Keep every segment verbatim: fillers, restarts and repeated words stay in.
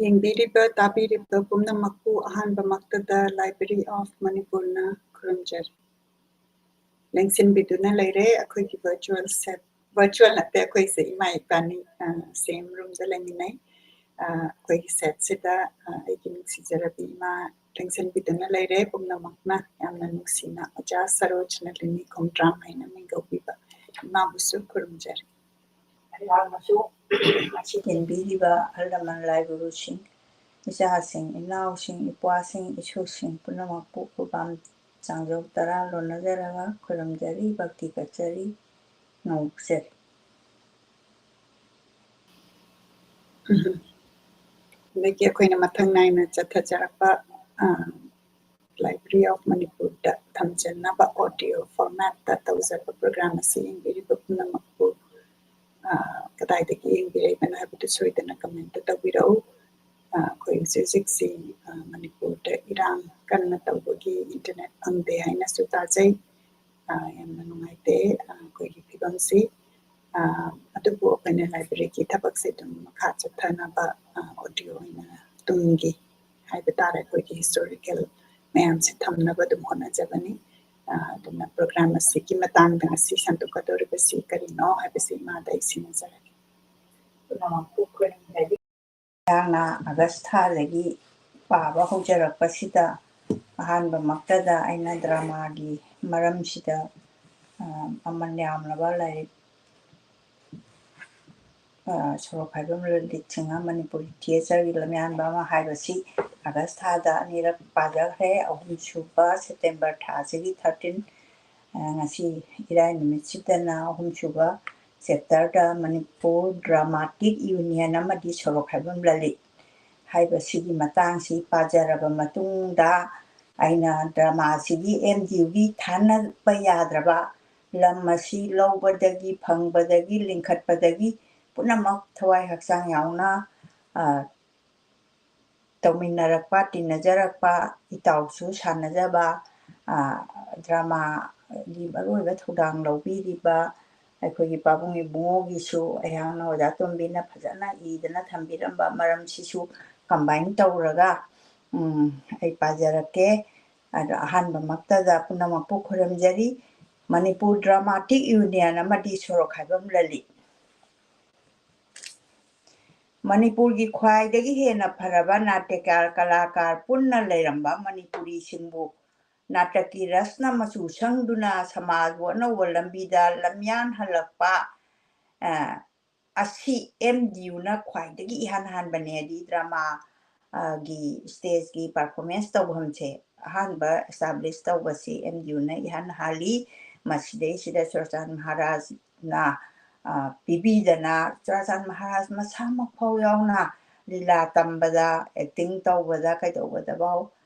ꯌꯦꯡꯕꯤꯔꯤꯕ, ꯇꯥꯕꯤꯔꯤꯕ ꯄꯨꯝꯅꯃꯛꯄꯨ ꯑꯍꯥꯟꯕꯃꯛꯇꯗ Library of Manipurꯅ ꯈꯨꯔꯨꯝꯖꯔꯤ꯫ ꯂꯦꯡꯁꯤꯟꯕꯤꯗꯨꯅ ꯂꯩꯔꯦ ꯑꯩꯈꯣꯏꯒꯤ virtual set, virtual ꯅꯠꯇꯦ, ꯑꯩꯈꯣꯏꯁꯦ ꯏꯃꯥ ꯏꯄꯥꯅꯤ, ꯑ, same roomꯗ ꯂꯩꯃꯤꯟꯅꯩ꯫ ꯑ, ꯑꯩꯈꯣꯏꯒꯤ setꯁꯤꯗ, ꯑ, ꯑꯩꯒꯤ ꯅꯨꯡꯁꯤꯖꯔꯕꯤ ꯏꯃꯥ ꯂꯦꯡꯁꯤꯟꯕꯤꯗꯨꯅ ꯂꯩꯔꯦ ꯄꯨꯝꯅꯃꯛꯅ꯫ ꯌꯥꯝꯅ ꯅꯨꯡꯁꯤꯅ ꯑꯣꯖꯥ ꯁꯔꯣꯖꯅꯂꯤꯅꯤ ꯈꯣꯡꯗ꯭ꯔꯥꯝ ꯍꯥꯏꯅ ꯃꯤꯡꯒꯧꯕꯤꯕ ꯏꯃꯥꯕꯨꯁꯨ ꯈꯨꯔꯨꯝꯖꯔꯤ꯫ ꯑꯩꯍꯥꯛꯅꯁꯨ ꯃꯁꯤ ꯌꯦꯡꯕꯤꯔꯤꯕ ꯑꯍꯜ ꯂꯃꯟ ꯂꯥꯏ ꯒꯨꯔꯨꯁꯤꯡ, ꯏꯆꯥꯁꯤꯡ, ꯏꯅꯥꯎꯁꯤꯡ, ꯏꯄ꯭ꯋꯥꯁꯤꯡ, ꯏꯁꯨꯁꯤꯡ ꯄꯨꯝꯅꯃꯛꯄꯨ ꯈꯨꯕꯥꯝ ꯆꯥꯡꯖꯧ ꯇꯔꯥ ꯂꯣꯟꯅꯖꯔꯒ ꯈꯨꯔꯨꯝꯖꯔꯤ, ꯚꯛꯇꯤ ꯀꯠꯆꯔꯤ, ꯅꯣꯛꯆꯔꯤ꯫ ꯑꯗꯒꯤ ꯑꯩꯈꯣꯏꯅ ꯃꯊꯪ ꯅꯥꯏꯅ ꯆꯠꯊꯖꯔꯛꯄ, ꯑ, Library of Manipurꯗ ꯊꯝꯖꯅꯕ audio formatꯇ ꯇꯧꯖꯕ program ꯑꯁꯤ ꯌꯦꯡꯕꯤꯔꯤꯕ ꯄꯨꯝꯅꯃꯛꯄꯨ, ꯑ, ꯀꯗꯥꯏꯗꯒꯤ ꯌꯦꯡꯕꯤꯔꯛꯏꯕꯅꯣ ꯍꯥꯏꯕꯗꯨ ꯁꯣꯏꯗꯅ commentꯇ ꯇꯧꯕꯤꯔꯛꯎ꯫ ꯑ, ꯑꯩꯈꯣꯏ ꯍꯧꯖꯤꯛ ꯍꯧꯖꯤꯛꯁꯤ, ꯑ, ꯃꯅꯤꯄꯨꯔꯗ ꯏꯔꯥꯡ ꯀꯟꯅ ꯇꯧꯕꯒꯤ internet ꯐꯪꯗꯦ ꯍꯥꯏꯅꯁꯨ ꯇꯥꯖꯩ꯫ ꯑ, ꯌꯥꯝꯅ ꯅꯨꯡꯉꯥꯏꯇꯦ, ꯑ, ꯑꯩꯈꯣꯏꯒꯤ ꯐꯤꯕꯝꯁꯤ꯫ ꯑ, ꯑꯗꯨꯕꯨ ꯑꯩꯈꯣꯏꯅ libraryꯒꯤ ꯊꯕꯛꯁꯦ ꯑꯗꯨꯝ ꯃꯈꯥ ꯆꯠꯊꯅꯕ, ꯑ, audio ꯑꯣꯏꯅ ꯇꯨꯡꯒꯤ ꯍꯥꯏꯕ ꯇꯥꯔꯦ, ꯑꯩꯈꯣꯏꯒꯤ historical ꯃꯌꯥꯝꯁꯦ ꯊꯝꯅꯕ ꯑꯗꯨꯝ ꯍꯣꯠꯅꯖꯕꯅꯤ꯫ ꯑ, ꯑꯗꯨꯅ program ꯑꯁꯤꯒꯤ ꯃꯇꯥꯡꯗ ꯉꯁꯤ ꯁꯟꯗꯣꯛꯀꯗꯧꯔꯤꯕꯁꯤ ꯀꯔꯤꯅꯣ ꯍꯥꯏꯕꯁꯤ ꯏꯃꯥꯗ ꯑꯩ ꯁꯤꯟꯅꯖꯔꯒꯦ꯫ ꯄꯨꯝꯅꯃꯛꯄꯨ ꯈꯨꯔꯨꯝꯖꯔꯤ꯫ ꯑꯩꯍꯥꯛꯅ August ꯊꯥꯗꯒꯤ ꯄꯥꯕ ꯍꯧꯖꯔꯛꯄꯁꯤꯗ ꯑꯍꯥꯟꯕꯃꯛꯇꯗ ꯑꯩꯅ dramaꯒꯤ ꯃꯔꯝꯁꯤꯗ, ꯑ, ꯃꯃꯜ ꯌꯥꯝꯂꯕ ꯂꯥꯏꯔꯤꯛ, ꯑ, ꯁꯣꯔꯣꯛꯈꯥꯏꯕꯝ ꯂꯂꯤꯠ ꯁꯤꯡꯍ ꯃꯅꯤꯄꯨꯔꯤ theatreꯒꯤ ꯂꯝꯌꯥꯟꯕ ꯑꯃ ꯍꯥꯏꯕꯁꯤ August ꯊꯥꯗ ꯑꯅꯤꯔꯛ ꯄꯥꯖꯈ꯭ꯔꯦ꯫ ꯑꯍꯨꯝꯁꯨꯕ September ꯊꯥꯁꯤꯒꯤ thirteen, ꯑ, ꯉꯁꯤ ꯏꯔꯥꯏ ꯅꯨꯃꯤꯠꯁꯤꯗꯅ ꯑꯍꯨꯝꯁꯨꯕ chapterꯗ ꯃꯅꯤꯄꯨꯔ Dramatic Union ꯑꯃꯗꯤ ꯁꯣꯔꯣꯛꯈꯥꯏꯕꯝ ꯂꯂꯤꯠ ꯍꯥꯏꯕꯁꯤꯒꯤ ꯃꯇꯥꯡꯁꯤ ꯄꯥꯖꯔꯕ ꯃꯇꯨꯡꯗ, ꯑꯩꯅ dramaꯁꯤꯒꯤ M D Uꯒꯤ ꯊꯥꯅꯕ ꯌꯥꯗ꯭ꯔꯕ ꯂꯝ ꯑꯁꯤ ꯂꯧꯕꯗꯒꯤ, ꯐꯪꯕꯗꯒꯤ, ꯂꯤꯡꯈꯠꯄꯗꯒꯤ ꯄꯨꯝꯅꯃꯛ ꯊꯋꯥꯏ ꯍꯛꯆꯥꯡ ꯌꯥꯎꯅ, ꯑ, ꯇꯧꯃꯤꯟꯅꯔꯛꯄ, ꯇꯤꯟꯅꯖꯔꯛꯄ, ꯏꯇꯥꯎꯁꯨ ꯁꯥꯟꯅꯖꯕ, ꯑ, dramaꯒꯤ ꯃꯔꯨꯑꯣꯏꯕ ꯊꯧꯗꯥꯡ ꯂꯧꯕꯤꯔꯤꯕ ꯑꯩꯈꯣꯏꯒꯤ ꯄꯥꯕꯨꯡ ꯏꯕꯨꯡꯉꯣꯒꯤꯁꯨ ꯑꯩꯍꯥꯛꯅ ꯑꯣꯖꯥ ꯇꯣꯝꯕꯤꯅ ꯐꯖꯅ ꯏꯗꯅ ꯊꯝꯕꯤꯔꯝꯕ ꯃꯔꯝꯁꯤꯁꯨ combine ꯇꯧꯔꯒ, ꯎꯝ, ꯑꯩ ꯄꯥꯖꯔꯛꯀꯦ꯫ ꯑꯗꯣ ꯑꯍꯥꯟꯕꯃꯛꯇꯗ ꯄꯨꯝꯅꯃꯛꯄꯨ ꯈꯨꯔꯨꯝꯖꯔꯤ꯫ ꯃꯅꯤꯄꯨꯔ ꯗ꯭ꯔꯃꯥꯇꯤꯛ ꯌꯨꯅꯤꯌꯟ ꯑꯃꯗꯤ ꯁꯣꯔꯣꯛꯈꯥꯏꯕꯝ ꯂꯂꯤꯠ꯫ ꯃꯅꯤꯄꯨꯔꯒꯤ ꯈ꯭ꯋꯥꯏꯗꯒꯤ ꯍꯦꯟꯅ ꯐꯔꯕ ꯅꯥꯇ꯭ꯌꯀꯥꯔ ꯀꯂꯥꯀꯥꯔ ꯄꯨꯟꯅ ꯂꯩꯔꯝꯕ ꯃꯅꯤꯄꯨꯔꯤꯁꯤꯡꯕꯨ ꯅꯥꯇꯛꯀꯤ ꯔꯁꯅ ꯃꯆꯨ ꯁꯪꯗꯨꯅ ꯁꯃꯥꯖꯕꯨ ꯑꯅꯧꯕ ꯂꯝꯕꯤꯗ ꯂꯝꯌꯥꯟꯍꯜꯂꯛꯄ, ꯑ, ꯑꯁꯤ ꯑꯦꯝ ꯗꯤ ꯌꯨꯅ ꯈ꯭ꯋꯥꯏꯗꯒꯤ ꯏꯍꯥꯟ ꯍꯥꯟꯕꯅꯦ꯫ ꯍꯥꯏꯗꯤ ꯗ꯭ꯔꯃꯥ, ꯑ, ꯒꯤ stage ꯀꯤ performance ꯇꯧꯐꯝꯁꯦ ꯑꯍꯥꯟꯕ establish ꯇꯧꯕꯁꯤ ꯑꯦꯝ ꯗꯤ ꯌꯨꯅ ꯏꯍꯥꯟ ꯍꯥꯜꯂꯤ꯫ ꯃꯁꯤꯗꯩꯁꯤꯗ ꯆꯨꯔꯥꯆꯥꯟ ꯃꯍꯥꯔꯥꯖꯅ, ꯑ, ꯄꯤꯕꯤꯗꯅ, ꯆꯨꯔꯥꯆꯥꯟ ꯃꯍꯥꯔꯥꯖ ꯃꯁꯥꯃꯛ ꯐꯥꯎ ꯌꯥꯎꯅ ꯂꯤꯂꯥ ꯇꯝꯕꯗ, acting ꯇꯧꯕꯗ, ꯀꯩꯗꯧꯕꯗꯐꯥꯎ,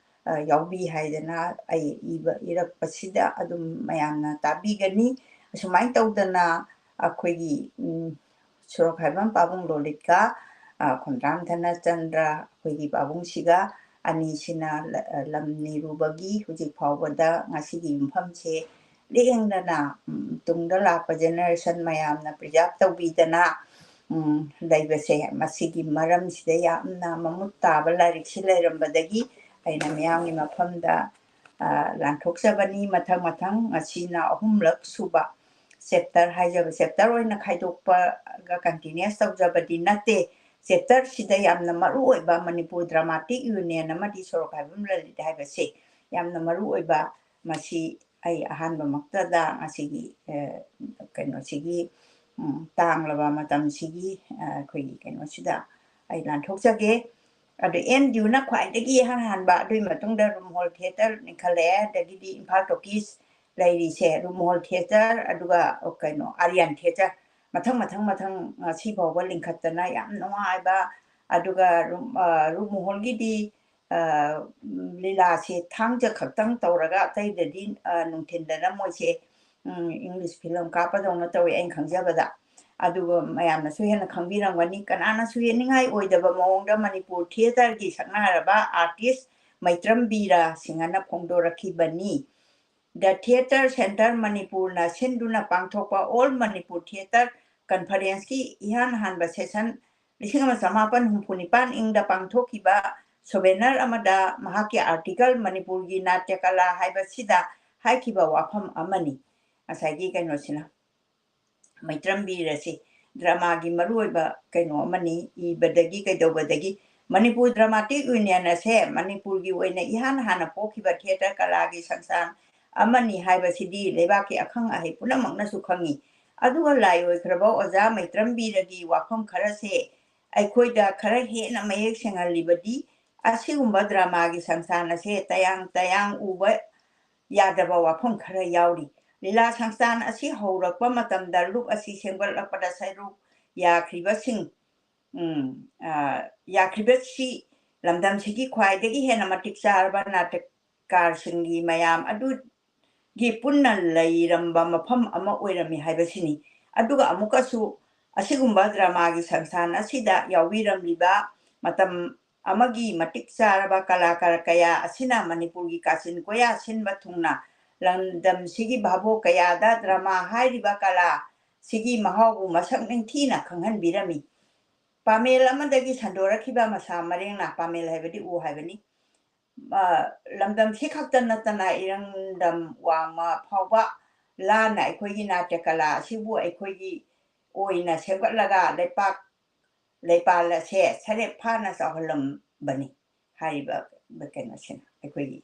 ꯑ, ꯌꯥꯎꯕꯤ ꯍꯥꯏꯗꯅ ꯑꯩ ꯏꯕ, ꯏꯔꯛꯄꯁꯤꯗ ꯑꯗꯨꯝ ꯃꯌꯥꯝꯅ ꯇꯥꯕꯤꯒꯅꯤ꯫ ꯑꯁꯨꯃꯥꯏꯅ ꯇꯧꯗꯅ ꯑꯩꯈꯣꯏꯒꯤ, ꯎꯝ, ꯁꯣꯔꯣꯛꯈꯥꯏꯕꯝ ꯄꯥꯕꯨꯡ ꯂꯣꯂꯤꯠꯀ, ꯑ, ꯈꯣꯝꯗ꯭ꯔꯥꯝ ꯙꯅꯆꯟꯗ꯭ꯔ ꯑꯩꯈꯣꯏꯒꯤ ꯄꯥꯕꯨꯡꯁꯤꯒ ꯑꯅꯤꯁꯤꯅ ꯂ-, ꯑ, ꯂꯝ ꯅꯤꯔꯨꯕꯒꯤ ꯍꯧꯖꯤꯛ ꯐꯥꯎꯕꯗ ꯉꯁꯤꯒꯤ ꯌꯨꯝꯐꯝꯁꯦ ꯂꯦꯡꯗꯅ, ꯎꯝ, ꯇꯨꯡꯗ ꯂꯥꯛꯄ generation ꯃꯌꯥꯝꯅ preserve ꯇꯧꯕꯤꯗꯅ, ꯎꯝ, ꯂꯩꯕꯁꯦ, ꯃꯁꯤꯒꯤ ꯃꯔꯝꯁꯤꯗ ꯌꯥꯝꯅ ꯃꯃꯨꯠ ꯇꯥꯕ ꯂꯥꯏꯔꯤꯛꯁꯤ ꯂꯩꯔꯝꯕꯗꯒꯤ ꯑꯩꯅ ꯃꯤꯌꯥꯝꯒꯤ ꯃꯐꯝꯗ, ꯑ, ꯂꯥꯟꯊꯣꯛꯆꯕꯅꯤ꯫ ꯃꯊꯪ ꯃꯊꯪ ꯉꯁꯤꯅ ꯑꯍꯨꯝꯂꯛ ꯁꯨꯕ chapter ꯍꯥꯏꯖꯕ, chapter ꯑꯣꯏꯅ ꯈꯥꯏꯗꯣꯛꯄꯒ continuous ꯇꯧꯖꯕꯗꯤ ꯅꯠꯇꯦ꯫ Chapter ꯁꯤꯗ ꯌꯥꯝꯅ ꯃꯔꯨ ꯑꯣꯏꯕ ꯃꯅꯤꯄꯨꯔ ꯗ꯭ꯔꯃꯥꯇꯤꯛ ꯌꯨꯅꯤꯌꯟ ꯑꯃꯗꯤ ꯁꯣꯔꯣꯛꯈꯥꯏꯕꯝ ꯂꯂꯤꯠ ꯍꯥꯏꯕꯁꯦ ꯌꯥꯝꯅ ꯃꯔꯨ ꯑꯣꯏꯕ, ꯃꯁꯤ ꯑꯩ ꯑꯍꯥꯟꯕꯃꯛꯇꯗ ꯉꯁꯤꯒꯤ, ꯑ, ꯀꯩꯅꯣꯁꯤꯒꯤ, ꯎꯝ, ꯇꯥꯡꯂꯕ ꯃꯇꯝꯁꯤꯒꯤ, ꯑ, ꯑꯩꯈꯣꯏꯒꯤ ꯀꯩꯅꯣꯁꯤꯗ ꯑꯩ ꯂꯥꯟꯊꯣꯛꯆꯒꯦ꯫ ꯑꯗꯨ ꯑꯦꯝ ꯗꯤ ꯌꯨꯅ ꯈ꯭ꯋꯥꯏꯗꯒꯤ ꯏꯍꯥꯟ ꯍꯥꯟꯕ, ꯑꯗꯨꯒꯤ ꯃꯇꯨꯡꯗ ꯔꯨꯝꯍꯣꯜ ꯊꯤꯌꯦꯇꯔ ꯂꯤꯡꯈꯠꯂꯛꯑꯦ, ꯑꯗꯒꯤꯗꯤ ꯏꯝꯐꯥꯜ ꯇꯣꯀꯤꯁ ꯂꯩꯔꯤꯁꯦ, ꯔꯨꯝꯍꯣꯜ ꯊꯤꯌꯦꯇꯔ, ꯑꯗꯨꯒ ꯀꯩꯅꯣ, ꯑꯥꯔꯤꯌꯥꯟ ꯊꯤꯌꯦꯇꯔ, ꯃꯊꯪ ꯃꯊꯪ ꯃꯊꯪ ꯉꯁꯤ ꯐꯥꯎꯕ ꯂꯤꯡꯈꯠꯇꯅ ꯌꯥꯝ ꯅꯨꯡꯉꯥꯏꯕ꯫ ꯑꯗꯨꯒ ꯔꯨꯝ-, ꯑ, ꯔꯨꯝꯍꯣꯜꯒꯤꯗꯤ, ꯑ, ꯂꯤꯂꯥꯁꯦ ꯊꯥꯡꯖ ꯈꯛꯇꯪ ꯇꯧꯔꯒ ꯑꯇꯩꯗꯗꯤ, ꯑ, ꯅꯨꯡꯊꯤꯟꯗꯅ ꯃꯣꯏꯁꯦ, ꯎꯝ, ꯏꯪꯂꯤꯁ ꯐꯤꯂꯝ ꯀꯥꯞꯄꯗꯧꯅ ꯇꯧꯋꯦ ꯑꯩꯅ ꯈꯪꯖꯕꯗ꯫ ꯑꯗꯨꯒ ꯃꯌꯥꯝꯅꯁꯨ ꯍꯦꯟꯅ ꯈꯪꯕꯤꯔꯝꯒꯅꯤ, ꯀꯅꯥꯅꯁꯨ ꯌꯦꯡꯅꯤꯡꯉꯥꯏ ꯑꯣꯏꯗꯕ ꯃꯑꯣꯡꯗ ꯃꯅꯤꯄꯨꯔ ꯊꯤꯌꯦꯇꯔꯒꯤ ꯁꯛꯅꯥꯏꯔꯕ artist ꯃꯩꯇ꯭ꯔꯝ ꯕꯤꯔ ꯁꯤꯡꯍꯅ ꯐꯣꯡꯗꯣꯔꯛꯈꯤꯕꯅꯤ꯫ The Theatre Centre ꯃꯅꯤꯄꯨꯔꯅ ꯁꯤꯟꯗꯨꯅ ꯄꯥꯡꯊꯣꯛꯄ All Manipur Theatre Conference ꯀꯤ ꯏꯍꯥꯟ ꯍꯥꯟꯕ session ꯂꯤꯁꯤꯡ ꯑꯃ ꯆꯃꯥꯄꯟ ꯍꯨꯝꯐꯨ ꯅꯤꯄꯥꯟ ꯏꯪꯗ ꯄꯥꯡꯊꯣꯛꯈꯤꯕ souvenir ꯑꯃꯗ ꯃꯍꯥꯛꯀꯤ article ꯃꯅꯤꯄꯨꯔꯒꯤ ꯅꯥꯇ꯭ꯌ ꯀꯂꯥ ꯍꯥꯏꯕꯁꯤꯗ ꯍꯥꯏꯈꯤꯕ ꯋꯥꯐꯝ ꯑꯃꯅꯤ꯫ ꯉꯁꯥꯏꯒꯤ ꯀꯩꯅꯣꯁꯤꯅ, ꯃꯩꯇ꯭ꯔꯝꯕꯤꯔ ꯑꯁꯤ drama ꯒꯤ ꯃꯔꯨꯑꯣꯏꯕ ꯀꯩꯅꯣ ꯑꯃꯅꯤ꯫ ꯏꯕꯗꯒꯤ ꯀꯩꯗꯧꯕꯗꯒꯤ ꯃꯅꯤꯄꯨꯔ Dramatic Union ꯑꯁꯦ ꯃꯅꯤꯄꯨꯔꯒꯤ ꯑꯣꯏꯅ ꯏꯍꯥꯟ ꯍꯥꯟꯅ ꯄꯣꯛꯈꯤꯕ theatre ꯀꯂꯥꯒꯤ ꯁꯪꯁꯊꯥꯟ ꯑꯃꯅꯤ ꯍꯥꯏꯕꯁꯤꯗꯤ ꯂꯩꯕꯥꯛꯀꯤ ꯑꯈꯪ ꯑꯍꯩ ꯄꯨꯝꯅꯃꯛꯅꯁꯨ ꯈꯪꯏ꯫ ꯑꯗꯨꯒ ꯂꯥꯏ ꯑꯣꯏꯈ꯭ꯔꯕ ꯑꯣꯖꯥ ꯃꯩꯇ꯭ꯔꯝꯕꯤꯔꯒꯤ ꯋꯥꯐꯝ ꯈꯔꯁꯦ ꯑꯩꯈꯣꯏꯗ ꯈꯔ ꯍꯦꯟꯅ ꯃꯌꯦꯛ ꯁꯦꯡꯍꯜꯂꯤꯕꯗꯤ ꯑꯁꯤꯒꯨꯝꯕ drama ꯒꯤ ꯁꯪꯁꯊꯥꯟ ꯑꯁꯦ ꯇꯌꯥꯡ ꯇꯌꯥꯡ ꯎꯕ ꯌꯥꯗꯕ ꯋꯥꯐꯝ ꯈꯔ ꯌꯥꯎꯔꯤ꯫ ꯂꯤꯂꯥ ꯁꯪꯁꯊꯥꯟ ꯑꯁꯤ ꯍꯧꯔꯛꯄ ꯃꯇꯝꯗ ꯂꯨꯞ ꯑꯁꯤ ꯁꯦꯝꯒꯠꯂꯛꯄꯗ ꯁꯔꯨꯛ ꯌꯥꯈ꯭ꯔꯤꯕꯁꯤꯡ, ꯎꯝ, ꯑ, ꯌꯥꯈ꯭ꯔꯤꯕꯁꯤ ꯂꯝꯗꯝꯁꯤꯒꯤ ꯈ꯭ꯋꯥꯏꯗꯒꯤ ꯍꯦꯟꯅ ꯃꯇꯤꯛ ꯆꯥꯔꯕ ꯅꯥꯇꯀꯀꯥꯔꯁꯤꯡꯒꯤ ꯃꯌꯥꯝ ꯑꯗꯨꯒꯤ ꯄꯨꯟꯅ ꯂꯩꯔꯝꯕ ꯃꯐꯝ ꯑꯃ ꯑꯣꯏꯔꯝꯃꯤ ꯍꯥꯏꯕꯁꯤꯅꯤ꯫ ꯑꯗꯨꯒ ꯑꯃꯨꯛꯀꯁꯨ ꯑꯁꯤꯒꯨꯝꯕ drama ꯒꯤ ꯁꯪꯁꯊꯥꯟ ꯑꯁꯤꯗ ꯌꯥꯎꯕꯤꯔꯝꯂꯤꯕ ꯃꯇꯝ ꯑꯃꯒꯤ ꯃꯇꯤꯛ ꯆꯥꯔꯕ ꯀꯂꯥꯀꯥꯔ ꯀꯌꯥ ꯑꯁꯤꯅ ꯃꯅꯤꯄꯨꯔꯒꯤ ꯀꯥꯆꯤꯟ ꯀꯣꯌꯥ ꯁꯤꯟꯕ ꯊꯨꯡꯅ ꯂꯝꯗꯝꯁꯤꯒꯤ ꯚꯥꯕꯣꯛ ꯀꯌꯥꯗ drama ꯍꯥꯏꯔꯤꯕ ꯀꯂꯥ ꯁꯤꯒꯤ ꯃꯍꯥꯎꯕꯨ ꯃꯁꯛ ꯅꯤꯡꯊꯤꯅ ꯈꯪꯍꯟꯕꯤꯔꯝꯃꯤ꯫ ꯄꯥꯃꯦꯜ ꯑꯃꯗꯒꯤ ꯁꯟꯗꯣꯔꯛꯈꯤꯕ ꯃꯁꯥ ꯃꯔꯦꯡꯅ, ꯄꯥꯃꯦꯜ ꯍꯥꯏꯕꯗꯤ ꯎ ꯍꯥꯏꯕꯅꯤ, ꯑ, ꯂꯝꯗꯝꯁꯤ ꯈꯛꯇ ꯅꯠꯇꯅ ꯏꯔꯝꯗꯝ ꯋꯥꯡꯃ ꯐꯥꯎꯕ ꯂꯥꯟꯅ ꯑꯩꯈꯣꯏꯒꯤ ꯅꯥꯇ꯭ꯌ ꯀꯂꯥ ꯑꯁꯤꯕꯨ ꯑꯩꯈꯣꯏꯒꯤ ꯑꯣꯏꯅ ꯁꯦꯝꯒꯠꯂꯒ ꯂꯩꯄꯥꯛ, ꯂꯩꯄꯥꯛ ꯑꯁꯦ ꯁꯔꯦꯞ ꯐꯥꯅ ꯆꯥꯎꯍꯜꯂꯝꯕꯅꯤ꯫ ꯍꯥꯏꯔꯤꯕ ꯀꯩꯅꯣꯁꯤꯅ ꯑꯩꯈꯣꯏꯒꯤ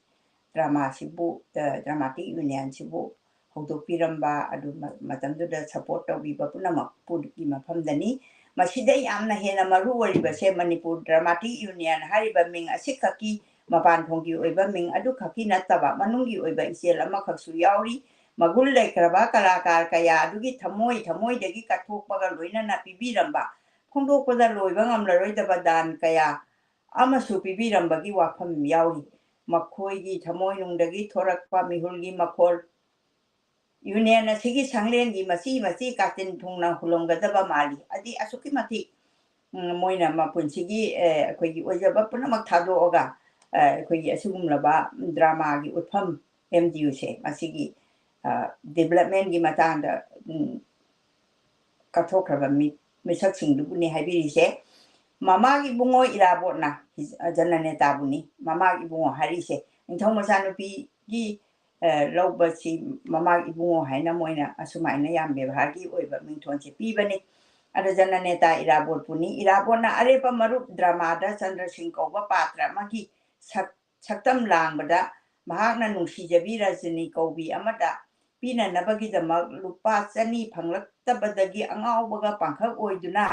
drama ꯁꯤꯕꯨ, ꯑ, Dramatic Union ꯁꯤꯕꯨ ꯍꯧꯗꯣꯛꯄꯤꯔꯝꯕ, ꯑꯗꯨ ꯃ-, ꯃꯇꯝꯗꯨꯗ support ꯇꯧꯕꯤꯕ ꯄꯨꯝꯅꯃꯛꯄꯨꯒꯤ ꯃꯐꯝꯗꯅꯤ꯫ ꯃꯁꯤꯗ ꯌꯥꯝꯅ ꯍꯦꯟꯅ ꯃꯔꯨ ꯑꯣꯏꯔꯤꯕꯁꯦ ꯃꯅꯤꯄꯨꯔ Dramatic Union ꯍꯥꯏꯔꯤꯕ ꯃꯤꯡ ꯑꯁꯤꯈꯛꯀꯤ ꯃꯄꯥꯟ ꯊꯣꯡꯒꯤ ꯑꯣꯏꯕ ꯃꯤꯡ ꯑꯗꯨꯈꯛꯀꯤ ꯅꯠꯇꯕ ꯃꯅꯨꯡꯒꯤ ꯑꯣꯏꯕ ꯏꯆꯦꯜ ꯑꯃꯈꯛꯁꯨ ꯌꯥꯎꯔꯤ꯫ ꯃꯒꯨꯟ ꯂꯩꯈ꯭ꯔꯕ ꯀꯂꯥꯀꯥꯔ ꯀꯌꯥ ꯑꯗꯨꯒꯤ ꯊꯃꯣꯏ ꯊꯃꯣꯏꯗꯒꯤ ꯀꯠꯊꯣꯛꯄꯒ ꯂꯣꯏꯅꯅ ꯄꯤꯕꯤꯔꯝꯕ, ꯐꯣꯡꯗꯣꯛꯄꯗ ꯂꯣꯏꯕ ꯉꯝꯂꯔꯣꯏꯗꯕ ꯗꯥꯟ ꯀꯌꯥ ꯑꯃꯁꯨ ꯄꯤꯕꯤꯔꯝꯕꯒꯤ ꯋꯥꯐꯝ ꯌꯥꯎꯔꯤ꯫ ꯃꯈꯣꯏꯒꯤ ꯊꯃꯣꯏꯅꯨꯡꯗꯒꯤ ꯊꯣꯔꯛꯄ ꯃꯤꯍꯨꯜꯒꯤ ꯃꯈꯣꯜ Union ꯑꯁꯤꯒꯤ ꯁꯪꯂꯦꯟꯒꯤ ꯃꯆꯤ ꯃꯆꯤ ꯀꯥꯆꯤꯟ ꯊꯨꯡꯅ ꯍꯨꯜꯂꯝꯒꯗꯕ ꯃꯥꯜꯂꯤ꯫ ꯍꯥꯏꯗꯤ ꯑꯁꯨꯛꯀꯤ ꯃꯇꯤꯛ, ꯎꯝ, ꯃꯣꯏꯅ ꯃꯄꯨꯟꯁꯤꯒꯤ, ꯑꯦ, ꯑꯩꯈꯣꯏꯒꯤ ꯑꯣꯏꯖꯕ ꯄꯨꯝꯅꯃꯛ ꯊꯥꯗꯣꯛꯑꯒ, ꯑꯦ, ꯑꯩꯈꯣꯏꯒꯤ ꯑꯁꯤꯒꯨꯝꯂꯕ drama ꯒꯤ ꯎꯠꯐꯝ ꯑꯦꯝ ꯗꯤ ꯌꯨꯁꯦ ꯃꯁꯤꯒꯤ ꯗꯤꯕꯂꯞꯃꯦꯟꯒꯤ ꯃꯇꯥꯡꯗ ꯎꯝ, ꯀꯠꯊꯣꯛꯈ꯭ꯔꯕ ꯃꯤ ꯃꯤꯁꯛꯁꯤꯡꯗꯨꯕꯨꯅꯤ ꯍꯥꯏꯕꯤꯔꯤꯁꯦ꯫ ꯃꯃꯥꯒꯤ ꯏꯕꯨꯡꯉꯣ ꯏꯔꯥꯕꯣꯠꯅ ꯍꯤꯖ- ꯖꯅꯅꯦꯇꯥꯕꯨꯅꯤ꯫ ꯃꯃꯥꯒꯤ ꯏꯕꯨꯡꯉꯣ ꯍꯥꯏꯔꯤꯁꯦ ꯅꯤꯡꯊꯧ ꯃꯆꯥꯅꯨꯄꯤꯒꯤ ꯑ, ꯂꯧꯕꯁꯤ ꯃꯃꯥꯒꯤ ꯏꯕꯨꯡꯉꯣ ꯍꯥꯏꯅ ꯃꯣꯏꯅ ꯑꯁꯨꯃꯥꯏꯅ ꯌꯥꯝ ꯕꯦꯕꯥꯔꯒꯤ ꯑꯣꯏꯕ ꯃꯤꯡꯊꯣꯟꯁꯦ ꯄꯤꯕꯅꯤ꯫ ꯑꯗ ꯖꯅꯅꯦꯇꯥ ꯏꯔꯥꯕꯣꯠꯄꯨꯅꯤ꯫ ꯏꯔꯥꯕꯣꯠꯅ ꯑꯔꯦꯞꯄ ꯃꯔꯨꯞ ꯗ꯭ꯔꯃꯥꯗ ꯆꯟꯗ꯭ꯔꯁꯤꯡ ꯀꯧꯕ ꯄꯥꯇ꯭ꯔ ꯑꯃꯒꯤ ꯁꯛ ꯁꯛꯇꯝ ꯂꯥꯡꯕꯗ ꯃꯍꯥꯛꯅ ꯅꯨꯡꯁꯤꯖꯕꯤ ꯔꯖꯅꯤ ꯀꯧꯕꯤ ꯑꯃꯗ ꯄꯤꯅꯅꯕꯒꯤꯗꯃꯛ ꯂꯨꯄꯥ ꯆꯅꯤ ꯐꯪꯂꯛꯇꯕꯗꯒꯤ ꯑꯉꯥꯎꯕꯒ ꯄꯥꯡꯈꯛ ꯑꯣꯏꯗꯨꯅ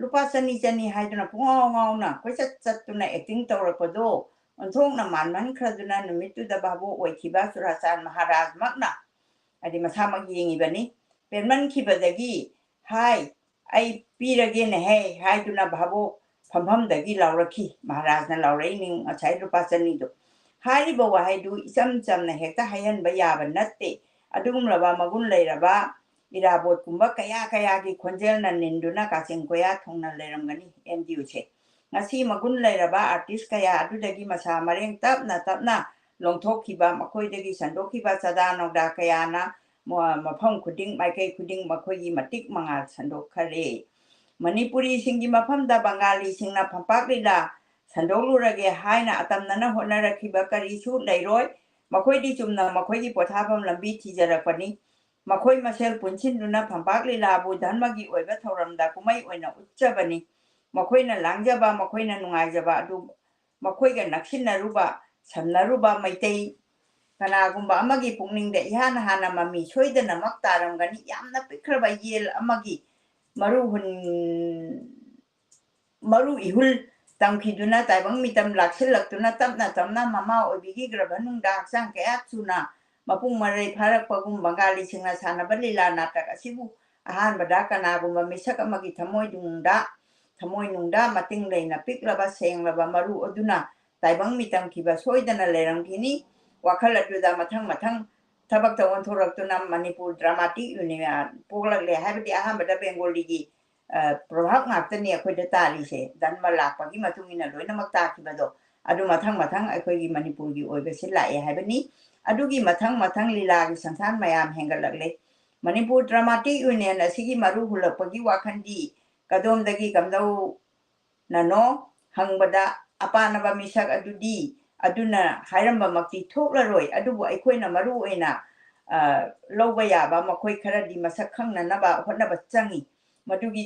ꯂꯨꯄꯥ ꯆꯅꯤ ꯆꯅꯤ ꯍꯥꯏꯗꯨꯅ ꯄꯨꯡꯉꯥꯎ ꯉꯥꯎꯅ ꯀꯣꯏꯆꯠ ꯆꯠꯇꯨꯅ ꯑꯦꯛꯇꯤꯡ ꯇꯧꯔꯛꯄꯗꯣ ꯑꯣꯟꯊꯣꯛꯅ ꯃꯥꯟꯃꯟꯈ꯭ꯔꯗꯨꯅ ꯅꯨꯃꯤꯠꯇꯨꯗ ꯚꯥꯕꯣꯛ ꯑꯣꯏꯈꯤꯕ ꯆꯨꯔꯥꯆꯥꯟ ꯃꯍꯥꯔꯥꯖꯃꯛꯅ ꯍꯥꯏꯗꯤ ꯃꯁꯥꯃꯛ ꯌꯦꯡꯉꯤꯕꯅꯤ꯫ ꯄꯦꯟꯃꯟꯈꯤꯕꯗꯒꯤ "ꯍꯥꯏ, ꯑꯩ ꯄꯤꯔꯒꯦꯅꯦꯍꯦ" ꯍꯥꯏꯗꯨꯅ ꯚꯥꯕꯣꯛ ꯐꯝꯐꯝꯗꯒꯤ ꯂꯥꯎꯔꯛꯈꯤ꯫ ꯃꯍꯥꯔꯥꯖꯅ ꯂꯥꯎꯔꯛꯏꯅꯤ ꯉꯁꯥꯏ ꯂꯨꯄꯥ ꯆꯅꯤꯗꯣ꯫ ꯍꯥꯏꯔꯤꯕ ꯋꯥꯍꯩꯗꯨ ꯏꯆꯝ ꯆꯝꯅ ꯍꯦꯛꯇ ꯍꯥꯏꯍꯟꯕ ꯌꯥꯕ ꯅꯠꯇꯦ꯫ ꯑꯗꯨꯒꯨꯝꯂꯕ ꯃꯒꯨꯟ ꯂꯩꯔꯕ ꯏꯔꯥꯕꯣꯠꯀꯨꯝꯕ ꯀꯌꯥ ꯀꯌꯥꯒꯤ ꯈꯣꯟꯖꯦꯜꯅ ꯅꯤꯟꯗꯨꯅ ꯀꯥꯆꯤꯟ ꯀꯣꯌꯥ ꯊꯨꯡꯅ ꯂꯩꯔꯝꯒꯅꯤ ꯑꯦꯝ ꯗꯤ ꯌꯨꯁꯦ꯫ ꯉꯁꯤ ꯃꯒꯨꯟ ꯂꯩꯔꯕ ꯑꯥꯔꯇꯤꯁ ꯀꯌꯥ ꯑꯗꯨꯗꯒꯤ ꯃꯁꯥ ꯃꯔꯦꯡ ꯇꯞꯅ ꯇꯞꯅ ꯂꯣꯡꯊꯣꯛꯈꯤꯕ, ꯃꯈꯣꯏꯗꯒꯤ ꯁꯟꯗꯣꯛꯈꯤꯕ ꯆꯥꯗꯥ ꯅꯧꯗꯥ ꯀꯌꯥꯅ ꯃ- ꯃꯐꯝ ꯈꯨꯗꯤꯡ, ꯃꯥꯏꯀꯩ ꯈꯨꯗꯤꯡ ꯃꯈꯣꯏꯒꯤ ꯃꯇꯤꯛ ꯃꯉꯥꯜ ꯁꯟꯗꯣꯛꯈꯔꯦ꯫ ꯃꯅꯤꯄꯨꯔꯤꯁꯤꯡꯒꯤ ꯃꯐꯝꯗ ꯕꯪꯒꯥꯂꯤꯁꯤꯡꯅ ꯐꯝꯄꯥꯛ ꯂꯤꯂꯥ ꯁꯟꯗꯣꯛꯂꯨꯔꯒꯦ ꯍꯥꯏꯅ ꯑꯇꯝꯅꯅ ꯍꯣꯠꯅꯔꯛꯈꯤꯕ ꯀꯔꯤꯁꯨ ꯂꯩꯔꯣꯏ꯫ ꯃꯈꯣꯏꯗꯤ ꯆꯨꯝꯅ ꯃꯈꯣꯏꯒꯤ ꯄꯣꯊꯥꯐꯝ ꯂꯝꯕꯤ ꯊꯤꯖꯔꯛꯄꯅꯤ꯫ ꯃꯈꯣꯏ ꯃꯁꯦꯜ ꯄꯨꯟꯁꯤꯟꯗꯨꯅ ꯐꯝꯄꯥꯛ ꯂꯤꯂꯥꯕꯨ ꯙꯔꯃꯒꯤ ꯑꯣꯏꯕ ꯊꯧꯔꯝꯗ ꯀꯨꯝꯍꯩ ꯑꯣꯏꯅ ꯎꯠꯆꯕꯅꯤ꯫ ꯃꯈꯣꯏꯅ ꯂꯥꯡꯖꯕ, ꯃꯈꯣꯏꯅ ꯅꯨꯡꯉꯥꯏꯖꯕ ꯑꯗꯨ ꯃꯈꯣꯏꯒ ꯅꯛꯁꯤꯟꯅꯔꯨꯕ, ꯁꯝꯅꯔꯨꯕ ꯃꯩꯇꯩ ꯀꯅꯥꯒꯨꯝꯕ ꯑꯃꯒꯤ ꯄꯨꯛꯅꯤꯡꯗ ꯏꯍꯥꯟ ꯍꯥꯟꯅ ꯃꯃꯤ ꯁꯣꯏꯗꯅꯃꯛ ꯇꯥꯔꯝꯒꯅꯤ꯫ ꯌꯥꯝꯅ ꯄꯤꯛꯈ꯭ꯔꯕ ꯌꯦꯜ ꯑꯃꯒꯤ ꯃꯔꯨ ꯍꯨꯟ ꯃꯔꯨ ꯏꯍꯨꯜ ꯇꯝꯈꯤꯗꯨꯅ ꯇꯥꯏꯕꯪ ꯃꯤꯇꯝ ꯂꯥꯛꯁꯤꯜꯂꯛꯇꯨꯅ ꯇꯞꯅ ꯇꯞꯅ ꯃꯃꯥ ꯑꯣꯏꯕꯤꯒꯤ ꯒ꯭ꯔꯚꯅꯨꯡꯗ ꯍꯛꯆꯥꯡ ꯀꯌꯥ ꯆꯨꯅ ꯃꯄꯨꯡ ꯃꯔꯩ ꯐꯥꯔꯛꯄꯒꯨꯝ ꯕꯪꯒꯥꯂꯤꯁꯤꯡꯅ ꯁꯥꯟꯅꯕ ꯂꯤꯂꯥ ꯅꯥꯇꯛ ꯑꯁꯤꯕꯨ ꯑꯍꯥꯟꯕꯗ ꯀꯅꯥꯒꯨꯝꯕ ꯃꯤꯁꯛ ꯑꯃꯒꯤ ꯊꯃꯣꯏꯗꯨꯡꯗ ꯊꯃꯣꯏꯅꯨꯡꯗ ꯃꯇꯤꯡ ꯂꯩꯅ ꯄꯤꯛꯂꯕ ꯁꯦꯡꯂꯕ ꯃꯔꯨ ꯑꯗꯨꯅ ꯇꯥꯏꯕꯪ ꯃꯤꯇꯝꯈꯤꯕ ꯁꯣꯏꯗꯅ ꯂꯩꯔꯝꯈꯤꯅꯤ꯫ ꯋꯥꯈꯜ ꯑꯗꯨꯗ ꯃꯊꯪ ꯃꯊꯪ ꯊꯕꯛꯇ ꯑꯣꯟꯊꯣꯔꯛꯇꯨꯅ ꯃꯅꯤꯄꯨꯔ ꯗ꯭ꯔꯃꯥꯇꯤꯛ ꯌꯨꯅꯤꯌꯟ ꯄꯣꯛꯂꯛꯂꯦ ꯍꯥꯏꯕꯗꯤ ꯑꯍꯥꯟꯕꯗ ꯕꯦꯡꯒꯣꯂꯤꯒꯤ ꯄ꯭ꯔꯣꯚꯥꯕ ꯉꯥꯛꯇꯅꯤ ꯑꯩꯈꯣꯏꯗ ꯇꯥꯔꯤꯁꯦ꯫ ꯖꯟꯃ ꯂꯥꯛꯄꯒꯤ ꯃꯇꯨꯡ ꯏꯟꯅ ꯂꯣꯏꯅꯃꯛ ꯇꯥꯈꯤꯕꯗꯣ꯫ ꯑꯗꯨ ꯃꯊꯪ ꯃꯊꯪ ꯑꯩꯈꯣꯏꯒꯤ ꯃꯅꯤꯄꯨꯔꯒꯤ ꯑꯣꯏꯕꯁꯤ ꯂꯥꯛꯑꯦ ꯍꯥꯏꯕꯅꯤ꯫ ꯑꯗꯨꯒꯤ ꯃꯊꯪ ꯃꯊꯪ ꯂꯤꯂꯥꯒꯤ ꯁꯪꯁꯥꯟ ꯃꯌꯥꯝ ꯍꯦꯟꯒꯠꯂꯛꯂꯦ꯫ ꯃꯅꯤꯄꯨꯔ ꯗ꯭ꯔꯃꯥꯇꯤꯛ ꯌꯨꯅꯤꯌꯟ ꯑꯁꯤꯒꯤ ꯃꯔꯨ ꯍꯨꯜꯂꯛꯄꯒꯤ ꯋꯥꯈꯜꯗꯤ ꯀꯗꯣꯝꯗꯒꯤ ꯀꯝꯗꯧꯅꯅꯣ ꯍꯪꯕꯗ, ꯑꯄꯥꯅꯕ ꯃꯤꯁꯛ ꯑꯗꯨꯗꯤ ꯑꯗꯨꯅ ꯍꯥꯏꯔꯝꯕꯃꯛꯇꯤ ꯊꯣꯛꯂꯔꯣꯏ, ꯑꯗꯨꯕꯨ ꯑꯩꯈꯣꯏꯅ ꯃꯔꯨ ꯑꯣꯏꯅ, ꯑ, ꯂꯧꯕ ꯌꯥꯕ ꯃꯈꯣꯏ ꯈꯔꯗꯤ ꯃꯁꯛ ꯈꯪꯅꯅꯕ ꯍꯣꯠꯅꯕ ꯆꯪꯏ꯫ ꯃꯗꯨꯒꯤ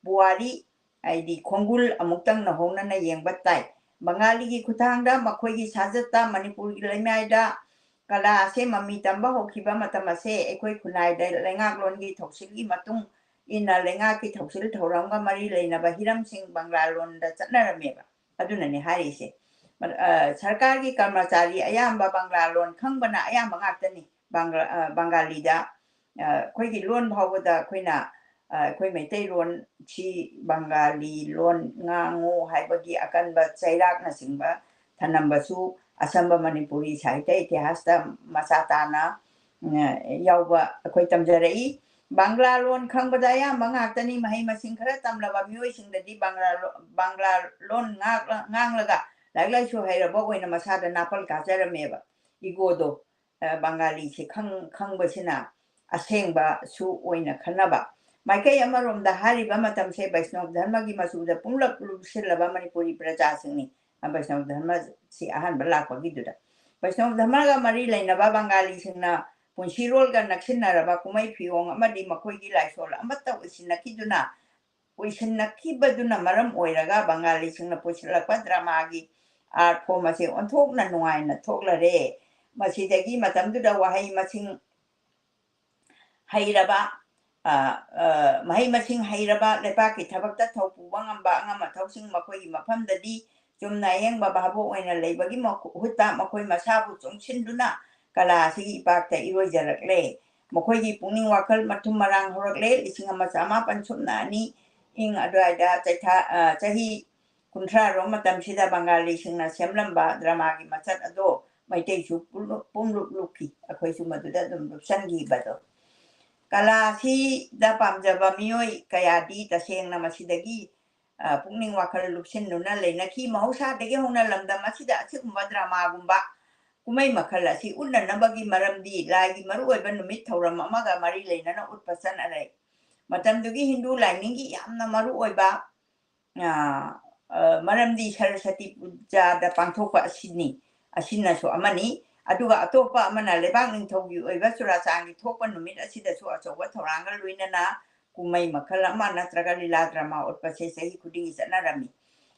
ꯄꯨꯋꯥꯔꯤ, ꯍꯥꯏꯗꯤ ꯈꯣꯡꯒꯨꯜ ꯑꯃꯨꯛꯇꯪ ꯅꯧꯍꯧꯅꯅ ꯌꯦꯡꯕ ꯇꯥꯏ꯫ ꯕꯪꯒꯥꯂꯤꯒꯤ ꯈꯨꯠꯊꯥꯡꯗ ꯃꯈꯣꯏꯒꯤ ꯁꯥꯖꯠꯇ ꯃꯅꯤꯄꯨꯔꯒꯤ ꯂꯩꯃꯥꯏꯗ ꯀꯂꯥ ꯑꯁꯦ ꯃꯃꯤ ꯇꯝꯕ ꯍꯧꯈꯤꯕ ꯃꯇꯝ ꯑꯁꯦ ꯑꯩꯈꯣꯏ ꯈꯨꯟꯅꯥꯏꯗ ꯂꯩꯉꯥꯛꯂꯣꯟꯒꯤ ꯊꯧꯁꯤꯜꯒꯤ ꯃꯇꯨꯡ ꯏꯟꯅ ꯂꯩꯉꯥꯛꯀꯤ ꯊꯧꯁꯤꯜ ꯊꯧꯔꯝꯒ ꯃꯔꯤ ꯂꯩꯅꯕ ꯍꯤꯔꯝꯁꯤꯡ ꯕꯪꯒ꯭ꯂꯥ ꯂꯣꯟꯗ ꯆꯠꯅꯔꯝꯃꯦꯕ꯫ ꯑꯗꯨꯅꯅꯦ ꯍꯥꯏꯔꯤꯁꯦ꯫ ꯃ-, ꯑ, ꯁꯔꯀꯥꯔꯒꯤ ꯀꯔꯃꯆꯥꯔꯤ ꯑꯌꯥꯝꯕ ꯕꯪꯒ꯭ꯂꯥ ꯂꯣꯟ ꯈꯪꯕꯅ ꯑꯌꯥꯝꯕ ꯉꯥꯛꯇꯅꯤ꯫ ꯕꯪꯒ꯭ꯂꯥ-, ꯑ, ꯕꯪꯒꯥꯂꯤꯗ, ꯑ, ꯑꯩꯈꯣꯏꯒꯤ ꯂꯣꯟ ꯐꯥꯎꯕꯗ ꯑꯩꯈꯣꯏꯅ, ꯑ, ꯑꯩꯈꯣꯏ ꯃꯩꯇꯩꯂꯣꯟꯁꯤ ꯕꯪꯒꯥꯂꯤ ꯂꯣꯟ ꯉꯥꯡꯉꯨ ꯍꯥꯏꯕꯒꯤ ꯑꯀꯟꯕ ꯆꯩꯔꯥꯛꯅꯆꯤꯡꯕ ꯊꯅꯝꯕꯁꯨ ꯑꯁꯝꯕ ꯃꯅꯤꯄꯨꯔꯤ ꯁꯥꯍꯤꯇ꯭ꯌ ꯏꯇꯤꯍꯥꯁꯇ ꯃꯆꯥ ꯇꯥꯅ, ꯑ, ꯌꯥꯎꯕ ꯑꯩꯈꯣꯏ ꯇꯝꯖꯔꯛꯏ꯫ ꯕꯪꯒ꯭ꯂꯥ ꯂꯣꯟ ꯈꯪꯕꯗ ꯑꯌꯥꯝꯕ ꯉꯥꯛꯇꯅꯤ꯫ ꯃꯍꯩ ꯃꯁꯤꯡ ꯈꯔ ꯇꯝꯂꯕ ꯃꯤꯑꯣꯏꯁꯤꯡꯗꯗꯤ ꯕꯪꯒ꯭ꯂꯥ ꯂꯣ-, ꯕꯪꯒ꯭ꯂꯥ ꯂꯣꯟ ꯉꯥꯛꯂ-, ꯉꯥꯡꯂꯒ ꯂꯥꯏꯔꯤꯛ ꯂꯥꯏꯁꯨ ꯍꯩꯔꯕ ꯑꯣꯏꯅ ꯃꯁꯥꯗ ꯅꯥꯄꯜ ꯀꯥꯖꯔꯝꯃꯦꯕ꯫ ꯏꯒꯣꯗꯣ, ꯑ, ꯕꯪꯒꯥꯂꯤꯁꯤ ꯈꯪ-, ꯈꯪꯕꯁꯤꯅ ꯑꯁꯦꯡꯕꯁꯨ ꯑꯣꯏꯅ ꯈꯟꯅꯕ꯫ ꯃꯥꯏꯀꯩ ꯑꯃꯔꯣꯝꯗ ꯍꯥꯏꯔꯤꯕ ꯃꯇꯝꯁꯦ ꯕꯩꯁꯅꯣꯞ ꯙꯔꯃꯒꯤ ꯃꯆꯨꯗ ꯄꯨꯝꯂꯞ ꯂꯨꯞꯁꯤꯜꯂꯕ ꯃꯅꯤꯄꯨꯔꯤ ꯄ꯭ꯔꯖꯥꯁꯤꯡꯅꯤ꯫ ꯑ, ꯕꯩꯁꯅꯣꯞ ꯙꯔꯃꯁꯤ ꯑꯍꯥꯟꯕ ꯂꯥꯛꯄꯒꯤꯗꯨꯗ꯫ ꯕꯩꯁꯅꯣꯞ ꯙꯔꯃꯒ ꯃꯔꯤ ꯂꯩꯅꯕ ꯕꯪꯒꯥꯂꯤꯁꯤꯡꯅ ꯄꯨꯟꯁꯤꯔꯣꯜꯒ ꯅꯛꯁꯤꯟꯅꯔꯕ ꯀꯨꯝꯍꯩ ꯐꯤꯌꯣꯡ ꯑꯃꯗꯤ ꯃꯈꯣꯏꯒꯤ ꯂꯥꯏꯁꯣꯜ ꯑꯃꯠꯇ ꯑꯣꯏꯁꯤꯟꯅꯈꯤꯗꯨꯅ, ꯑꯣꯏꯁꯤꯟꯅꯈꯤꯕꯗꯨꯅ ꯃꯔꯝ ꯑꯣꯏꯔꯒ ꯕꯪꯒꯥꯂꯤꯁꯤꯡꯅ ꯄꯨꯁꯤꯜꯂꯛꯄ ꯗ꯭ꯔꯃꯥꯒꯤ art form ꯑꯁꯤ ꯑꯣꯟꯊꯣꯛꯅ ꯅꯨꯡꯉꯥꯏꯅ ꯊꯣꯛꯂꯔꯦ꯫ ꯃꯁꯤꯗꯒꯤ ꯃꯇꯝꯗꯨꯗ ꯋꯥꯍꯩ ꯃꯁꯤꯡ ꯍꯩꯔꯕ, ꯑ, ꯑ, ꯃꯍꯩ ꯃꯁꯤꯡ ꯍꯩꯔꯕ, ꯂꯩꯕꯥꯛꯀꯤ ꯊꯕꯛꯇ ꯊꯧ ꯄꯨꯕ ꯉꯝꯕ ꯑꯉꯝ ꯑꯊꯧꯁꯤꯡ ꯃꯈꯣꯏꯒꯤ ꯃꯐꯝꯗꯗꯤ ꯆꯨꯝꯅ ꯑꯌꯦꯡꯕ ꯚꯥꯕꯣꯛ ꯑꯣꯏꯅ ꯂꯩꯕꯒꯤ ꯃꯍꯨꯠꯇ ꯃꯈꯣꯏ ꯃꯁꯥꯕꯨ ꯆꯨꯡꯁꯤꯟꯗꯨꯅ ꯀꯂꯥ ꯑꯁꯤꯒꯤ ꯏꯄꯥꯛꯇ ꯏꯔꯣꯏꯖꯔꯛꯂꯦ꯫ ꯃꯈꯣꯏꯒꯤ ꯄꯨꯛꯅꯤꯡ ꯋꯥꯈꯜ ꯃꯊꯨꯝ ꯃꯔꯥꯡ ꯍꯧꯔꯛꯂꯦ꯫ ꯂꯤꯁꯤꯡ ꯑꯃ ꯆꯃꯥꯄꯟ ꯁꯨꯞꯅ ꯑꯅꯤ ꯏꯪ ꯑꯗꯨꯋꯥꯏꯗ ꯆꯩꯊꯥ-, ꯑ, ꯆꯍꯤ ꯀꯨꯟꯊ꯭ꯔꯥ ꯔꯣꯝ ꯃꯇꯝꯁꯤꯗ ꯕꯪꯒꯥꯂꯤꯁꯤꯡꯅ ꯁꯦꯝꯂꯝꯕ ꯗ꯭ꯔꯃꯥꯒꯤ ꯃꯆꯠ ꯑꯗꯣ ꯃꯩꯇꯩꯁꯨ ꯄꯨꯝꯂꯨꯞ, ꯄꯨꯝꯂꯨꯞ ꯂꯨꯞꯈꯤ꯫ ꯑꯩꯈꯣꯏꯁꯨ ꯃꯗꯨꯗ ꯑꯗꯨꯝ ꯂꯨꯞꯁꯟꯈꯤꯕꯗꯣ꯫ ꯀꯂꯥ ꯑꯁꯤꯗ ꯄꯥꯝꯖꯕ ꯃꯤꯑꯣꯏ ꯀꯌꯥꯗꯤ ꯇꯁꯦꯡꯅ ꯃꯁꯤꯗꯒꯤ, ꯑ, ꯄꯨꯛꯅꯤꯡ ꯋꯥꯈꯜ ꯂꯨꯞꯁꯤꯟꯗꯨꯅ ꯂꯩꯅꯈꯤ꯫ ꯃꯍꯧꯁꯥꯗꯒꯤ ꯍꯧꯅ ꯂꯝꯗꯝ ꯑꯁꯤꯗ ꯑꯁꯤꯒꯨꯝꯕ dramaꯒꯨꯝꯕ ꯀꯨꯝꯍꯩ ꯃꯈꯜ ꯑꯁꯤ ꯎꯠꯅꯅꯕꯒꯤ ꯃꯔꯝꯗꯤ ꯂꯥꯏꯒꯤ ꯃꯔꯨꯑꯣꯏꯕ ꯅꯨꯃꯤꯠ ꯊꯧꯔꯝ ꯑꯃꯒ ꯃꯔꯤ ꯂꯩꯅꯅ ꯎꯠꯄ ꯆꯠꯅꯔꯛꯏ꯫ ꯃꯇꯝꯗꯨꯒꯤ ꯍꯤꯟꯗꯨ ꯂꯥꯏꯅꯤꯡꯒꯤ ꯌꯥꯝꯅ ꯃꯔꯨꯑꯣꯏꯕ, ꯑ, ꯑ, ꯃꯔꯝꯗꯤ ꯁꯔꯁꯇꯤ ꯄꯨꯖꯥꯗ ꯄꯥꯡꯊꯣꯛꯄ ꯑꯁꯤꯅꯤ, ꯑꯁꯤꯅꯁꯨ ꯑꯃꯅꯤ꯫ ꯑꯗꯨꯒ ꯑꯇꯣꯞꯄ ꯑꯃꯅ ꯂꯩꯕꯥꯛ ꯅꯤꯡꯊꯧꯒꯤ ꯑꯣꯏꯕ ꯆꯨꯔꯥꯆꯥꯟꯒꯤ ꯊꯣꯛꯄ ꯅꯨꯃꯤꯠ ꯑꯁꯤꯗꯁꯨ ꯑꯆꯧꯕ ꯊꯧꯔꯥꯡꯒ ꯂꯣꯏꯅꯅ ꯀꯨꯝꯍꯩ ꯃꯈꯜ ꯑꯃ ꯅꯠꯇ꯭ꯔꯒ ꯂꯤꯂꯥ drama ꯎꯠꯄꯁꯦ ꯆꯍꯤ ꯈꯨꯗꯤꯡꯒꯤ ꯆꯠꯅꯔꯝꯃꯤ꯫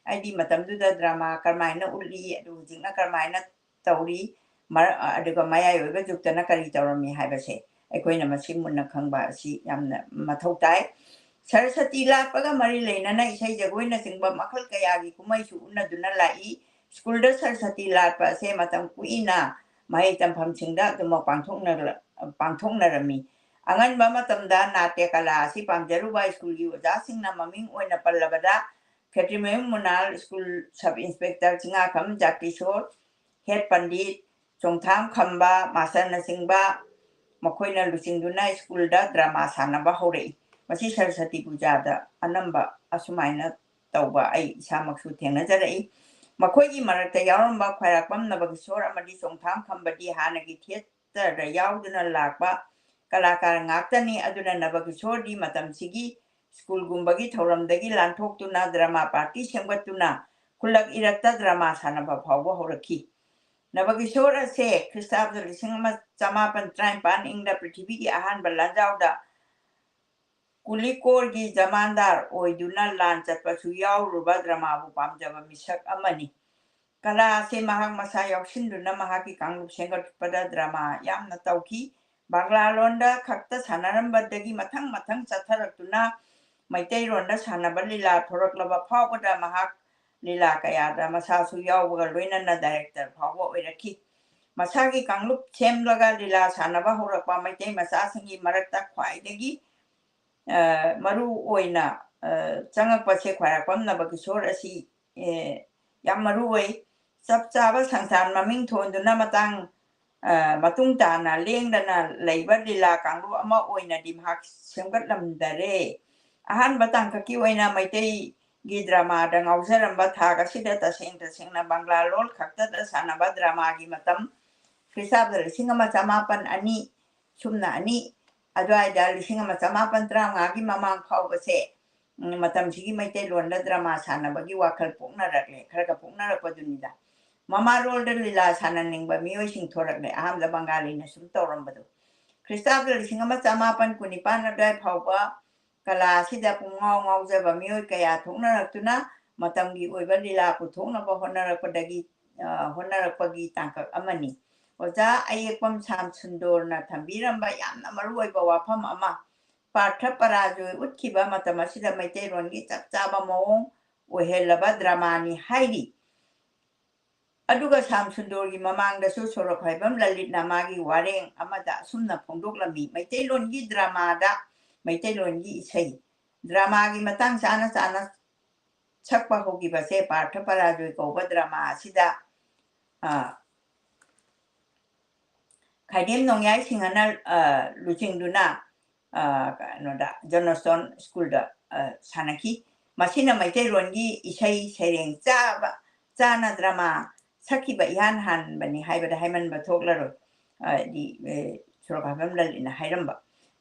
ꯍꯥꯏꯗꯤ ꯃꯇꯝꯗꯨꯗ drama ꯀꯔꯝꯍꯥꯏꯅ ꯎꯠꯂꯤ, ꯑꯗꯨ ꯍꯧꯖꯤꯛꯅ ꯀꯔꯝꯍꯥꯏꯅ ꯇꯧꯔꯤ, ꯃꯔ-, ꯑꯗꯨꯒ ꯃꯌꯥꯏ ꯑꯣꯏꯕ ꯖꯨꯛꯇꯅ ꯀꯔꯤ ꯇꯧꯔꯝꯃꯤ ꯍꯥꯏꯕꯁꯦ ꯑꯩꯈꯣꯏꯅ ꯃꯁꯤ ꯃꯨꯟꯅ ꯈꯪꯕ ꯑꯁꯤ ꯌꯥꯝꯅ ꯃꯊꯧ ꯇꯥꯏ꯫ ꯁꯔꯁꯇꯤ ꯂꯥꯠꯄꯒ ꯃꯔꯤ ꯂꯩꯅꯅ ꯏꯁꯩ ꯖꯒꯣꯏꯅꯆꯤꯡꯕ ꯃꯈꯜ ꯀꯌꯥꯒꯤ ꯀꯨꯝꯍꯩꯁꯨ ꯎꯠꯅꯗꯨꯅ ꯂꯥꯛꯏ꯫ ꯁ꯭ꯀꯨꯜꯗ ꯁꯔꯁꯇꯤ ꯂꯥꯠꯄ ꯑꯁꯦ ꯃꯇꯝ ꯀꯨꯏꯅ ꯃꯍꯩ ꯇꯝꯐꯝꯁꯤꯡꯗ ꯑꯗꯨꯃꯛ ꯄꯥꯡꯊꯣꯛꯅ-, ꯄꯥꯡꯊꯣꯛꯅꯔꯝꯃꯤ꯫ ꯑꯉꯟꯕ ꯃꯇꯝꯗ ꯅꯥꯇ꯭ꯌ ꯀꯂꯥ ꯑꯁꯤ ꯄꯥꯝꯖꯔꯨꯕ ꯁ꯭ꯀꯨꯜꯒꯤ ꯑꯣꯖꯥꯁꯤꯡꯅ ꯃꯃꯤꯡ ꯑꯣꯏꯅ ꯄꯜꯂꯕꯗ Khetrimayum Munal, school sub inspector Chingakham Jakishor, head pandit, Chongtham Khamba ꯃꯥꯁꯇꯔꯅꯆꯤꯡꯕ ꯃꯈꯣꯏꯅ ꯂꯨꯆꯤꯡꯗꯨꯅ ꯁ꯭ꯀꯨꯜꯗ drama ꯁꯥꯟꯅꯕ ꯍꯧꯔꯛꯏ꯫ ꯃꯁꯤ ꯁꯔꯁꯇꯤ ꯄꯨꯖꯥꯗ ꯑꯅꯝꯕ ꯑꯁꯨꯃꯥꯏꯅ ꯇꯧꯕ ꯑꯩ ꯏꯁꯥꯃꯛꯁꯨ ꯊꯦꯡꯅꯖꯔꯛꯏ꯫ ꯃꯈꯣꯏꯒꯤ ꯃꯔꯛꯇ ꯌꯥꯎꯔꯝꯕ ꯈ꯭ꯋꯥꯏꯔꯥꯛꯄꯝ ꯅꯕꯀꯤꯁꯣꯔ ꯑꯃꯗꯤ ꯆꯣꯡꯊꯥꯝ ꯈꯝꯕꯗꯤ ꯍꯥꯟꯅꯒꯤ theatreꯗ ꯌꯥꯎꯗꯨꯅ ꯂꯥꯛꯄ ꯀꯂꯥꯀꯥꯔ ꯉꯥꯛꯇꯅꯤ꯫ ꯑꯗꯨꯅ ꯅꯕꯀꯤꯁꯣꯔꯗꯤ ꯃꯇꯝꯁꯤꯒꯤ ꯁ꯭ꯀꯨꯜꯒꯨꯝꯕꯒꯤ ꯊꯧꯔꯝꯗꯒꯤ ꯂꯥꯟꯊꯣꯛꯇꯨꯅ drama party ꯁꯦꯝꯒꯠꯇꯨꯅ ꯈꯨꯜꯂꯛ ꯏꯔꯛꯇ drama ꯁꯥꯟꯅꯕ ꯐꯥꯎꯕ ꯍꯧꯔꯛꯈꯤ꯫ ꯅꯕꯀꯤꯁꯣꯔ ꯑꯁꯦ ꯈ꯭ꯔꯤꯁꯇꯥꯕꯗ ꯂꯤꯁꯤꯡ ꯑꯃ ꯆꯃꯥꯄꯟ ꯇꯔꯥꯅꯤꯄꯥꯟ ꯏꯪꯗ ꯄ꯭ꯔꯤꯊꯤꯕꯤꯒꯤ ꯑꯍꯥꯟꯕ ꯂꯥꯟꯖꯥꯎꯗ ꯀꯨꯂꯤꯀꯣꯔꯒꯤ ꯖꯃꯥꯟꯗꯥꯔ ꯑꯣꯏꯗꯨꯅ ꯂꯥꯟ ꯆꯠꯄꯁꯨ ꯌꯥꯎꯔꯨꯕ dramaꯕꯨ ꯄꯥꯝꯖꯕ ꯃꯤꯁꯛ ꯑꯃꯅꯤ꯫ ꯀꯂꯥ ꯑꯁꯤ ꯃꯍꯥꯛ ꯃꯁꯥ ꯌꯥꯎꯁꯤꯟꯗꯨꯅ ꯃꯍꯥꯛꯀꯤ ꯀꯥꯡꯂꯨꯞ ꯁꯦꯝꯒꯠꯄꯗ drama ꯌꯥꯝꯅ ꯇꯧꯈꯤ꯫ ꯕꯪꯒ꯭ꯂꯥ ꯂꯣꯟꯗ ꯈꯛꯇ ꯁꯥꯟꯅꯔꯝꯕꯗꯒꯤ ꯃꯊꯪ ꯃꯊꯪ ꯆꯠꯊꯔꯛꯇꯨꯅ ꯃꯩꯇꯩꯂꯣꯟꯗ ꯁꯥꯟꯅꯕ ꯂꯤꯂꯥ ꯊꯣꯔꯛꯂꯕ ꯐꯥꯎꯕꯗ ꯃꯍꯥꯛ ꯂꯤꯂꯥ ꯀꯌꯥꯗ ꯃꯁꯥꯁꯨ ꯌꯥꯎꯕꯒ ꯂꯣꯏꯅꯅ director ꯐꯥꯎꯕ ꯑꯣꯏꯔꯛꯈꯤ꯫ ꯃꯁꯥꯒꯤ ꯀꯥꯡꯂꯨꯞ ꯁꯦꯝꯂꯒ ꯂꯤꯂꯥ ꯁꯥꯟꯅꯕ ꯍꯧꯔꯛꯄ ꯃꯩꯇꯩ ꯃꯆꯥꯁꯤꯡꯒꯤ ꯃꯔꯛꯇ ꯈ꯭ꯋꯥꯏꯗꯒꯤ, ꯑ, ꯃꯔꯨ ꯑꯣꯏꯅ, ꯑ, ꯆꯪꯉꯛꯄꯁꯦ ꯈ꯭ꯋꯥꯏꯔꯥꯛꯄꯝ ꯅꯕꯀꯤꯁꯣꯔ ꯑꯁꯤ, ꯑꯦ, ꯌꯥꯝ ꯃꯔꯨ ꯑꯣꯏ꯫ ꯆꯞ ꯆꯥꯕ ꯁꯪꯁꯥꯟ ꯃꯃꯤꯡ ꯊꯣꯟꯗꯨꯅ ꯃꯇꯥꯡ, ꯑ, ꯃꯇꯨꯡ ꯇꯥꯅ ꯂꯦꯡꯗꯅ ꯂꯩꯕ ꯂꯤꯂꯥ ꯀꯥꯡꯂꯨꯞ ꯑꯃ ꯑꯣꯏꯅꯗꯤ ꯃꯍꯥꯛ ꯁꯦꯝꯒꯠꯂꯝꯗꯔꯦ꯫ ꯑꯍꯥꯟꯕ ꯇꯥꯡꯀꯛꯀꯤ ꯑꯣꯏꯅ ꯃꯩꯇꯩ ꯒꯤ ꯗ꯭ꯔꯃꯥꯗ ꯉꯥꯎꯖꯔꯝꯕ ꯊꯥꯛ ꯑꯁꯤꯗ ꯇꯁꯦꯡ ꯇꯁꯦꯡꯅ ꯕꯪꯒ꯭ꯂꯥ ꯂꯣꯜ ꯈꯛꯇꯗ ꯁꯥꯟꯅꯕ ꯗ꯭ꯔꯃꯥꯒꯤ ꯃꯇꯝ ꯈ꯭ꯔꯤꯁꯇꯥꯕꯗ ꯂꯤꯁꯤꯡ ꯑꯃ ꯆꯃꯥꯄꯟ ꯑꯅꯤ ꯁꯨꯞꯅ ꯑꯅꯤ ꯑꯗꯨꯋꯥꯏꯗ, ꯂꯤꯁꯤꯡ ꯑꯃ ꯆꯃꯥꯄꯟ ꯇꯔꯥꯃꯉꯥꯒꯤ ꯃꯃꯥꯡ ꯐꯥꯎꯕꯁꯦ, ꯎꯝ, ꯃꯇꯝꯁꯤꯒꯤ ꯃꯩꯇꯩꯂꯣꯟꯗ ꯗ꯭ꯔꯃꯥ ꯁꯥꯟꯅꯕꯒꯤ ꯋꯥꯈꯜ ꯄꯣꯛꯅꯔꯛꯂꯦ, ꯈꯔ ꯈꯔ ꯄꯣꯛꯅꯔꯛꯄꯗꯨꯅꯤꯗ꯫ ꯃꯃꯥ ꯔꯣꯜꯗ ꯂꯤꯂꯥ ꯁꯥꯟꯅꯅꯤꯡꯕ ꯃꯤꯑꯣꯏꯁꯤꯡ ꯊꯣꯔꯛꯂꯦ, ꯑꯍꯥꯟꯕꯗ ꯕꯪꯒꯥꯂꯤꯅ ꯁꯨꯝ ꯇꯧꯔꯝꯕꯗꯣ꯫ ꯈ꯭ꯔꯤꯁꯇꯥꯕꯗ ꯂꯤꯁꯤꯡ ꯑꯃ ꯆꯃꯥꯄꯟ ꯀꯨꯟꯅꯤꯄꯥꯟ ꯑꯗꯨꯋꯥꯏ ꯐꯥꯎꯕ ꯀꯂꯥ ꯑꯁꯤꯗ ꯄꯨꯡꯉꯥꯎ ꯉꯥꯎꯖꯕ ꯃꯤꯑꯣꯏ ꯀꯌꯥ ꯊꯣꯛꯅꯔꯛꯇꯨꯅ ꯃꯇꯝꯒꯤ ꯑꯣꯏꯕ ꯂꯤꯂꯥ ꯄꯨꯊꯣꯛꯅꯕ ꯍꯣꯠꯅꯔꯛꯄꯗꯒꯤ, ꯑ, ꯍꯣꯠꯅꯔꯛꯄꯒꯤ ꯇꯥꯡꯀꯛ ꯑꯃꯅꯤ꯫ ꯑꯣꯖꯥ ꯑꯌꯦꯛꯄꯝ ꯁꯥꯝ ꯁꯨꯟꯗꯣꯔꯅ ꯊꯝꯕꯤꯔꯝꯕ ꯌꯥꯝꯅ ꯃꯔꯨꯑꯣꯏꯕ ꯋꯥꯐꯝ ꯑꯃ, ꯄꯥꯔꯊ ꯄꯔꯥꯖꯣꯏ ꯎꯠꯈꯤꯕ ꯃꯇꯝ ꯑꯁꯤꯗ ꯃꯩꯇꯩꯂꯣꯟꯒꯤ ꯆꯞ ꯆꯥꯕ ꯃꯑꯣꯡ ꯑꯣꯏꯍꯜꯂꯕ ꯗ꯭ꯔꯃꯥꯅꯤ ꯍꯥꯏꯔꯤ꯫ ꯑꯗꯨꯒ ꯁꯥꯝ ꯁꯨꯟꯗꯣꯔꯒꯤ ꯃꯃꯥꯡꯗꯁꯨ ꯁꯣꯔꯣꯛꯈꯥꯏꯕꯝ ꯂꯂꯤꯠꯅ ꯃꯥꯒꯤ ꯋꯥꯔꯦꯡ ꯑꯃꯗ ꯑꯁꯨꯝꯅ ꯐꯣꯡꯗꯣꯛꯂꯝꯃꯤ, ꯃꯩꯇꯩꯂꯣꯟꯒꯤ ꯗ꯭ꯔꯃꯥꯗ ꯃꯩꯇꯩꯂꯣꯟꯒꯤ ꯏꯁꯩ, ꯗ꯭ꯔꯃꯥꯒꯤ ꯃꯇꯥꯡ ꯆꯥꯅ ꯆꯥꯅ ꯁꯛꯄ ꯍꯧꯈꯤꯕꯁꯦ ꯄꯥꯔꯊ ꯄꯔꯥꯖꯣꯏ ꯀꯧꯕ ꯗ꯭ꯔꯃꯥ ꯑꯁꯤꯗ, ꯑ, ꯈꯥꯏꯗꯦꯝ ꯅꯣꯡꯌꯥꯏ ꯁꯤꯡꯍꯅ, ꯑ, ꯂꯨꯆꯤꯡꯗꯨꯅ, ꯑ, ꯀꯩꯅꯣꯗ, ꯖꯣꯟꯁꯇꯣꯟ ꯁ꯭ꯀꯨꯜꯗ, ꯑ, ꯁꯥꯟꯅꯈꯤ꯫ ꯃꯁꯤꯅ ꯃꯩꯇꯩꯂꯣꯟꯒꯤ ꯏꯁꯩ ꯁꯩꯔꯦꯡ ꯆꯥꯕ, ꯆꯥꯅ ꯗ꯭ꯔꯃꯥ ꯁꯛꯈꯤꯕ ꯏꯍꯥꯟ ꯍꯥꯟꯕꯅꯤ ꯍꯥꯏꯕꯗ ꯍꯥꯏꯃꯟꯕ ꯊꯣꯛꯂꯔꯣꯏ꯫ ꯍꯥꯏꯗꯤ, ꯑꯦ, ꯁꯣꯔꯣꯛꯈꯥꯏꯕꯝ ꯂꯂꯤꯠꯅ ꯍꯥꯏꯔꯝꯕ꯫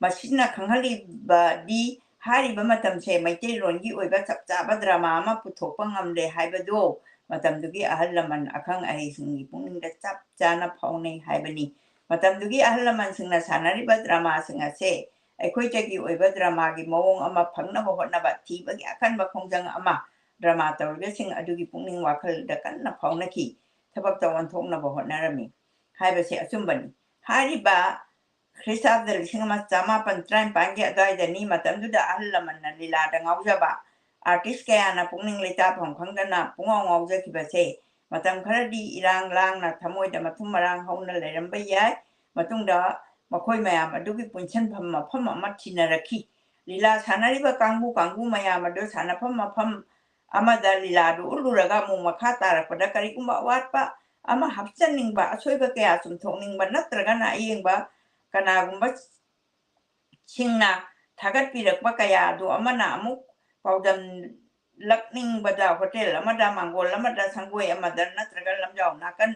ꯃꯁꯤꯅ ꯈꯪꯍꯜꯂꯤꯕꯗꯤ ꯍꯥꯏꯔꯤꯕ ꯃꯇꯝꯁꯦ ꯃꯩꯇꯩꯂꯣꯟꯒꯤ ꯑꯣꯏꯕ ꯆꯞ ꯆꯥꯕ ꯗ꯭ꯔꯃꯥ ꯑꯃ ꯄꯨꯊꯣꯛꯄ ꯉꯝꯂꯦ ꯍꯥꯏꯕꯗꯨ ꯃꯇꯝꯗꯨꯒꯤ ꯑꯍꯜ ꯂꯃꯟ ꯑꯈꯪ ꯑꯍꯩꯁꯤꯡꯒꯤ ꯄꯨꯛꯅꯤꯡꯗ ꯆꯞ ꯆꯥꯅ ꯐꯥꯎꯅꯩ ꯍꯥꯏꯕꯅꯤ꯫ ꯃꯇꯝꯗꯨꯒꯤ ꯑꯍꯜ ꯂꯃꯟꯁꯤꯡꯅ ꯁꯥꯟꯅꯔꯤꯕ ꯗ꯭ꯔꯃꯥꯁꯤꯡ ꯑꯁꯦ ꯑꯩꯈꯣꯏꯗꯒꯤ ꯑꯣꯏꯕ ꯗ꯭ꯔꯃꯥꯒꯤ ꯃꯑꯣꯡ ꯑꯃ ꯐꯪꯅꯕ ꯍꯣꯠꯅꯕ ꯊꯤꯕꯒꯤ ꯑꯀꯟꯕ ꯈꯣꯡꯖꯪ ꯑꯃ ꯗ꯭ꯔꯃꯥ ꯇꯧꯔꯤꯕꯁꯤꯡ ꯑꯗꯨꯒꯤ ꯄꯨꯛꯅꯤꯡ ꯋꯥꯈꯜꯗ ꯀꯟꯅ ꯐꯥꯎꯅꯈꯤ꯫ ꯊꯕꯛꯇ ꯑꯣꯟꯊꯣꯛꯅꯕ ꯍꯣꯠꯅꯔꯝꯃꯤ ꯍꯥꯏꯕꯁꯤ ꯑꯆꯨꯝꯕꯅꯤ꯫ ꯍꯥꯏꯔꯤꯕ ꯈ꯭ꯔꯤꯁꯇꯥꯕꯗ ꯂꯤꯁꯤꯡ ꯑꯃ ꯆꯃꯥꯄꯟ ꯇꯔꯥꯅꯤꯄꯥꯟꯒꯤ ꯑꯗꯨꯋꯥꯏꯗꯅꯤ ꯃꯇꯝꯗꯨꯗ ꯑꯍꯜ ꯂꯃꯟꯅ ꯂꯤꯂꯥꯗ ꯉꯥꯎꯖꯕ ꯑꯥꯔꯇꯤꯁ ꯀꯌꯥꯅ ꯄꯨꯛꯅꯤꯡ ꯂꯩꯇꯥꯐꯝ ꯈꯪꯗꯅ ꯄꯨꯡꯉꯥꯎ ꯉꯥꯎꯖꯈꯤꯕꯁꯦ꯫ ꯃꯇꯝ ꯈꯔꯗꯤ ꯏꯔꯥꯡ ꯂꯥꯡꯅ ꯊꯃꯣꯏꯗ ꯃꯊꯨꯝ ꯃꯔꯥꯡ ꯍꯧꯅ ꯂꯩꯔꯝꯕ ꯌꯥꯏ꯫ ꯃꯇꯨꯡꯗ ꯃꯈꯣꯏ ꯃꯌꯥꯝ ꯑꯗꯨꯒꯤ ꯄꯨꯟꯁꯤꯟꯐꯝ ꯃꯐꯝ ꯑꯃ ꯊꯤꯅꯔꯛꯈꯤ꯫ ꯂꯤꯂꯥ ꯁꯥꯟꯅꯔꯤꯕ ꯀꯥꯡꯕꯨ ꯀꯥꯡꯕꯨ ꯃꯌꯥꯝ ꯑꯗꯨ ꯁꯥꯟꯅꯐꯝ ꯃꯐꯝ ꯑꯃꯗ ꯂꯤꯂꯥꯗꯨ ꯎꯠꯂꯨꯔꯒ ꯑꯃꯨꯛ ꯃꯈꯥ ꯇꯥꯔꯛꯄꯗ ꯀꯔꯤꯒꯨꯝꯕ ꯑꯋꯥꯠꯄ ꯑꯃ ꯍꯥꯞꯆꯟꯅꯤꯡꯕ, ꯑꯁꯣꯏꯕ ꯀꯌꯥ ꯆꯨꯝꯊꯣꯛꯅꯤꯡꯕ ꯅꯠꯇ꯭ꯔꯒꯅ ꯑꯌꯦꯡꯕ ꯀꯅꯥꯒꯨꯝꯕ ꯁꯤꯡꯅ ꯊꯥꯒꯠꯄꯤꯔꯛꯄ ꯀꯌꯥ ꯑꯗꯨ ꯑꯃꯅ ꯑꯃꯨꯛ ꯄꯥꯎꯗꯝ ꯂꯛꯅꯤꯡꯕꯗ ꯍꯣꯇꯦꯜ ꯑꯃꯗ, ꯃꯥꯡꯒꯣꯜ ꯑꯃꯗ, ꯁꯪꯒꯣꯏ ꯑꯃꯗ ꯅꯠꯇ꯭ꯔꯒ ꯂꯝꯖꯥꯎ ꯅꯥꯀꯟ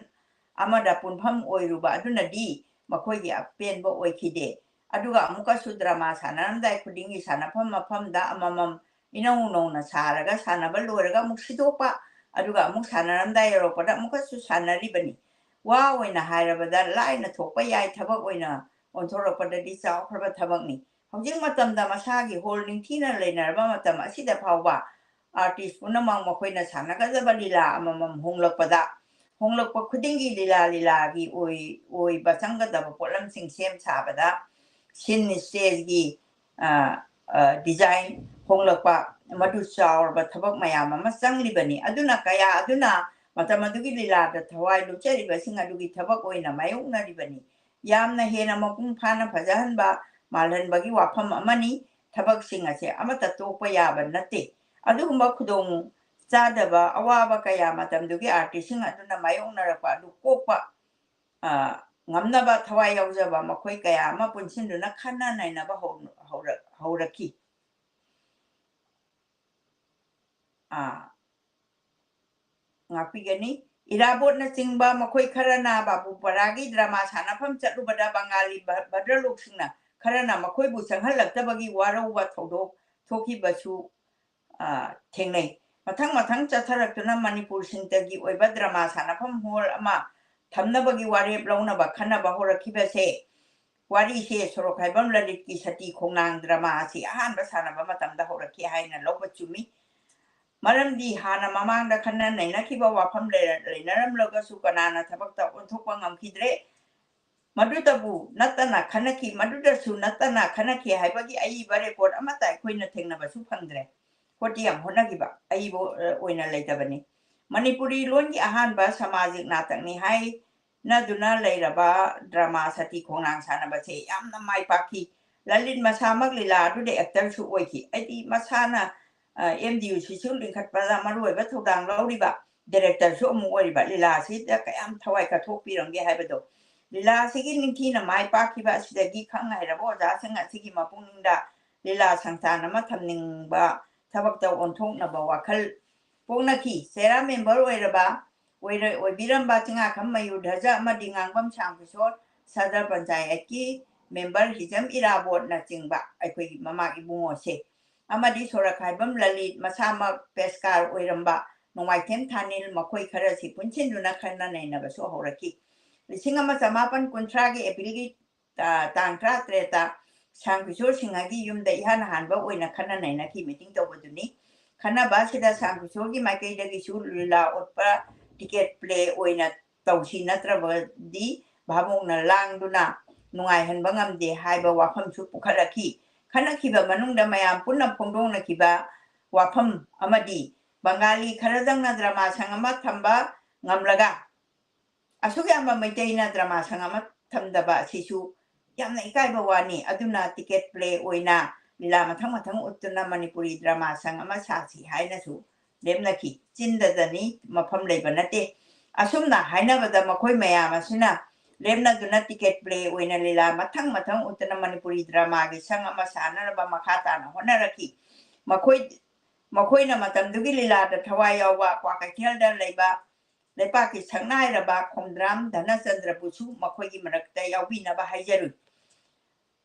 ꯑꯃꯗ ꯄꯨꯟꯐꯝ ꯑꯣꯏꯔꯨꯕ ꯑꯗꯨꯅꯗꯤ ꯃꯈꯣꯏꯒꯤ ꯑꯄꯦꯟꯕ ꯑꯣꯏꯈꯤꯗꯦ꯫ ꯑꯗꯨꯒ ꯑꯃꯨꯛꯀꯁꯨ ꯗ꯭ꯔꯃꯥ ꯁꯥꯟꯅꯔꯝꯗꯥꯏ ꯈꯨꯗꯤꯡꯒꯤ ꯁꯥꯟꯅꯐꯝ ꯃꯐꯝꯗ ꯑꯃꯃꯝ ꯏꯅꯧ ꯅꯧꯅ ꯁꯥꯔꯒ, ꯁꯥꯟꯅꯕ ꯂꯣꯏꯔꯒ ꯑꯃꯨꯛ ꯁꯤꯗꯣꯛꯄ, ꯑꯗꯨꯒ ꯑꯃꯨꯛ ꯁꯥꯟꯅꯔꯝꯗꯥꯏ ꯌꯧꯔꯛꯄꯗ ꯑꯃꯨꯛꯀꯁꯨ ꯁꯥꯟꯅꯔꯤꯕꯅꯤ꯫ ꯋꯥ ꯑꯣꯏꯅ ꯍꯥꯏꯔꯕꯗ, ꯂꯥꯏꯅ ꯊꯣꯛꯄ ꯌꯥꯏ, ꯊꯕꯛ ꯑꯣꯏꯅ ꯑꯣꯟꯊꯣꯔꯛꯄꯗꯗꯤ ꯆꯥꯎꯈ꯭ꯔꯕ ꯊꯕꯛꯅꯤ꯫ ꯍꯧꯖꯤꯛ ꯃꯇꯝꯗ ꯃꯁꯥꯒꯤ ꯍꯣꯜ ꯅꯤꯡꯊꯤꯅ ꯂꯩꯅꯔꯕ ꯃꯇꯝ ꯑꯁꯤꯗ ꯐꯥꯎꯕ ꯑꯥꯔꯇꯤꯁ ꯄꯨꯝꯅꯃꯛ ꯃꯈꯣꯏꯅ ꯁꯥꯟꯅꯒꯗꯕ ꯂꯤꯂꯥ ꯑꯃꯃꯝ ꯍꯣꯡꯂꯛꯄꯗ, ꯍꯣꯡꯂꯛꯄ ꯈꯨꯗꯤꯡꯒꯤ ꯂꯤꯂꯥ ꯂꯤꯂꯥꯒꯤ ꯑꯣꯏ-, ꯑꯣꯏꯕ ꯆꯪꯒꯗꯕ ꯄꯣꯠꯂꯝꯁꯤꯡ ꯁꯦꯝ ꯁꯥꯕꯗ, ꯁꯤꯟ ꯁ꯭ꯇꯦꯖꯒꯤ, ꯑ, ꯑ, ꯗꯤꯖꯥꯏꯟ ꯍꯣꯡꯂꯛꯄ, ꯃꯗꯨ ꯆꯥꯎꯔꯕ ꯊꯕꯛ ꯃꯌꯥꯝ ꯑꯃ ꯆꯪꯂꯤꯕꯅꯤ꯫ ꯑꯗꯨꯅ ꯀꯌꯥ ꯑꯗꯨꯅ ꯃꯇꯝ ꯑꯗꯨꯒꯤ ꯂꯤꯂꯥꯗ ꯊꯋꯥꯏ ꯂꯨꯞꯆꯔꯤꯕꯁꯤꯡ ꯑꯗꯨꯒꯤ ꯊꯕꯛ ꯑꯣꯏꯅ ꯃꯥꯌꯣꯛꯅꯔꯤꯕꯅꯤ꯫ ꯌꯥꯝꯅ ꯍꯦꯟꯅ ꯃꯄꯨꯡ ꯐꯥꯅ ꯐꯖꯍꯟꯕ, ꯃꯥꯜꯍꯟꯕꯒꯤ ꯋꯥꯐꯝ ꯑꯃꯅꯤ꯫ ꯊꯕꯛꯁꯤꯡ ꯑꯁꯦ ꯑꯃꯠꯇ ꯇꯣꯛꯄ ꯌꯥꯕ ꯅꯠꯇꯦ꯫ ꯑꯗꯨꯒꯨꯝꯕ ꯈꯨꯗꯣꯡ ꯆꯥꯗꯕ, ꯑꯋꯥꯕ ꯀꯌꯥ ꯃꯇꯝꯗꯨꯒꯤ ꯑꯥꯔꯇꯤꯁꯁꯤꯡ ꯑꯗꯨꯅ ꯃꯥꯌꯣꯛꯅꯔꯛꯄ ꯑꯗꯨ ꯀꯣꯛꯄ, ꯑ, ꯉꯝꯅꯕ ꯊꯋꯥꯏ ꯌꯥꯎꯖꯕ ꯃꯈꯣꯏ ꯀꯌꯥ ꯑꯃ ꯄꯨꯟꯁꯤꯟꯗꯨꯅ ꯈꯟꯅ ꯅꯩꯅꯕ ꯍꯧ-, ꯍꯧꯔꯛ-, ꯍꯧꯔꯛꯈꯤ꯫ ꯑ, ꯉꯥꯛꯄꯤꯒꯅꯤ꯫ ꯏꯔꯥꯕꯣꯠꯅꯆꯤꯡꯕ ꯃꯈꯣꯏ ꯈꯔꯅ ꯕꯥꯕꯨꯄꯥꯔꯥꯒꯤ ꯗ꯭ꯔꯃꯥ ꯁꯥꯟꯅꯐꯝ ꯆꯠꯂꯨꯕꯗ ꯕꯪꯒꯥꯂꯤ ꯚ-, ꯚꯗ꯭ꯔꯂꯣꯛꯁꯤꯡꯅ ꯈꯔꯅ ꯃꯈꯣꯏꯕꯨ ꯆꯪꯍꯜꯂꯛꯇꯕꯒꯤ ꯋꯥꯔꯧꯕ ꯊꯧꯗꯣꯛ ꯊꯣꯛꯈꯤꯕꯁꯨ, ꯑ, ꯊꯦꯡꯅꯩ꯫ ꯃꯊꯪ ꯃꯊꯪ ꯆꯠꯊꯔꯛꯇꯨꯅ ꯃꯅꯤꯄꯨꯔ ꯁꯤꯡꯇꯒꯤ ꯑꯣꯏꯕ ꯗ꯭ꯔꯃꯥ ꯁꯥꯟꯅꯐꯝ ꯍꯣꯜ ꯑꯃ ꯊꯝꯅꯕꯒꯤ ꯋꯥꯔꯦꯞ ꯂꯧꯅꯕ ꯈꯟꯅꯕ ꯍꯧꯔꯛꯈꯤꯕꯁꯦ, ꯋꯥꯔꯤꯁꯦ ꯁꯣꯔꯣꯛꯈꯥꯏꯕꯝ ꯂꯂꯤꯠꯀꯤ ꯁꯇꯤ ꯈꯣꯡꯅꯥꯡ ꯗ꯭ꯔꯃꯥ ꯑꯁꯤ ꯑꯍꯥꯟꯕ ꯁꯥꯟꯅꯕ ꯃꯇꯝꯗ ꯍꯧꯔꯛꯈꯤ ꯍꯥꯏꯅ ꯂꯧꯕ ꯆꯨꯝꯃꯤ꯫ ꯃꯔꯝꯗꯤ ꯍꯥꯟꯅ ꯃꯃꯥꯡꯗ ꯈꯟꯅ ꯅꯩꯅꯈꯤꯕ ꯋꯥꯐꯝ ꯂꯩꯔ-, ꯂꯩꯅꯔꯝꯂꯒꯁꯨ ꯀꯅꯥꯅ ꯊꯕꯛꯇ ꯑꯣꯟꯊꯣꯛꯄ ꯉꯝꯈꯤꯗ꯭ꯔꯦ꯫ ꯃꯗꯨꯇꯕꯨ ꯅꯠꯇꯅ ꯈꯟꯅꯈꯤ, ꯃꯗꯨꯗꯁꯨ ꯅꯠꯇꯅ ꯈꯟꯅꯈꯤ ꯍꯥꯏꯕꯒꯤ ꯑꯏꯕ ꯔꯦꯀꯣꯔꯗ ꯑꯃꯠꯇ ꯑꯩꯈꯣꯏꯅ ꯊꯦꯡꯅꯕꯁꯨ ꯐꯪꯗ꯭ꯔꯦ꯫ ꯍꯣꯠꯇꯤ ꯌꯥꯝ ꯍꯣꯠꯅꯈꯤꯕ, ꯑꯏꯕ, ꯑ, ꯑꯣꯏꯅ ꯂꯩꯇꯕꯅꯤ꯫ ꯃꯅꯤꯄꯨꯔꯤ ꯂꯣꯟꯒꯤ ꯑꯍꯥꯟꯕ ꯁꯃꯥꯖꯤꯛ ꯅꯥꯇꯛꯅꯤ ꯍꯥꯏꯅꯗꯨꯅ ꯂꯩꯔꯕ ꯗ꯭ꯔꯃꯥ ꯁꯇꯤ ꯈꯣꯡꯅꯥꯡ ꯁꯥꯟꯅꯕꯁꯦ ꯌꯥꯝꯅ ꯃꯥꯏ ꯄꯥꯛꯈꯤ꯫ ꯂꯂꯤꯠ ꯃꯁꯥꯃꯛ ꯂꯤꯂꯥ ꯑꯗꯨꯗ ꯑꯦꯛꯇꯔꯁꯨ ꯑꯣꯏꯈꯤ꯫ ꯑꯩꯗꯤ ꯃꯁꯥꯅ, ꯑ, ꯑꯦꯝ ꯗꯤ ꯌꯨ ꯁꯤꯁꯨ ꯂꯤꯡꯈꯠꯄꯗ ꯃꯔꯨꯑꯣꯏꯕ ꯊꯧꯗꯥꯡ ꯂꯧꯔꯤꯕ ꯗꯥꯏꯔꯦꯛꯇꯔꯁꯨ ꯑꯃꯨꯛ ꯑꯣꯏꯔꯤꯕ ꯂꯤꯂꯥ ꯑꯁꯤꯗ ꯀꯌꯥꯝ ꯊꯋꯥꯏ ꯀꯠꯊꯣꯛꯄꯤꯔꯝꯒꯦ ꯍꯥꯏꯕꯗꯣ꯫ ꯂꯤꯂꯥ ꯑꯁꯤꯒꯤ ꯅꯤꯡꯊꯤꯅ ꯃꯥꯏ ꯄꯥꯛꯈꯤꯕ ꯑꯁꯤꯗꯒꯤ ꯈꯪ ꯍꯩꯔꯕ ꯑꯣꯖꯥꯁꯤꯡ ꯑꯁꯤꯒꯤ ꯃꯄꯨꯛꯅꯤꯡꯗ ꯂꯤꯂꯥ ꯁꯪꯁꯊꯥꯟ ꯑꯃ ꯊꯝꯅꯤꯡꯕ ꯊꯕꯛꯇ ꯑꯣꯟꯊꯣꯛꯅꯕ ꯋꯥꯈꯜ ꯄꯣꯛꯅꯈꯤ꯫ ꯆꯦꯔꯥ member ꯑꯣꯏꯔꯕ, ꯑꯣꯏꯔ-, ꯑꯣꯏꯕꯤꯔꯝꯕ ꯆꯤꯡꯉꯥꯈꯝ ꯃꯌꯨꯔ ꯙ꯭ꯋꯖ ꯑꯃꯗꯤ ꯉꯥꯡꯕꯝ ꯁ꯭ꯌꯥꯝ ꯀꯤꯁꯣꯔ ꯁꯗꯔ ꯄꯟꯆꯥꯌꯠꯀꯤ member ꯍꯤꯖꯝ ꯏꯔꯥꯕꯣꯠꯅꯆꯤꯡꯕ ꯑꯩꯈꯣꯏꯒꯤ ꯃꯃꯥ ꯏꯕꯨꯡꯉꯣꯁꯦ ꯑꯃꯗꯤ ꯁꯣꯔꯛꯈꯥꯏꯕꯝ ꯂꯂꯤꯠ ꯃꯁꯥꯃꯛ ꯄꯦꯁꯀꯥꯔ ꯑꯣꯏꯔꯝꯕ ꯅꯣꯡꯃꯥꯏꯊꯦꯝ ꯊꯥꯅꯤꯜ ꯃꯈꯣꯏ ꯈꯔꯁꯤ ꯄꯨꯟꯁꯤꯟꯗꯨꯅ ꯈꯟꯅ ꯅꯩꯅꯕꯁꯨ ꯍꯧꯔꯛꯈꯤ꯫ ꯂꯤꯁꯤꯡ ꯑꯃ ꯆꯃꯥꯄꯟ ꯀꯨꯟꯊ꯭ꯔꯥꯒꯤ ꯑꯦꯄ꯭ꯔꯤꯜꯒꯤ, ꯑ, ꯇꯥꯡ ꯇꯔꯥꯇꯔꯦꯠꯇ ꯁ꯭ꯌꯥꯝ ꯀꯤꯁꯣꯔ ꯁꯤꯡꯍꯒꯤ ꯌꯨꯝꯗ ꯏꯍꯥꯟ ꯍꯥꯟꯕ ꯑꯣꯏꯅ ꯈꯟꯅ ꯅꯩꯅꯈꯤ meeting ꯇꯧꯕꯗꯨꯅꯤ꯫ ꯈꯟꯅꯕ ꯑꯁꯤꯗ ꯁ꯭ꯌꯥꯝ ꯀꯤꯁꯣꯔꯒꯤ ꯃꯥꯏꯀꯩꯗꯒꯤꯁꯨ ꯂꯤꯂꯥ ꯎꯠꯄ ticket play ꯑꯣꯏꯅ ꯇꯧꯁꯤ, ꯅꯠꯇ꯭ꯔꯕꯗꯤ ꯚꯥꯕꯣꯛꯅ ꯂꯥꯡꯗꯨꯅ ꯅꯨꯡꯉꯥꯏꯍꯟꯕ ꯉꯝꯗꯦ ꯍꯥꯏꯕ ꯋꯥꯐꯝꯁꯨ ꯄꯨꯈꯠꯂꯛꯈꯤ꯫ ꯈꯟꯅꯈꯤꯕ ꯃꯅꯨꯡꯗ ꯃꯌꯥꯝ ꯄꯨꯟꯅ ꯐꯣꯡꯗꯣꯛꯅꯈꯤꯕ ꯋꯥꯐꯝ ꯑꯃꯗꯤ ꯕꯪꯒꯥꯂꯤ ꯈꯔꯗꯪꯅ ꯗ꯭ꯔꯃꯥ ꯁꯪ ꯑꯃ ꯊꯝꯕ ꯉꯝꯂꯒ ꯑꯁꯨꯛ ꯌꯥꯝꯕ ꯃꯩꯇꯩꯅ ꯗ꯭ꯔꯃꯥ ꯁꯪ ꯑꯃ ꯊꯝꯗꯕ ꯑꯁꯤꯁꯨ ꯌꯥꯝꯅ ꯏꯀꯥꯏꯕ ꯋꯥꯅꯤ꯫ ꯑꯗꯨꯅ ticket play ꯑꯣꯏꯅ ꯂꯤꯂꯥ ꯃꯊꯪ ꯃꯊꯪ ꯎꯠꯇꯨꯅ ꯃꯅꯤꯄꯨꯔꯤ ꯗ꯭ꯔꯃꯥ ꯁꯪ ꯑꯃ ꯁꯥꯁꯤ ꯍꯥꯏꯅꯁꯨ ꯂꯦꯞꯅꯈꯤ꯫ ꯆꯤꯟꯗꯗꯅꯤ, ꯃꯐꯝ ꯂꯩꯕ ꯅꯠꯇꯦ꯫ ꯑꯁꯨꯝꯅ ꯍꯥꯏꯅꯕꯗ ꯃꯈꯣꯏ ꯃꯌꯥꯝ ꯑꯁꯤꯅ ꯂꯦꯞꯅꯗꯨꯅ ticket play ꯑꯣꯏꯅ ꯂꯤꯂꯥ ꯃꯊꯪ ꯃꯊꯪ ꯎꯠꯇꯨꯅ ꯃꯅꯤꯄꯨꯔꯤ ꯗ꯭ꯔꯃꯥꯒꯤ ꯁꯪ ꯑꯃ ꯁꯥꯅꯅꯕ ꯃꯈꯥ ꯇꯥꯅ ꯍꯣꯠꯅꯔꯛꯈꯤ꯫ ꯃꯈꯣꯏ, ꯃꯈꯣꯏꯅ ꯃꯇꯝꯗꯨꯒꯤ ꯂꯤꯂꯥꯗ ꯊꯋꯥꯏ ꯌꯥꯎꯕ ꯀ꯭ꯋꯥꯀꯩꯊꯦꯜꯗ ꯂꯩꯕ ꯂꯩꯄꯥꯛꯀꯤ ꯁꯛꯅꯥꯏꯔꯕ ꯈꯣꯝꯗ꯭ꯔꯥꯝ ꯙꯅꯆꯟꯗ꯭ꯔꯕꯨꯁꯨ ꯃꯈꯣꯏꯒꯤ ꯃꯔꯛꯇ ꯌꯥꯎꯕꯤꯅꯕ ꯍꯥꯏꯖꯔꯨꯏ꯫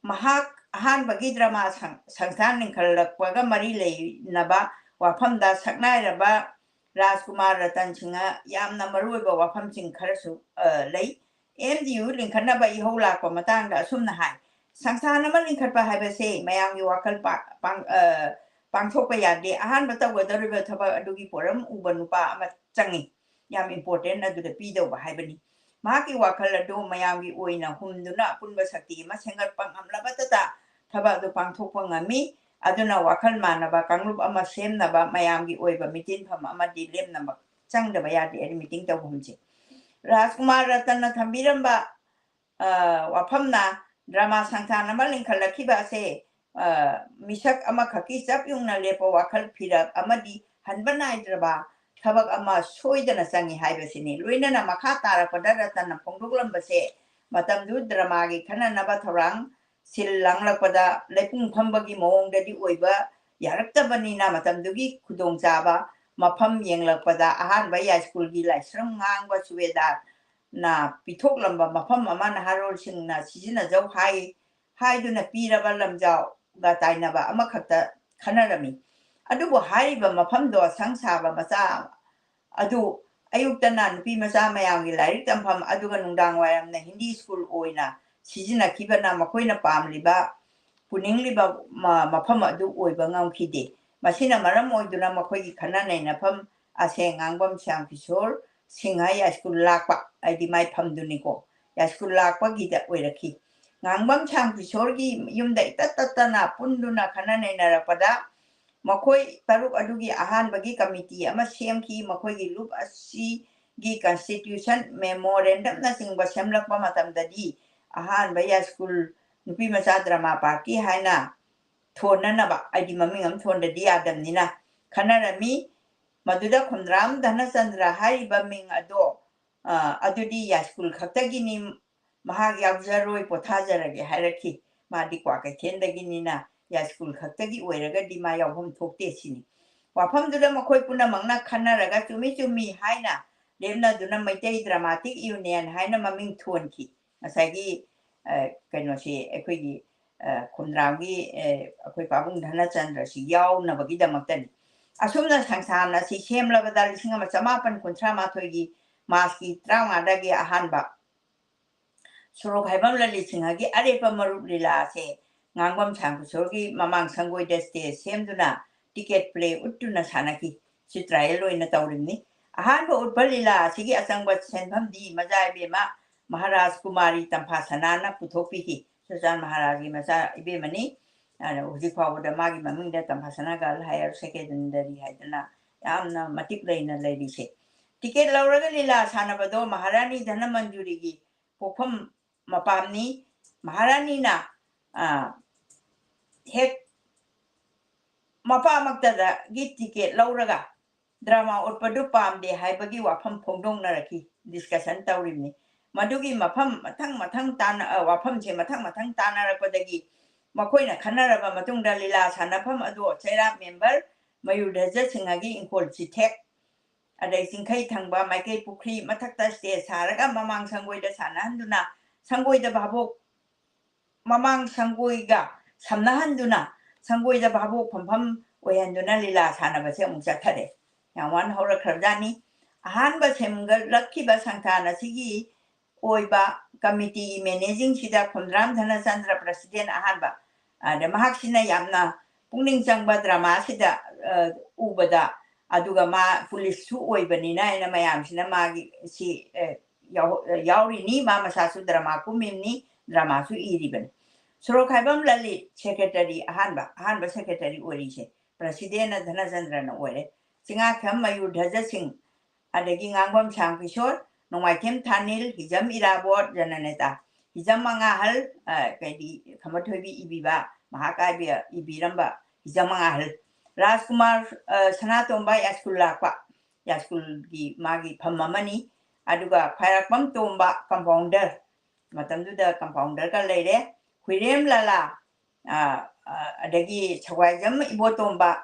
ꯃꯍꯥꯛ ꯑꯍꯥꯟꯕꯒꯤ ꯗ꯭ꯔꯃꯥ ꯁꯪ-, ꯁꯪꯁꯊꯥꯟ ꯂꯤꯡꯈꯠꯂꯛꯄꯒ ꯃꯔꯤ ꯂꯩꯅꯕ ꯋꯥꯐꯝꯗ ꯁꯛꯅꯥꯏꯔꯕ ꯔꯥꯖꯀꯨꯃꯥꯔ ꯔꯇꯟ ꯁꯤꯡꯍ ꯌꯥꯝꯅ ꯃꯔꯨꯑꯣꯏꯕ ꯋꯥꯐꯝꯁꯤꯡ ꯈꯔꯁꯨ, ꯑ, ꯂꯩ꯫ M D U ꯂꯤꯡꯈꯠꯅꯕ ꯏꯍꯧ ꯂꯥꯛꯄ ꯃꯇꯥꯡꯗ ꯑꯁꯨꯝꯅ ꯍꯥꯏ, "ꯁꯪꯁꯊꯥꯟ ꯑꯃ ꯂꯤꯡꯈꯠꯄ ꯍꯥꯏꯕꯁꯦ ꯃꯌꯥꯝꯒꯤ ꯋꯥꯈꯜ ꯄꯥ-, ꯄꯥꯡ-, ꯑ, ꯄꯥꯡꯊꯣꯛꯄ ꯌꯥꯗꯦ꯫ ꯑꯍꯥꯟꯕ ꯇꯧꯒꯗꯧꯔꯤꯕ ꯊꯕꯛ ꯑꯗꯨꯒꯤ ꯄꯣꯠ ꯑꯃ ꯎꯕ ꯅꯨꯄꯥ ꯑꯃ ꯆꯪꯉꯤ꯫ ꯌꯥꯝ important ꯑꯗꯨꯗ ꯄꯤꯗꯧꯕ ꯍꯥꯏꯕꯅꯤ꯫" ꯃꯍꯥꯛꯀꯤ ꯋꯥꯈꯜ ꯑꯗꯨ ꯃꯌꯥꯝꯒꯤ ꯑꯣꯏꯅ ꯍꯨꯝꯗꯨꯅ ꯑꯄꯨꯟꯕ ꯁꯛꯇꯤ ꯑꯃ ꯁꯦꯝꯒꯠꯄ ꯉꯝꯂꯕꯇꯇ ꯊꯕꯛ ꯑꯗꯨ ꯄꯥꯡꯊꯣꯛꯄ ꯉꯝꯃꯤ꯫ ꯑꯗꯨꯅ ꯋꯥꯈꯜ ꯃꯥꯟꯅꯕ ꯀꯥꯡꯂꯨꯞ ꯑꯃ ꯁꯦꯝꯅꯕ ꯃꯌꯥꯝꯒꯤ ꯑꯣꯏꯕ ꯃꯤꯇꯤꯟꯐꯝ ꯑꯃꯗꯤ ꯂꯦꯞꯅꯃꯛ ꯆꯪꯗꯕ ꯌꯥꯗꯦ꯫ ꯑꯗꯨ meeting ꯇꯧꯐꯝꯁꯦ ꯔꯥꯖꯀꯨꯃꯥꯔ ꯔꯇꯟꯅ ꯊꯝꯕꯤꯔꯝꯕ, ꯑ, ꯋꯥꯐꯝꯅ ꯗ꯭ꯔꯃꯥ ꯁꯪꯁꯊꯥꯟ ꯑꯃ ꯂꯤꯡꯈꯠꯂꯛꯈꯤꯕ ꯑꯁꯦ, ꯑ, ꯃꯤꯁꯛ ꯑꯃꯈꯛꯀꯤ ꯆꯞ ꯌꯨꯡꯅ ꯂꯦꯞꯄ ꯋꯥꯈꯜ ꯐꯤꯔꯛ ꯑꯃꯗꯤ ꯍꯟꯕ ꯅꯥꯏꯗ꯭ꯔꯕ ꯊꯕꯛ ꯑꯃ ꯁꯣꯏꯗꯅ ꯆꯪꯏ ꯍꯥꯏꯕꯁꯤꯅꯤ꯫ ꯂꯣꯏꯅꯅ ꯃꯈꯥ ꯇꯥꯔꯛꯄꯗ ꯔꯇꯟꯅ ꯐꯣꯡꯗꯣꯛꯂꯝꯕꯁꯦ ꯃꯇꯝꯗꯨ ꯗ꯭ꯔꯃꯥꯒꯤ ꯈꯟꯅꯅꯕ ꯊꯧꯔꯥꯡ ꯁꯤꯜ ꯂꯥꯡꯂꯛꯄꯗ ꯂꯩꯄꯨꯡ ꯐꯝꯕꯒꯤ ꯃꯑꯣꯡꯗꯗꯤ ꯑꯣꯏꯕ ꯌꯥꯔꯛꯇꯕꯅꯤꯅ ꯃꯇꯝꯗꯨꯒꯤ ꯈꯨꯗꯣꯡꯆꯥꯕ ꯃꯐꯝ ꯌꯦꯡꯂꯛꯄꯗ ꯑꯍꯥꯟꯕ ꯌꯥꯏꯁ꯭ꯀꯨꯜꯒꯤ ꯂꯥꯏꯁ꯭ꯔꯝ ꯉꯥꯡꯕ ꯁꯨꯕꯦꯗꯥꯔꯅ ꯄꯤꯊꯣꯛꯂꯝꯕ ꯃꯐꯝ ꯑꯃ ꯅꯍꯥꯔꯣꯜꯁꯤꯡꯅ ꯁꯤꯖꯤꯟꯅꯖꯧ ꯍꯥꯏ ꯍꯥꯏꯗꯨꯅ ꯄꯤꯔꯕ ꯂꯝꯖꯥꯎꯒ ꯇꯥꯏꯅꯕ ꯑꯃꯈꯛꯇ ꯈꯟꯅꯔꯝꯃꯤ꯫ ꯑꯗꯨꯕꯨ ꯍꯥꯏꯔꯤꯕ ꯃꯐꯝꯗꯣ ꯁꯪ ꯁꯥꯕ ꯃꯆꯥ ꯑꯗꯨ ꯑꯌꯨꯛꯇꯅ ꯅꯨꯄꯤ ꯃꯆꯥ ꯃꯌꯥꯝꯒꯤ ꯂꯥꯏꯔꯤꯛ ꯇꯝꯐꯝ ꯑꯗꯨꯒ ꯅꯨꯡꯗꯥꯡ ꯋꯥꯏꯔꯝꯅ ꯍꯤꯟꯗꯤ ꯁ꯭ꯀꯨꯜ ꯑꯣꯏꯅ ꯁꯤꯖꯤꯟꯅꯈꯤꯕꯅ ꯃꯈꯣꯏꯅ ꯄꯥꯝꯂꯤꯕ, ꯄꯨꯅꯤꯡꯂꯤꯕ ꯃ-, ꯃꯐꯝ ꯑꯗꯨ ꯑꯣꯏꯕ ꯉꯝꯈꯤꯗꯦ꯫ ꯃꯁꯤꯅ ꯃꯔꯝ ꯑꯣꯏꯗꯨꯅ ꯃꯈꯣꯏꯒꯤ ꯈꯟꯅ ꯅꯩꯅꯐꯝ ꯑꯁꯦ ꯉꯥꯡꯕꯝ ꯁ꯭ꯌꯥꯝ ꯀꯤꯁꯣꯔ ꯁꯤꯡꯍ ꯌꯥꯏꯁ꯭ꯀꯨꯜ ꯂꯥꯛꯄ, ꯍꯥꯏꯗꯤ ꯃꯥꯏ ꯐꯝꯗꯨꯅꯤꯀꯣ, ꯌꯥꯏꯁ꯭ꯀꯨꯜ ꯂꯥꯛꯄꯒꯤꯗ ꯑꯣꯏꯔꯛꯈꯤ꯫ ꯉꯥꯡꯕꯝ ꯁ꯭ꯌꯥꯝ ꯀꯤꯁꯣꯔꯒꯤ ꯌꯨꯝꯗ ꯏꯇꯠ ꯇꯠꯇꯅ ꯄꯨꯟꯗꯨꯅ ꯈꯟꯅ ꯅꯩꯅꯔꯛꯄꯗ ꯃꯈꯣꯏ ꯇꯔꯨꯛ ꯑꯗꯨꯒꯤ ꯑꯍꯥꯟꯕꯒꯤ ꯀꯃꯤꯇꯤ ꯑꯃ ꯁꯦꯝꯈꯤ꯫ ꯃꯈꯣꯏꯒꯤ ꯂꯨꯞ ꯑꯁꯤꯒꯤ constitution, memorandumꯅꯆꯤꯡꯕ ꯁꯦꯝꯂꯛꯄ ꯃꯇꯝꯗꯗꯤ ꯑꯍꯥꯟꯕ ꯌꯥꯏꯁ꯭ꯀꯨꯜ ꯅꯨꯄꯤ ꯃꯆꯥ ꯗ꯭ꯔꯃꯥ ꯄꯥꯔꯛꯀꯤ ꯍꯥꯏꯅ ꯊꯣꯟꯅꯅꯕ, ꯍꯥꯏꯗꯤ ꯃꯃꯤꯡ ꯑꯃ ꯊꯣꯟꯗ꯭ꯔꯗꯤ ꯌꯥꯗꯕꯅꯤꯅ ꯈꯟꯅꯔꯝꯃꯤ꯫ ꯃꯗꯨꯗ ꯈꯣꯝꯗ꯭ꯔꯥꯝ ꯙꯅꯆꯟꯗ꯭ꯔ ꯍꯥꯏꯔꯤꯕ ꯃꯤꯡ ꯑꯗꯣ, ꯑ, ꯑꯗꯨꯗꯤ ꯌꯥꯏꯁ꯭ꯀꯨꯜ ꯈꯛꯇꯒꯤꯅꯤ, ꯃꯍꯥꯛ ꯌꯥꯎꯖꯔꯣꯏ, ꯄꯣꯊꯥꯖꯔꯒꯦ ꯍꯥꯏꯔꯛꯈꯤ꯫ ꯃꯥꯗꯤ ꯀ꯭ꯋꯥꯀꯩꯊꯦꯜꯗꯒꯤꯅꯤꯅ ꯌꯥꯏꯁ꯭ꯀꯨꯜ ꯈꯛꯇꯒꯤ ꯑꯣꯏꯔꯒꯗꯤ ꯃꯥ ꯌꯥꯎꯐꯝ ꯊꯣꯛꯇꯦ ꯁꯤꯅꯤ꯫ ꯋꯥꯐꯝꯗꯨꯗ ꯃꯈꯣꯏ ꯄꯨꯝꯅꯃꯛꯅ ꯈꯟꯅꯔꯒ ꯆꯨꯝꯃꯤ ꯆꯨꯝꯃꯤ ꯍꯥꯏꯅ ꯂꯦꯞꯅꯗꯨꯅ ꯃꯩꯇꯩ ꯗ꯭ꯔꯃꯥꯇꯤꯛ ꯌꯨꯅꯤꯌꯟ ꯍꯥꯏꯅ ꯃꯃꯤꯡ ꯊꯣꯟꯈꯤ꯫ ꯉꯁꯥꯏꯒꯤ, ꯑ, ꯀꯩꯅꯣꯁꯤ ꯑꯩꯈꯣꯏꯒꯤ, ꯑ, ꯈꯣꯝꯗ꯭ꯔꯥꯝꯒꯤ, ꯑ, ꯑꯩꯈꯣꯏ ꯄꯥꯕꯨꯡ ꯙꯅꯆꯟꯗ꯭ꯔꯁꯤ ꯌꯥꯎꯅꯕꯒꯤꯗꯃꯛꯇꯅꯤ꯫ ꯑꯁꯨꯝꯅ ꯁꯪꯁꯊꯥꯟ ꯑꯁꯤ ꯁꯦꯝꯂꯕꯗ ꯂꯤꯁꯤꯡ ꯑꯃ ꯆꯃꯥꯄꯟ ꯀꯨꯟꯊ꯭ꯔꯥ ꯃꯥꯊꯣꯏꯒꯤ ꯃꯥꯔꯆꯀꯤ ꯇꯔꯥꯃꯉꯥꯗꯒꯤ ꯑꯍꯥꯟꯕ ꯁꯣꯔꯣꯛ ꯍꯥꯏꯕꯝ ꯂꯂꯤꯠ ꯁꯤꯡꯍꯒꯤ ꯑꯔꯦꯞꯄ ꯃꯔꯨꯞ ꯂꯤꯂꯥ ꯑꯁꯦ ꯉꯥꯡꯕꯝ ꯁ꯭ꯌꯥꯝ ꯀꯤꯁꯣꯔꯒꯤ ꯃꯃꯥꯡ ꯁꯪꯒꯣꯏꯗ stage ꯁꯦꯝꯗꯨꯅ ticket play ꯎꯠꯇꯨꯅ ꯁꯥꯟꯅꯈꯤ꯫ ꯁꯤ trial ꯑꯣꯏꯅ ꯇꯧꯔꯤꯕꯅꯤ꯫ ꯑꯍꯥꯟꯕ ꯎꯠꯄ ꯂꯤꯂꯥ ꯑꯁꯤꯒꯤ ꯑꯆꯪꯕ ꯁꯦꯟꯐꯝꯗꯤ ꯃꯖꯥ ꯏꯕꯦꯝꯃ ꯃꯍꯥꯔꯥꯖ ꯀꯨꯃꯥꯔꯤ ꯇꯝꯐꯥꯁꯅꯥꯅ ꯄꯨꯊꯣꯛꯄꯤꯈꯤ꯫ ꯆꯨꯔꯆꯥꯟ ꯃꯍꯥꯔꯥꯖꯒꯤ ꯃꯆꯥ ꯏꯕꯦꯝꯃꯅꯤ꯫ ꯑꯗ ꯍꯧꯖꯤꯛ ꯐꯥꯎꯕꯗ ꯃꯥꯒꯤ ꯃꯃꯤꯡꯗ ꯇꯝꯐꯥꯁꯅꯥ Girl Higher Secondary ꯍꯥꯏꯗꯅ ꯌꯥꯝꯅ ꯃꯇꯤꯛ ꯂꯩꯅ ꯂꯩꯔꯤꯁꯦ꯫ Ticket ꯂꯧꯔꯒ ꯂꯤꯂꯥ ꯁꯥꯟꯅꯕꯗꯣ ꯃꯍꯥꯔꯥꯅꯤ ꯙꯅꯃꯟꯖꯨꯔꯤꯒꯤ ꯄꯣꯛꯐꯝ ꯃꯄꯥꯝꯅꯤ꯫ ꯃꯍꯥꯔꯥꯅꯤꯅ, ꯑ, ꯍꯦꯛ ꯃꯄꯥꯃꯛꯇꯗꯒꯤ ticket ꯂꯧꯔꯒ drama ꯎꯠꯄꯗꯨ ꯄꯥꯝꯗꯦ ꯍꯥꯏꯕꯒꯤ ꯋꯥꯐꯝ ꯐꯣꯡꯗꯣꯛꯅꯔꯛꯈꯤ, discussion ꯇꯧꯔꯤꯕꯅꯤ꯫ ꯃꯗꯨꯒꯤ ꯃꯐꯝ ꯃꯊꯪ ꯃꯊꯪ ꯇꯥꯅ-, ꯑ, ꯋꯥꯐꯝꯁꯦ ꯃꯊꯪ ꯃꯊꯪ ꯇꯥꯅꯔꯛꯄꯗꯒꯤ ꯃꯈꯣꯏꯅ ꯈꯟꯅꯔꯕ ꯃꯇꯨꯡꯗ ꯂꯤꯂꯥ ꯁꯥꯟꯅꯐꯝ ꯑꯗꯨ ꯆꯩꯔꯥꯛ ꯃꯦꯝꯕꯔ ꯃꯌꯨꯔꯙꯖ ꯁꯤꯡꯍꯒꯤ ꯏꯪꯈꯣꯜ ꯆꯤꯊꯦꯛ, ꯑꯗꯩ ꯆꯤꯡꯈꯩ ꯊꯪꯕ ꯃꯥꯏꯀꯩ ꯄꯨꯈ꯭ꯔꯤ ꯃꯊꯛꯇ ꯁ꯭ꯇꯦꯖ ꯁꯥꯔꯒ ꯃꯃꯥꯡ ꯁꯪꯒꯣꯏꯗ ꯁꯥꯟꯅꯍꯟꯗꯨꯅ, ꯁꯪꯒꯣꯏꯗ ꯚꯥꯕꯣꯛ, ꯃꯃꯥꯡ ꯁꯪꯒꯣꯏꯒ ꯁꯝꯅꯍꯟꯗꯨꯅ, ꯁꯪꯒꯣꯏꯗ ꯚꯥꯕꯣꯛ ꯐꯝꯐꯝ ꯑꯣꯏꯍꯟꯗꯨꯅ ꯂꯤꯂꯥ ꯁꯥꯟꯅꯕꯁꯦ ꯑꯃꯨꯛ ꯆꯠꯊꯔꯦ꯫ ꯌꯥꯝ ꯋꯥꯅ ꯍꯧꯔꯛꯈ꯭ꯔꯕꯖꯥꯠꯅꯤ꯫ ꯑꯍꯥꯟꯕ ꯁꯦꯝꯒꯠꯂꯛꯈꯤꯕ ꯁꯪꯁꯊꯥꯟ ꯑꯁꯤꯒꯤ ꯑꯣꯏꯕ ꯀꯃꯤꯇꯤꯒꯤ ꯃꯦꯅꯦꯖꯤꯡꯁꯤꯗ ꯈꯣꯝꯗ꯭ꯔꯥꯝ ꯙꯅꯆꯟꯗ꯭ꯔ ꯄ꯭ꯔꯁꯤꯗꯦꯟ ꯑꯍꯥꯟꯕ, ꯑꯗ ꯃꯍꯥꯛꯁꯤꯅ ꯌꯥꯝꯅ ꯄꯨꯛꯅꯤꯡ ꯆꯪꯕ ꯗ꯭ꯔꯃꯥꯁꯤꯗ, ꯑ, ꯎꯕꯗ, ꯑꯗꯨꯒ ꯃꯥ ꯄꯨꯂꯤꯁꯁꯨ ꯑꯣꯏꯕꯅꯤꯅ ꯑꯩꯅ ꯃꯌꯥꯝꯁꯤꯅ ꯃꯥꯒꯤ ꯁꯤ, ꯑ, ꯌꯥꯎ-, ꯌꯥꯎꯔꯤꯅꯤ꯫ ꯃꯥ ꯃꯁꯥꯁꯨ ꯗ꯭ꯔꯃꯥ ꯀꯨꯝꯃꯤꯕꯅꯤ, ꯗ꯭ꯔꯃꯥꯁꯨ ꯏꯔꯤꯕꯅꯤ꯫ ꯁꯣꯔꯣꯛꯈꯥꯏꯕꯝ ꯂꯂꯤꯠ ꯁꯦꯀ꯭ꯔꯦꯇꯔꯤ ꯑꯍꯥꯟꯕ, ꯑꯍꯥꯟꯕ ꯁꯦꯀ꯭ꯔꯦꯇꯔꯤ ꯑꯣꯏꯔꯤꯁꯦ ꯄ꯭ꯔꯁꯤꯗꯦꯟ ꯙꯅꯆꯟꯗ꯭ꯔꯅ ꯑꯣꯏꯔꯦ꯫ ꯆꯤꯡꯉꯥꯈꯝ ꯃꯌꯨꯔꯙꯖ ꯁꯤꯡ, ꯑꯗꯒꯤ ꯉꯥꯡꯕꯝ ꯁ꯭ꯌꯥꯝ ꯀꯤꯁꯣꯔ, ꯅꯣꯡꯃꯥꯏꯊꯦꯝ ꯊꯥꯅꯤꯜ, ꯍꯤꯖꯝ ꯏꯔꯥꯕꯣꯠ, ꯖꯅꯅꯦꯇꯥ, ꯍꯤꯖꯝ ꯃꯉꯥꯍꯜ, ꯑ, ꯀꯩꯗꯤ, ꯈꯝꯕꯊꯣꯏꯕꯤ ꯏꯕꯤꯕ, ꯃꯍꯥꯀꯥꯕ꯭ꯌ ꯏꯕꯤꯔꯝꯕ ꯍꯤꯖꯝ ꯃꯉꯥꯍꯜ, ꯔꯥꯖꯀꯨꯃꯥꯔ, ꯑ, ꯁꯅꯥꯇꯣꯝꯕ ꯌꯥꯏꯁ꯭ꯀꯨꯜ ꯂꯥꯛꯄ, ꯌꯥꯏꯁ꯭ꯀꯨꯜꯒꯤ ꯃꯥꯒꯤ ꯐꯝ ꯑꯃꯅꯤ, ꯑꯗꯨꯒ ꯈ꯭ꯋꯥꯏꯔꯥꯛꯄꯝ ꯇꯣꯝꯕ ꯀꯝꯄꯥꯎꯟꯗꯔ, ꯃꯇꯝꯗꯨꯗ ꯀꯝꯄꯥꯎꯟꯗꯔꯒ ꯂꯩꯔꯦ, ꯍꯨꯏꯔꯦꯝ ꯂꯂꯥ, ꯑ, ꯑ, ꯑꯗꯒꯤ ꯁꯒ꯭ꯋꯥꯏꯖꯝ ꯏꯕꯣꯇꯣꯝꯕ,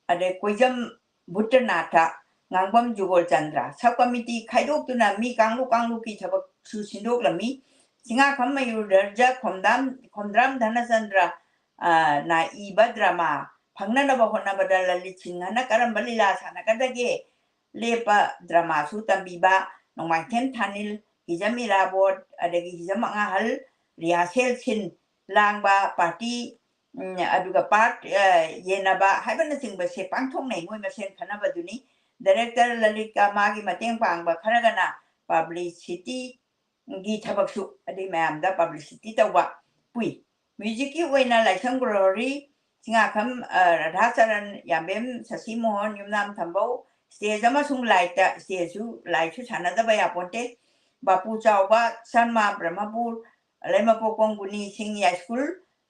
ꯑꯗꯩ ꯀꯣꯏꯖꯝ ꯕꯨꯠꯇꯅꯥꯊ, ꯉꯥꯡꯕꯝ ꯖꯨꯒꯣꯜꯆꯟꯗ꯭ꯔ, ꯁꯕ ꯀꯃꯤꯇꯤ ꯈꯥꯏꯗꯣꯛꯇꯨꯅ ꯃꯤ ꯀꯥꯡꯂꯨꯞ ꯀꯥꯡꯂꯨꯞꯀꯤ ꯊꯕꯛꯁꯨ ꯁꯤꯟꯗꯣꯛꯂꯝꯃꯤ꯫ ꯆꯤꯡꯉꯥꯈꯝ ꯃꯌꯨꯔꯙꯔꯖ, ꯈꯣꯝꯗꯥꯝ-, ꯈꯣꯝꯗ꯭ꯔꯥꯝ ꯙꯅꯆꯟꯗ꯭ꯔ, ꯑ, ꯅ ꯏꯕ ꯗ꯭ꯔꯃꯥ ꯐꯪꯅꯅꯕ ꯍꯣꯠꯅꯕꯗ ꯂꯂꯤꯠ ꯁꯤꯡꯍꯅ ꯀꯔꯝꯕ ꯂꯤꯂꯥ ꯁꯥꯟꯅꯒꯗꯒꯦ ꯂꯦꯞꯄ ꯗ꯭ꯔꯃꯥꯁꯨ ꯇꯝꯕꯤꯕ, ꯅꯣꯡꯃꯥꯏꯊꯦꯝ ꯊꯥꯅꯤꯜ, ꯍꯤꯖꯝ ꯏꯔꯥꯕꯣꯠ, ꯑꯗꯒꯤ ꯍꯤꯖꯝ ꯑꯉꯥꯍꯜ, ꯔꯤꯍꯥꯔꯁꯦꯜ ꯁꯤꯟ ꯂꯥꯡꯕ, ꯄꯥꯔꯇꯤ, ꯎꯝ, ꯑꯗꯨꯒ ꯄꯥꯔꯠ, ꯑ, ꯌꯦꯟꯅꯕ ꯍꯥꯏꯕꯅꯆꯤꯡꯕꯁꯦ ꯄꯥꯡꯊꯣꯛꯅꯩ ꯃꯣꯏ ꯃꯁꯦꯟ ꯈꯟꯅꯕꯗꯨꯅꯤ꯫ ꯗꯥꯏꯔꯦꯛꯇꯔ ꯂꯂꯤꯠꯀ ꯃꯥꯒꯤ ꯃꯇꯦꯡ ꯄꯥꯡꯕ ꯈꯔꯒꯅ ꯄꯕ꯭ꯂꯤꯁꯤꯇꯤꯒꯤ ꯊꯕꯛꯁꯨ, ꯑꯗꯩ ꯃꯌꯥꯝꯗ ꯄꯕ꯭ꯂꯤꯁꯤꯇꯤ ꯇꯧꯕ ꯄꯨꯏ꯫ ꯃ꯭ꯌꯨꯖꯤꯛꯀꯤ ꯑꯣꯏꯅ ꯂꯥꯏꯁ꯭ꯔꯝ ꯒ꯭ꯔꯣꯍꯔꯤ, ꯆꯤꯡꯉꯥꯈꯝ, ꯑ, ꯔꯥꯙꯥꯆꯔꯟ, ꯌꯥꯝꯕꯦꯝ ꯁꯁꯤ ꯃꯣꯍꯟ, ꯌꯨꯝꯅꯥꯝ ꯊꯝꯕꯧ, ꯁ꯭ꯇꯦꯖ ꯑꯃꯁꯨꯡ ꯂꯥꯏꯠꯇ, ꯁ꯭ꯇꯦꯖꯁꯨ ꯂꯥꯏꯠꯁꯨ ꯁꯥꯟꯅꯗꯕ ꯌꯥꯄꯣꯟꯇꯦ꯫ ꯕꯥꯄꯨ ꯆꯥꯎꯕ, ꯁꯔꯃ ꯕ꯭ꯔꯍꯃꯄꯨꯔ, ꯂꯩꯃꯄꯣꯛꯄꯝ ꯒꯨꯅꯤ ꯁꯤꯡ ꯌꯥꯏꯁ꯭ꯀꯨꯜ,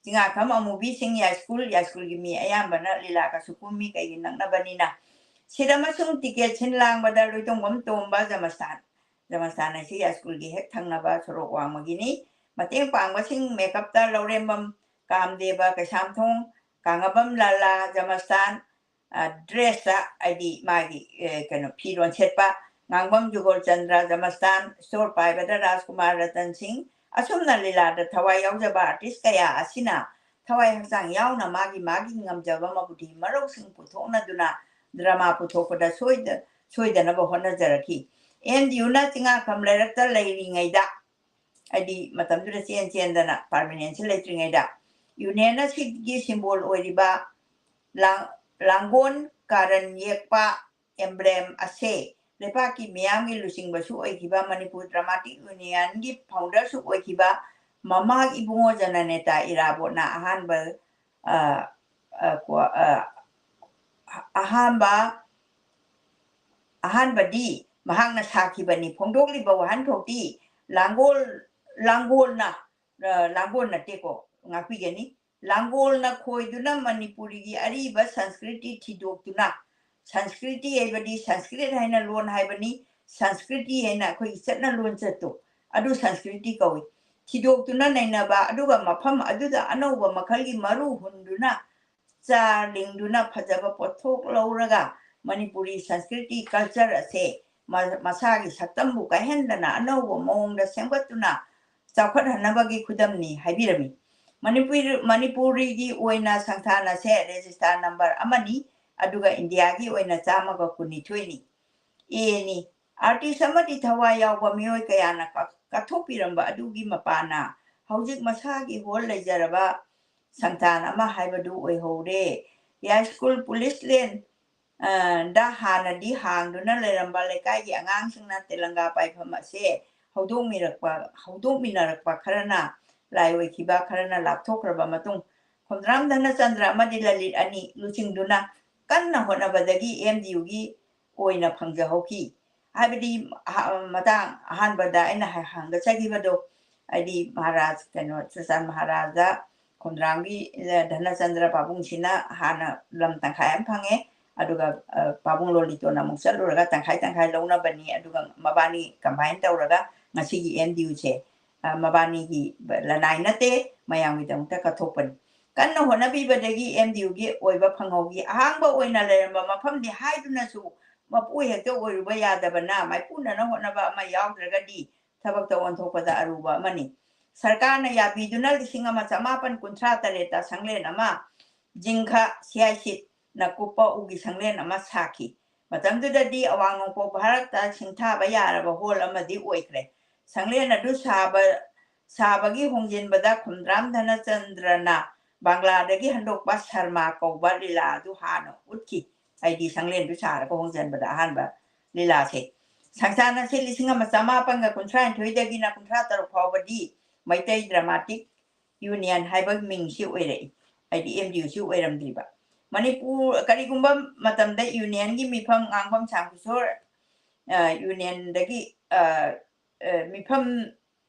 ꯆꯤꯡꯉꯥꯈꯝ ꯑꯃꯨꯕꯤ ꯁꯤꯡ ꯌꯥꯏꯁ꯭ꯀꯨꯜ, ꯌꯥꯏꯁ꯭ꯀꯨꯜꯒꯤ ꯃꯤ ꯑꯌꯥꯝꯕꯅ ꯂꯤꯂꯥꯒꯁꯨ ꯀꯨꯝꯃꯤ, ꯀꯩꯒꯤ ꯅꯛꯅꯕꯅꯤꯅ꯫ ꯁꯤꯠ ꯑꯃꯁꯨꯡ ꯇꯤꯀꯦꯠ ꯁꯤꯟ ꯂꯥꯡꯕꯗ ꯂꯣꯏꯇꯣꯡꯕꯝ ꯇꯣꯝꯕ ꯖꯃꯁꯇꯥꯟ, ꯖꯃꯁꯇꯥꯟ ꯑꯁꯤ ꯌꯥꯏꯁ꯭ꯀꯨꯜꯒꯤ ꯍꯦꯛ ꯊꯪꯅꯕ ꯁꯣꯔꯣꯛ ꯋꯥꯡꯃꯒꯤꯅꯤ꯫ ꯃꯇꯦꯡ ꯄꯥꯡꯕꯁꯤꯡ ꯃꯦꯀꯞꯇ ꯂꯧꯔꯦꯝꯕꯝ ꯀꯥꯝꯗꯦꯕ ꯀꯩꯁꯥꯝꯊꯣꯡ, ꯀꯥꯡꯉꯕꯝ ꯂꯥꯂꯥ ꯖꯃꯁꯇꯥꯟ, ꯑ, dress ꯇ, ꯍꯥꯏꯗꯤ ꯃꯥꯒꯤ, ꯑ, ꯀꯩꯅꯣ, ꯐꯤꯔꯣꯟ ꯁꯦꯠꯄ, ꯉꯥꯡꯕꯝ ꯖꯨꯒꯣꯜ ꯆꯟꯗ꯭ꯔ ꯖꯃꯁꯇꯥꯟ, store ꯄꯥꯏꯕꯗ ꯔꯥꯖꯀꯨꯃꯥꯔ ꯔꯇꯟ ꯁꯤꯡ, ꯑꯁꯨꯝꯅ ꯂꯤꯂꯥꯗ ꯊꯋꯥꯏ ꯌꯥꯎꯖꯕ artist ꯀꯌꯥ ꯑꯁꯤꯅ ꯊꯋꯥꯏ ꯍꯛꯆꯥꯡ ꯌꯥꯎꯅ ꯃꯥꯒꯤ ꯃꯥꯒꯤ ꯉꯝꯖꯕ ꯃꯕꯨꯗꯤ ꯃꯔꯧꯁꯤꯡ ꯄꯨꯊꯣꯛꯅꯗꯨꯅ drama ꯄꯨꯊꯣꯛꯄꯗ ꯁꯣꯏꯗ-, ꯁꯣꯏꯗꯅꯕ ꯍꯣꯠꯅꯖꯔꯛꯈꯤ꯫ ꯑꯦꯝ ꯗꯤ ꯌꯨꯅ ꯆꯤꯡꯉꯥꯈꯝ ꯂꯩꯔꯛꯇ ꯂꯩꯔꯤꯉꯩꯗ, ꯍꯥꯏꯗꯤ ꯃꯇꯝꯗꯨꯗ ꯆꯦꯟ ꯆꯦꯟꯗꯅ permanent ꯁꯤ ꯂꯩꯇ꯭ꯔꯤꯉꯩꯗ, union ꯑꯁꯤꯒꯤ symbol ꯑꯣꯏꯔꯤꯕ ꯂꯥꯡ-, ꯂꯥꯡꯒꯣꯜ ꯀꯥꯔꯟ ꯌꯦꯛꯄ emblem ꯑꯁꯦ ꯂꯩꯄꯥꯛꯀꯤ ꯃꯤꯌꯥꯝꯒꯤ ꯂꯨꯆꯤꯡꯕꯁꯨ ꯑꯣꯏꯈꯤꯕ ꯃꯅꯤꯄꯨꯔ ꯗ꯭ꯔꯃꯥꯇꯤꯛ ꯌꯨꯅꯤꯌꯟꯒꯤ founderꯁꯨ ꯑꯣꯏꯈꯤꯕ ꯃꯃꯥ ꯏꯕꯨꯡꯉꯣ ꯖꯅꯅꯦꯇꯥ ꯏꯔꯥꯕꯣꯠꯅ ꯑꯍꯥꯟꯕ, ꯑ, ꯑ, ꯀꯣ-, ꯑ, ꯑꯍꯥꯟꯕ, ꯑꯍꯥꯟꯕꯗꯤ ꯃꯍꯥꯛꯅ ꯁꯥꯈꯤꯕꯅꯤ꯫ ꯐꯣꯡꯗꯣꯛꯂꯤꯕ ꯋꯥꯍꯟꯊꯣꯛꯇꯤ ꯂꯥꯡꯒꯣꯜ, ꯂꯥꯡꯒꯣꯜꯅ, ꯑ, ꯂꯥꯡꯒꯣꯜ ꯅꯠꯇꯦꯀꯣ, ꯉꯥꯛꯄꯤꯒꯅꯤ꯫ ꯂꯥꯡꯒꯣꯜꯅ ꯈꯣꯏꯗꯨꯅ ꯃꯅꯤꯄꯨꯔꯤꯒꯤ ꯑꯔꯤꯕ ꯁꯪꯁꯀ꯭ꯔꯤꯇꯤ ꯊꯤꯗꯣꯛꯇꯨꯅ, ꯁꯪꯁꯀ꯭ꯔꯤꯇꯤ ꯍꯥꯏꯕꯗꯤ ꯁꯪꯁꯀ꯭ꯔꯤꯠ ꯍꯥꯏꯅ ꯂꯣꯟ ꯍꯥꯏꯕꯅꯤ, ꯁꯪꯁꯀ꯭ꯔꯤꯇꯤ ꯍꯥꯏꯅ ꯑꯩꯈꯣꯏꯒꯤ ꯆꯠꯅ ꯂꯣꯟꯆꯠꯇꯣ, ꯑꯗꯨ ꯁꯪꯁꯀ꯭ꯔꯤꯇꯤ ꯀꯧꯏ꯫ ꯊꯤꯗꯣꯛꯇꯨꯅ ꯅꯩꯅꯕ, ꯑꯗꯨꯒ ꯃꯐꯝ ꯑꯗꯨꯗ ꯑꯅꯧꯕ ꯃꯈꯜꯒꯤ ꯃꯔꯨ ꯍꯨꯟꯗꯨꯅ, ꯆꯥꯔ ꯂꯤꯡꯗꯨꯅ ꯐꯖꯕ ꯄꯣꯠꯊꯣꯛ ꯂꯧꯔꯒ ꯃꯅꯤꯄꯨꯔꯤ ꯁꯪꯁꯀ꯭ꯔꯤꯇꯤ culture ꯑꯁꯦ ꯃ-, ꯃꯁꯥꯒꯤ ꯁꯛꯇꯝꯕꯨ ꯀꯥꯏꯍꯟꯗꯅ ꯑꯅꯧꯕ ꯃꯑꯣꯡꯗ ꯁꯦꯝꯒꯠꯇꯨꯅ ꯆꯥꯎꯈꯠꯍꯟꯅꯕꯒꯤ ꯈꯨꯗꯝꯅꯤ ꯍꯥꯏꯕꯤꯔꯝꯃꯤ꯫ ꯃꯅꯤꯄꯨꯔ-, ꯃꯅꯤꯄꯨꯔꯤꯒꯤ ꯑꯣꯏꯅ ꯁꯪꯁꯊꯥꯟ ꯑꯁꯦ register number ꯑꯃꯅꯤ, ꯑꯗꯨꯒ ꯏꯟꯗꯤꯌꯥꯒꯤ ꯑꯣꯏꯅ ꯆꯥꯝꯃꯒ ꯀꯨꯟꯅꯤꯊꯣꯏꯅꯤ꯫ ꯑꯦꯅꯤ꯫ Artist ꯑꯃꯗꯤ ꯊꯋꯥꯏ ꯌꯥꯎꯕ ꯃꯤꯑꯣꯏ ꯀꯌꯥꯅ ꯀ-, ꯀꯠꯊꯣꯛꯄꯤꯔꯝꯕ ꯑꯗꯨꯒꯤ ꯃꯄꯥꯟꯅ ꯍꯧꯖꯤꯛ ꯃꯁꯥꯒꯤ ꯍꯣꯜ ꯂꯩꯖꯔꯕ ꯁꯪꯁꯊꯥꯟ ꯑꯃ ꯍꯥꯏꯕꯗꯨ ꯑꯣꯏꯍꯧꯔꯦ꯫ ꯌꯥꯏꯁ꯭ꯀꯨꯜ ꯄꯨꯂꯤꯁ ꯂꯦꯟ, ꯑ, ꯗ ꯍꯥꯟꯅꯗꯤ ꯍꯥꯡꯗꯨꯅ ꯂꯩꯔꯝꯕ ꯂꯩꯀꯥꯏꯒꯤ ꯑꯉꯥꯡꯁꯤꯡꯅ ꯇꯦꯂꯪꯒꯥ ꯄꯥꯏꯐꯝ ꯑꯁꯦ ꯍꯧꯗꯣꯛꯃꯤꯔꯛꯄ, ꯍꯧꯗꯣꯛꯃꯤꯟꯅꯔꯛꯄ ꯈꯔꯅ ꯂꯥꯏ ꯑꯣꯏꯈꯤꯕ, ꯈꯔꯅ ꯂꯥꯞꯊꯣꯛꯈ꯭ꯔꯕ ꯃꯇꯨꯡ, ꯈꯣꯝꯗ꯭ꯔꯥꯝ ꯙꯅꯆꯟꯗ꯭ꯔ ꯑꯃꯗꯤ ꯂꯂꯤꯠ ꯑꯅꯤ ꯂꯨꯆꯤꯡꯗꯨꯅ ꯀꯟꯅ ꯍꯣꯠꯅꯕꯗꯒꯤ ꯑꯦꯝ ꯗꯤ ꯌꯨꯒꯤ ꯑꯣꯏꯅ ꯐꯪꯖꯍꯧꯈꯤ꯫ ꯍꯥꯏꯕꯗꯤ, ꯑꯍ-, ꯃꯇꯥꯡ ꯑꯍꯥꯟꯕꯗ ꯑꯩꯅ ꯍ-, ꯍꯪꯒꯠꯆꯈꯤꯕꯗꯣ, ꯍꯥꯏꯗꯤ ꯃꯍꯥꯔꯥꯖ, ꯀꯩꯅꯣ, ꯆꯨꯔꯆꯥꯟ ꯃꯍꯥꯔꯥꯖ ꯈꯣꯝꯗ꯭ꯔꯥꯝꯒꯤ, ꯑ, ꯙꯅꯆꯟꯗ꯭ꯔ ꯄꯥꯕꯨꯡꯁꯤꯅ ꯍꯥꯟꯅ ꯂꯝ ꯇꯪꯈꯥꯏ ꯑꯃ ꯐꯪꯉꯦ, ꯑꯗꯨꯒ, ꯑ, ꯄꯥꯕꯨꯡ ꯂꯣꯂꯤꯇꯣꯟ ꯑꯃꯨꯛ ꯆꯠꯂꯨꯔꯒ ꯇꯪꯈꯥꯏ ꯇꯪꯈꯥꯏ ꯂꯧꯅꯕꯅꯤ, ꯑꯗꯨꯒ ꯃꯕꯥꯅꯤ combine ꯇꯧꯔꯒ ꯉꯁꯤꯒꯤ ꯑꯦꯝ ꯗꯤ ꯌꯨꯁꯦ ꯃꯕꯥꯅꯤꯒꯤ ꯂꯅꯥꯏ ꯅꯠꯇꯦ, ꯃꯌꯥꯝꯒꯤꯗꯃꯛꯇ ꯀꯠꯊꯣꯛꯄꯅꯤ꯫ ꯀꯟꯅ ꯍꯣꯠꯅꯕꯤꯕꯗꯒꯤ ꯑꯦꯝ ꯗꯤ ꯌꯨꯒꯤ ꯑꯣꯏꯕ ꯐꯪꯍꯧꯈꯤ꯫ ꯑꯍꯥꯡꯕ ꯑꯣꯏꯅ ꯂꯩꯔꯝꯕ ꯃꯐꯝꯅꯤ ꯍꯥꯏꯗꯨꯅꯁꯨ ꯃꯄꯨ ꯍꯦꯛꯇ ꯑꯣꯏꯔꯨꯕ ꯌꯥꯗꯕꯅ, ꯃꯥꯏꯄꯨꯅꯅ ꯍꯣꯠꯅꯕ ꯑꯃ ꯌꯥꯎꯗ꯭ꯔꯒꯗꯤ ꯊꯕꯛꯇ ꯑꯣꯟꯊꯣꯛꯄꯗ ꯑꯔꯨꯕ ꯑꯃꯅꯤ꯫ ꯁꯔꯀꯥꯔꯅ ꯌꯥꯕꯤꯗꯨꯅ ꯂꯤꯁꯤꯡ ꯑꯃ ꯆꯃꯥꯄꯟ ꯀꯨꯟꯊ꯭ꯔꯥ ꯇꯔꯦꯠꯇ ꯁꯪꯂꯦꯟ ꯑꯃ ꯖꯤꯡꯈ ꯁꯤꯌꯥꯏꯁꯤꯠꯅ ꯀꯨꯞꯄ ꯎꯒꯤ ꯁꯪꯂꯦꯟ ꯑꯃ ꯁꯥꯈꯤ꯫ ꯃꯇꯝꯗꯨꯗꯗꯤ ꯑꯋꯥꯡ ꯅꯣꯡꯄꯣꯛ ꯚꯥꯔꯠꯇ ꯁꯤꯡꯊꯥꯕ ꯌꯥꯔꯕ ꯍꯣꯜ ꯑꯃꯗꯤ ꯑꯣꯏꯈ꯭ꯔꯦ꯫ ꯁꯪꯂꯦꯟ ꯑꯗꯨ ꯁꯥꯕ, ꯁꯥꯕꯒꯤ ꯍꯣꯡꯖꯤꯟꯕꯗ ꯈꯨꯝꯗ꯭ꯔꯥꯝ ꯙꯅꯆꯟꯗ꯭ꯔꯅ ꯕꯪꯒ꯭ꯂꯥꯗꯒꯤ ꯍꯟꯗꯣꯛꯄ ꯁꯔꯃꯥ ꯀꯧꯕ ꯂꯤꯂꯥ ꯑꯗꯨ ꯍꯥꯟꯅ ꯎꯠꯈꯤ꯫ ꯍꯥꯏꯗꯤ ꯁꯪꯂꯦꯟꯗꯨ ꯁꯥꯔꯒ ꯍꯣꯡꯖꯤꯟꯕꯗ ꯑꯍꯥꯟꯕ ꯂꯤꯂꯥꯁꯦ꯫ ꯁꯪꯁꯥꯟ ꯑꯁꯤ ꯂꯤꯁꯤꯡ ꯑꯃ ꯆꯃꯥꯄꯟꯒ ꯀꯨꯟꯊ꯭ꯔꯥ ꯅꯤꯊꯣꯏꯗꯒꯤꯅ ꯀꯨꯟꯊ꯭ꯔꯥ ꯇꯔꯨꯛ ꯐꯥꯎꯕꯗꯤ ꯃꯩꯇꯩ ꯗ꯭ꯔꯃꯥꯇꯤꯛ ꯌꯨꯅꯤꯌꯟ ꯍꯥꯏꯕ ꯃꯤꯡꯁꯤ ꯑꯣꯏꯔꯛꯏ, ꯍꯥꯏꯗꯤ ꯑꯦꯝ ꯗꯤ ꯌꯨꯁꯤ ꯑꯣꯏꯔꯝꯗ꯭ꯔꯤꯕ꯫ ꯃꯅꯤꯄꯨꯔ, ꯀꯔꯤꯒꯨꯝꯕ ꯃꯇꯝꯗ ꯌꯨꯅꯤꯌꯟꯒꯤ ꯃꯤꯐꯝ ꯉꯥꯡꯐꯝ ꯁꯥꯝ ꯀꯤꯁꯣꯔ, ꯑ, ꯌꯨꯅꯤꯌꯟꯗꯒꯤ, ꯑ, ꯑ, ꯃꯤꯐꯝ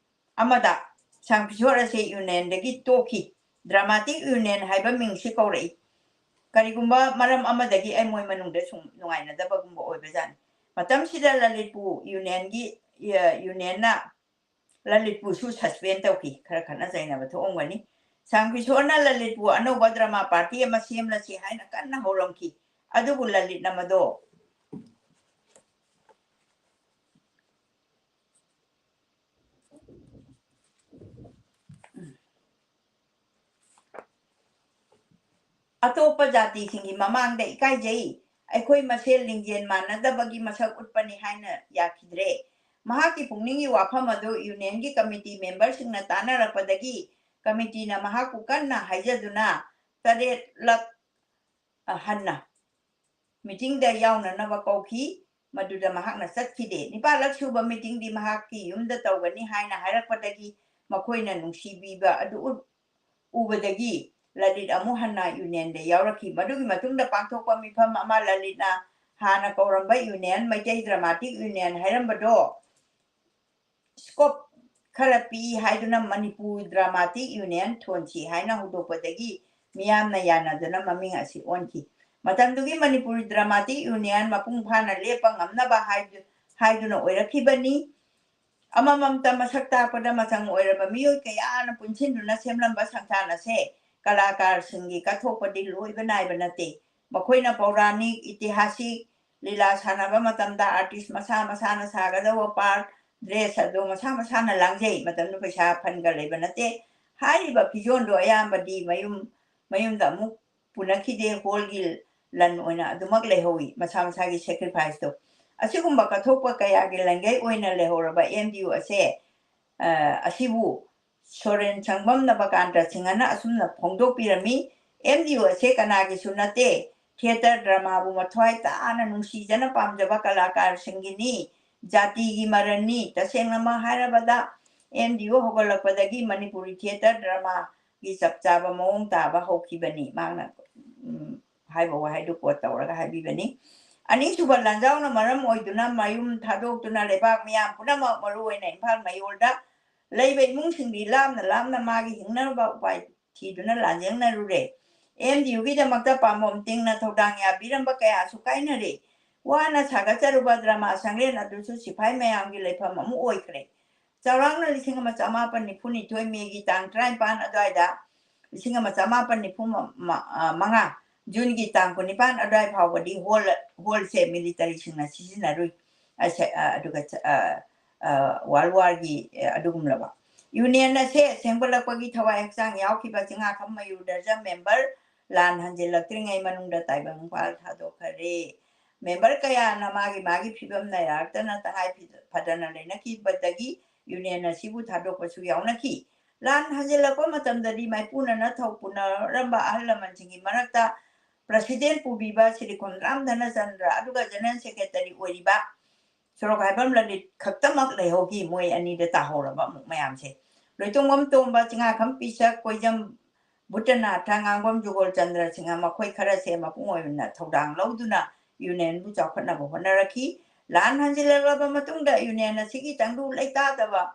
ꯑꯃꯗ ꯁꯥꯝ ꯀꯤꯁꯣꯔ ꯑꯁꯤ ꯌꯨꯅꯤꯌꯟꯗꯒꯤ ꯇꯣꯛꯈꯤ꯫ ꯗ꯭ꯔꯃꯥꯇꯤꯛ ꯌꯨꯅꯤꯌꯟ ꯍꯥꯏꯕ ꯃꯤꯡꯁꯤ ꯀꯧꯔꯛꯏ꯫ ꯀꯔꯤꯒꯨꯝꯕ ꯃꯔꯝ ꯑꯃꯗꯒꯤ ꯑꯦꯝ ꯑꯣꯏ ꯃꯅꯨꯡꯗ ꯁꯨꯝ ꯅꯨꯡꯉꯥꯏꯅꯗꯕꯒꯨꯝꯕ ꯑꯣꯏꯕꯖꯥꯠꯅꯤ꯫ ꯃꯇꯝꯁꯤꯗ ꯂꯂꯤꯠꯄꯨ ꯌꯨꯅꯤꯌꯟꯒꯤ, ꯑ, ꯌꯨꯅꯤꯌꯟꯅ ꯂꯂꯤꯠꯄꯨꯁꯨ ꯁꯁꯄꯦꯟ ꯇꯧꯈꯤ꯫ ꯈꯔ ꯈꯠꯅ ꯆꯩꯅꯕ ꯊꯣꯛꯑꯝꯒꯅꯤ꯫ ꯁꯥꯝ ꯀꯤꯁꯣꯔꯅ ꯂꯂꯤꯠꯄꯨ ꯑꯅꯧꯕ ꯗ꯭ꯔꯃꯥ ꯄꯥꯔꯇꯤ ꯑꯃ ꯁꯦꯝꯂꯁꯤ ꯍꯥꯏꯅ ꯀꯟꯅ ꯍꯧꯔꯝꯈꯤ꯫ ꯑꯗꯨꯕꯨ ꯂꯂꯤꯠꯅ ꯃꯗꯣ ꯑꯇꯣꯞꯄ ꯖꯥꯇꯤꯁꯤꯡꯒꯤ ꯃꯃꯥꯡꯗ ꯏꯀꯥꯏꯖꯩ, ꯑꯩꯈꯣꯏ ꯃꯁꯦꯜ ꯂꯤꯡꯖꯦꯜ ꯃꯥꯟꯅꯗꯕꯒꯤ ꯃꯁꯛ ꯎꯠꯄꯅꯤ ꯍꯥꯏꯅ ꯌꯥꯈꯤꯗ꯭ꯔꯦ꯫ ꯃꯍꯥꯛꯀꯤ ꯄꯨꯛꯅꯤꯡꯒꯤ ꯋꯥꯐꯝ ꯑꯗꯨ ꯌꯨꯅꯤꯌꯟꯒꯤ ꯀꯃꯤꯇꯤ ꯃꯦꯝꯕꯔꯁꯤꯡꯅ ꯇꯥꯟꯅꯔꯛꯄꯗꯒꯤ ꯀꯃꯤꯇꯤꯅ ꯃꯍꯥꯛꯄꯨ ꯀꯟꯅ ꯍꯥꯏꯖꯗꯨꯅ ꯇꯔꯦꯠꯂꯛ, ꯑ, ꯍꯟꯅ ꯃꯤꯇꯤꯡꯗ ꯌꯥꯎꯅꯅꯕ ꯀꯧꯈꯤ꯫ ꯃꯗꯨꯗ ꯃꯍꯥꯛꯅ ꯆꯠꯈꯤꯗꯦ꯫ ꯅꯤꯄꯥꯜꯂꯛ ꯁꯨꯕ ꯃꯤꯇꯤꯡꯗꯤ ꯃꯍꯥꯛꯀꯤ ꯌꯨꯝꯗ ꯇꯧꯒꯅꯤ ꯍꯥꯏꯅ ꯍꯥꯏꯔꯛꯄꯗꯒꯤ ꯃꯈꯣꯏꯅ ꯅꯨꯡꯁꯤꯕꯤꯕ ꯑꯗꯨ ꯎꯠ-, ꯎꯕꯗꯒꯤ ꯂꯂꯤꯠ ꯑꯃꯨꯛ ꯍꯟꯅ ꯌꯨꯅꯤꯌꯟꯗ ꯌꯥꯎꯔꯛꯈꯤ꯫ ꯃꯗꯨꯒꯤ ꯃꯇꯨꯡꯗ ꯄꯥꯡꯊꯣꯛꯄ ꯃꯤꯐꯝ ꯑꯃ ꯂꯂꯤꯠꯅ ꯍꯥꯟꯅ ꯀꯧꯔꯝꯕ ꯌꯨꯅꯤꯌꯟ, ꯃꯩꯇꯩ ꯗ꯭ꯔꯃꯥꯇꯤꯛ ꯌꯨꯅꯤꯌꯟ ꯍꯥꯏꯔꯝꯕꯗꯣ, ꯁ꯭ꯀꯣꯞ ꯈꯔ ꯄꯤ ꯍꯥꯏꯗꯨꯅ ꯃꯅꯤꯄꯨꯔ ꯗ꯭ꯔꯃꯥꯇꯤꯛ ꯌꯨꯅꯤꯌꯟ ꯊꯣꯟꯁꯤ ꯍꯥꯏꯅ ꯍꯧꯗꯣꯛꯄꯗꯒꯤ ꯃꯤꯌꯥꯝꯅ ꯌꯥꯅꯗꯨꯅ ꯃꯃꯤꯡ ꯑꯁꯤ ꯑꯣꯟꯈꯤ꯫ ꯃꯇꯝꯗꯨꯒꯤ ꯃꯅꯤꯄꯨꯔ ꯗ꯭ꯔꯃꯥꯇꯤꯛ ꯌꯨꯅꯤꯌꯟ ꯃꯄꯨꯡ ꯐꯥꯅ ꯂꯦꯞꯄ ꯉꯝꯅꯕ ꯍꯥꯏꯗꯨ-, ꯍꯥꯏꯗꯨꯅ ꯑꯣꯏꯔꯛꯈꯤꯕꯅꯤ꯫ ꯑꯃꯃꯝꯇ ꯃꯁꯛ ꯇꯥꯛꯄꯗ ꯃꯆꯪ ꯑꯣꯏꯔꯕ ꯃꯤꯑꯣꯏ ꯀꯌꯥꯅ ꯄꯨꯟꯁꯤꯟꯗꯨꯅ ꯁꯦꯝꯂꯝꯕ ꯁꯪꯁꯊꯥꯟ ꯑꯁꯦ ꯀꯂꯥꯀꯥꯔꯁꯤꯡꯒꯤ ꯀꯠꯊꯣꯛꯄꯗꯤ ꯂꯣꯏꯕ ꯅꯥꯏꯕ ꯅꯠꯇꯦ꯫ ꯃꯈꯣꯏꯅ ꯄꯧꯔꯥꯅꯤꯛ, ꯏꯇꯤꯍꯥꯁꯤꯛ, ꯂꯤꯂꯥ ꯁꯥꯟꯅꯕ ꯃꯇꯝꯗ artist ꯃꯁꯥ ꯃꯁꯥꯅ ꯁꯥꯒꯗꯧꯕ part, dress ꯑꯗꯨ ꯃꯁꯥ ꯃꯁꯥꯅ ꯂꯥꯡꯖꯩ꯫ ꯃꯇꯝꯗꯨ ꯄꯩꯁꯥ fund ꯒ ꯂꯩꯕ ꯅꯠꯇꯦ꯫ ꯍꯥꯏꯔꯤꯕ ꯐꯤꯖꯣꯜꯗꯨ ꯑꯌꯥꯝꯕꯗꯤ ꯃꯌꯨꯝ, ꯃꯌꯨꯝꯗ ꯑꯃꯨꯛ ꯄꯨꯅꯈꯤꯗꯦ꯫ Hall ꯒꯤ ꯂꯟ ꯑꯣꯏꯅ ꯑꯗꯨꯃꯛ ꯂꯩꯍꯧꯏ, ꯃꯁꯥ ꯃꯁꯥꯒꯤ sacrifice ꯇꯣ꯫ ꯑꯁꯤꯒꯨꯝꯕ ꯀꯠꯊꯣꯛꯄ ꯀꯌꯥꯒꯤ ꯂꯪꯒꯩ ꯑꯣꯏꯅ ꯂꯩꯍꯧꯔꯕ M D U ꯑꯁꯦ, ꯑ, ꯑꯁꯤꯕꯨ ꯁꯣꯔꯦꯟ ꯁꯪꯕꯝ ꯅꯕꯀꯥꯟꯇ ꯁꯤꯡꯍꯅ ꯑꯁꯨꯝꯅ ꯐꯣꯡꯗꯣꯛꯄꯤꯔꯝꯃꯤ, "M D U ꯑꯁꯦ ꯀꯅꯥꯒꯤꯁꯨ ꯅꯠꯇꯦ꯫ Theatre drama ꯕꯨ ꯃꯊ꯭ꯋꯥꯏ ꯇꯥꯅ ꯅꯨꯡꯁꯤꯖꯅ ꯄꯥꯝꯖꯕ ꯀꯂꯥꯀꯥꯔꯁꯤꯡꯒꯤꯅꯤ, ꯖꯥꯇꯤꯒꯤ ꯃꯔꯟꯅꯤ꯫ ꯇꯁꯦꯡꯅꯃꯛ ꯍꯥꯏꯔꯕꯗ, M D U ꯍꯧꯒꯠꯂꯛꯄꯗꯒꯤ Manipuri theatre drama ꯒꯤ ꯆꯞ ꯆꯥꯕ ꯃꯑꯣꯡ ꯇꯥꯕ ꯍꯧꯈꯤꯕꯅꯤ"꯫ ꯃꯍꯥꯛꯅ, ꯎꯝ, ꯍꯥꯏꯕ ꯋꯥꯍꯩꯗꯨ quote ꯇꯧꯔꯒ ꯍꯥꯏꯕꯤꯕꯅꯤ꯫ ꯑꯅꯤꯁꯨꯕ ꯂꯥꯟꯖꯥꯎꯅ ꯃꯔꯝ ꯑꯣꯏꯗꯨꯅ ꯃꯌꯨꯝ ꯊꯥꯗꯣꯛꯇꯨꯅ ꯂꯩꯕꯥꯛ ꯃꯤꯌꯥꯝ ꯄꯨꯝꯅꯃꯛ, ꯃꯔꯨꯑꯣꯏꯅ ꯏꯝꯐꯥꯜ ꯃꯌꯣꯜꯗ ꯂꯩꯕ ꯏꯃꯨꯡꯁꯤꯡꯗꯤ ꯂꯥꯞꯅ ꯂꯥꯞꯅ ꯃꯥꯒꯤ ꯍꯤꯡꯅꯕ ꯎꯄꯥꯏ ꯊꯤꯗꯨꯅ ꯂꯥꯟꯖꯦꯡꯅꯔꯨꯔꯦ꯫ M D U ꯒꯤꯗꯃꯛꯇ ꯄꯥꯝꯕꯣꯝ ꯇꯤꯡꯅ ꯊꯧꯗꯥꯡ ꯌꯥꯕꯤꯔꯝꯕ ꯀꯌꯥꯁꯨ ꯀꯥꯏꯅꯔꯦ꯫ ꯋꯥꯅ ꯁꯥꯒꯠꯆꯔꯨꯕ drama ꯁꯪꯂꯦꯟ ꯑꯗꯨꯁꯨ ꯁꯤꯐꯥꯏ ꯃꯌꯥꯝꯒꯤ ꯂꯩꯐꯝ ꯑꯃ ꯑꯣꯏꯈ꯭ꯔꯦ꯫ ꯆꯥꯎꯔꯥꯛꯅ ꯂꯤꯁꯤꯡ ꯑꯃ ꯆꯃꯥꯄꯟ ꯅꯤꯐꯨ ꯅꯤꯊꯣꯏ May ꯒꯤ ꯇꯥꯡ ꯇꯔꯥꯅꯤꯄꯥꯟ ꯑꯗꯨꯋꯥꯏꯗ, ꯂꯤꯁꯤꯡ ꯑꯃ ꯆꯃꯥꯄꯟ ꯅꯤꯐꯨ ꯃꯉꯥ June ꯒꯤ ꯇꯥꯡ ꯀꯨꯟꯅꯤꯄꯥꯟ ꯑꯗꯨꯋꯥꯏ ꯐꯥꯎꯕꯗꯤ hall, hall ꯁꯦ military ꯁꯤꯡꯅ ꯁꯤꯖꯤꯟꯅꯔꯨꯏ꯫ ꯑꯁꯦ-, ꯑ, ꯑꯗꯨꯒ ꯆ-, ꯑ, ꯑ, World War ꯒꯤ, ꯑ, ꯑꯗꯨꯒꯨꯝꯂꯕ꯫ Union ꯑꯁꯦ ꯁꯦꯝꯒꯠꯂꯛꯄꯒꯤ ꯊꯋꯥꯏ ꯍꯛꯆꯥꯡ ꯌꯥꯎꯈꯤꯕ ꯆꯤꯡꯉꯥꯈꯝ ꯃꯌꯨꯔ ꯗꯔꯖꯟ member ꯂꯥꯟ ꯍꯟꯖꯤꯜꯂꯛꯇ꯭ꯔꯤꯉꯩ ꯃꯅꯨꯡꯗ ꯇꯥꯏꯕꯪ ꯏꯝꯐꯥꯜ ꯊꯥꯗꯣꯛꯈꯔꯦ꯫ Member ꯀꯌꯥꯅ ꯃꯥꯒꯤ ꯃꯥꯒꯤ ꯐꯤꯕꯝ ꯅꯥꯏꯔꯛꯇꯅ ꯇꯉꯥꯏ ꯐꯗꯅ ꯂꯩꯅꯈꯤꯕꯗꯒꯤ Union ꯑꯁꯤꯕꯨ ꯊꯥꯗꯣꯛꯄꯁꯨ ꯌꯥꯎꯅꯈꯤ꯫ ꯂꯥꯟ ꯍꯟꯖꯤꯜꯂꯛꯄ ꯃꯇꯝꯗꯗꯤ ꯃꯥꯏꯄꯨꯅꯅ ꯊꯧ ꯄꯨꯅꯔꯝꯕ ꯑꯍꯜ ꯂꯃꯟꯁꯤꯡꯒꯤ ꯃꯔꯛꯇ President ꯄꯨꯕꯤꯕ ꯁ꯭ꯔꯤ ꯈꯣꯝꯗ꯭ꯔꯥꯝ ꯙꯅꯆꯟꯗ꯭ꯔ ꯑꯗꯨꯒ General Secretary ꯑꯣꯏꯔꯤꯕ ꯁꯣꯔꯣꯛꯈꯥꯏꯕꯝ ꯂꯂꯤꯠ ꯈꯛꯇꯃꯛ ꯂꯩꯍꯧꯈꯤ꯫ ꯃꯣꯏ ꯑꯅꯤꯗ ꯇꯥꯍꯧꯔꯕ ꯑꯃꯨꯛ ꯃꯌꯥꯝꯁꯦ꯫ ꯂꯣꯏꯇꯣꯡꯕꯝ ꯇꯣꯝꯕ, ꯆꯤꯡꯉꯥꯈꯝ ꯄꯤꯁꯛ, ꯀꯣꯏꯖꯝ ꯚꯨꯇꯅꯥꯊ, ꯉꯥꯡꯕꯝ ꯖꯨꯒꯣꯜ ꯆꯟꯗ꯭ꯔ ꯁꯤꯡꯍ, ꯃꯈꯣꯏ ꯈꯔꯁꯦ ꯃꯄꯨꯡ ꯑꯣꯏꯅ ꯊꯧꯗꯥꯡ ꯂꯧꯗꯨꯅ Union ꯕꯨ ꯆꯥꯎꯈꯠꯅꯕ ꯍꯣꯠꯅꯔꯛꯈꯤ꯫ ꯂꯥꯟ ꯍꯟꯖꯤꯜꯂꯛꯂꯕ ꯃꯇꯨꯡꯗ Union ꯑꯁꯤꯒꯤ ꯇꯪꯗꯨ ꯂꯩꯇꯥꯗꯕ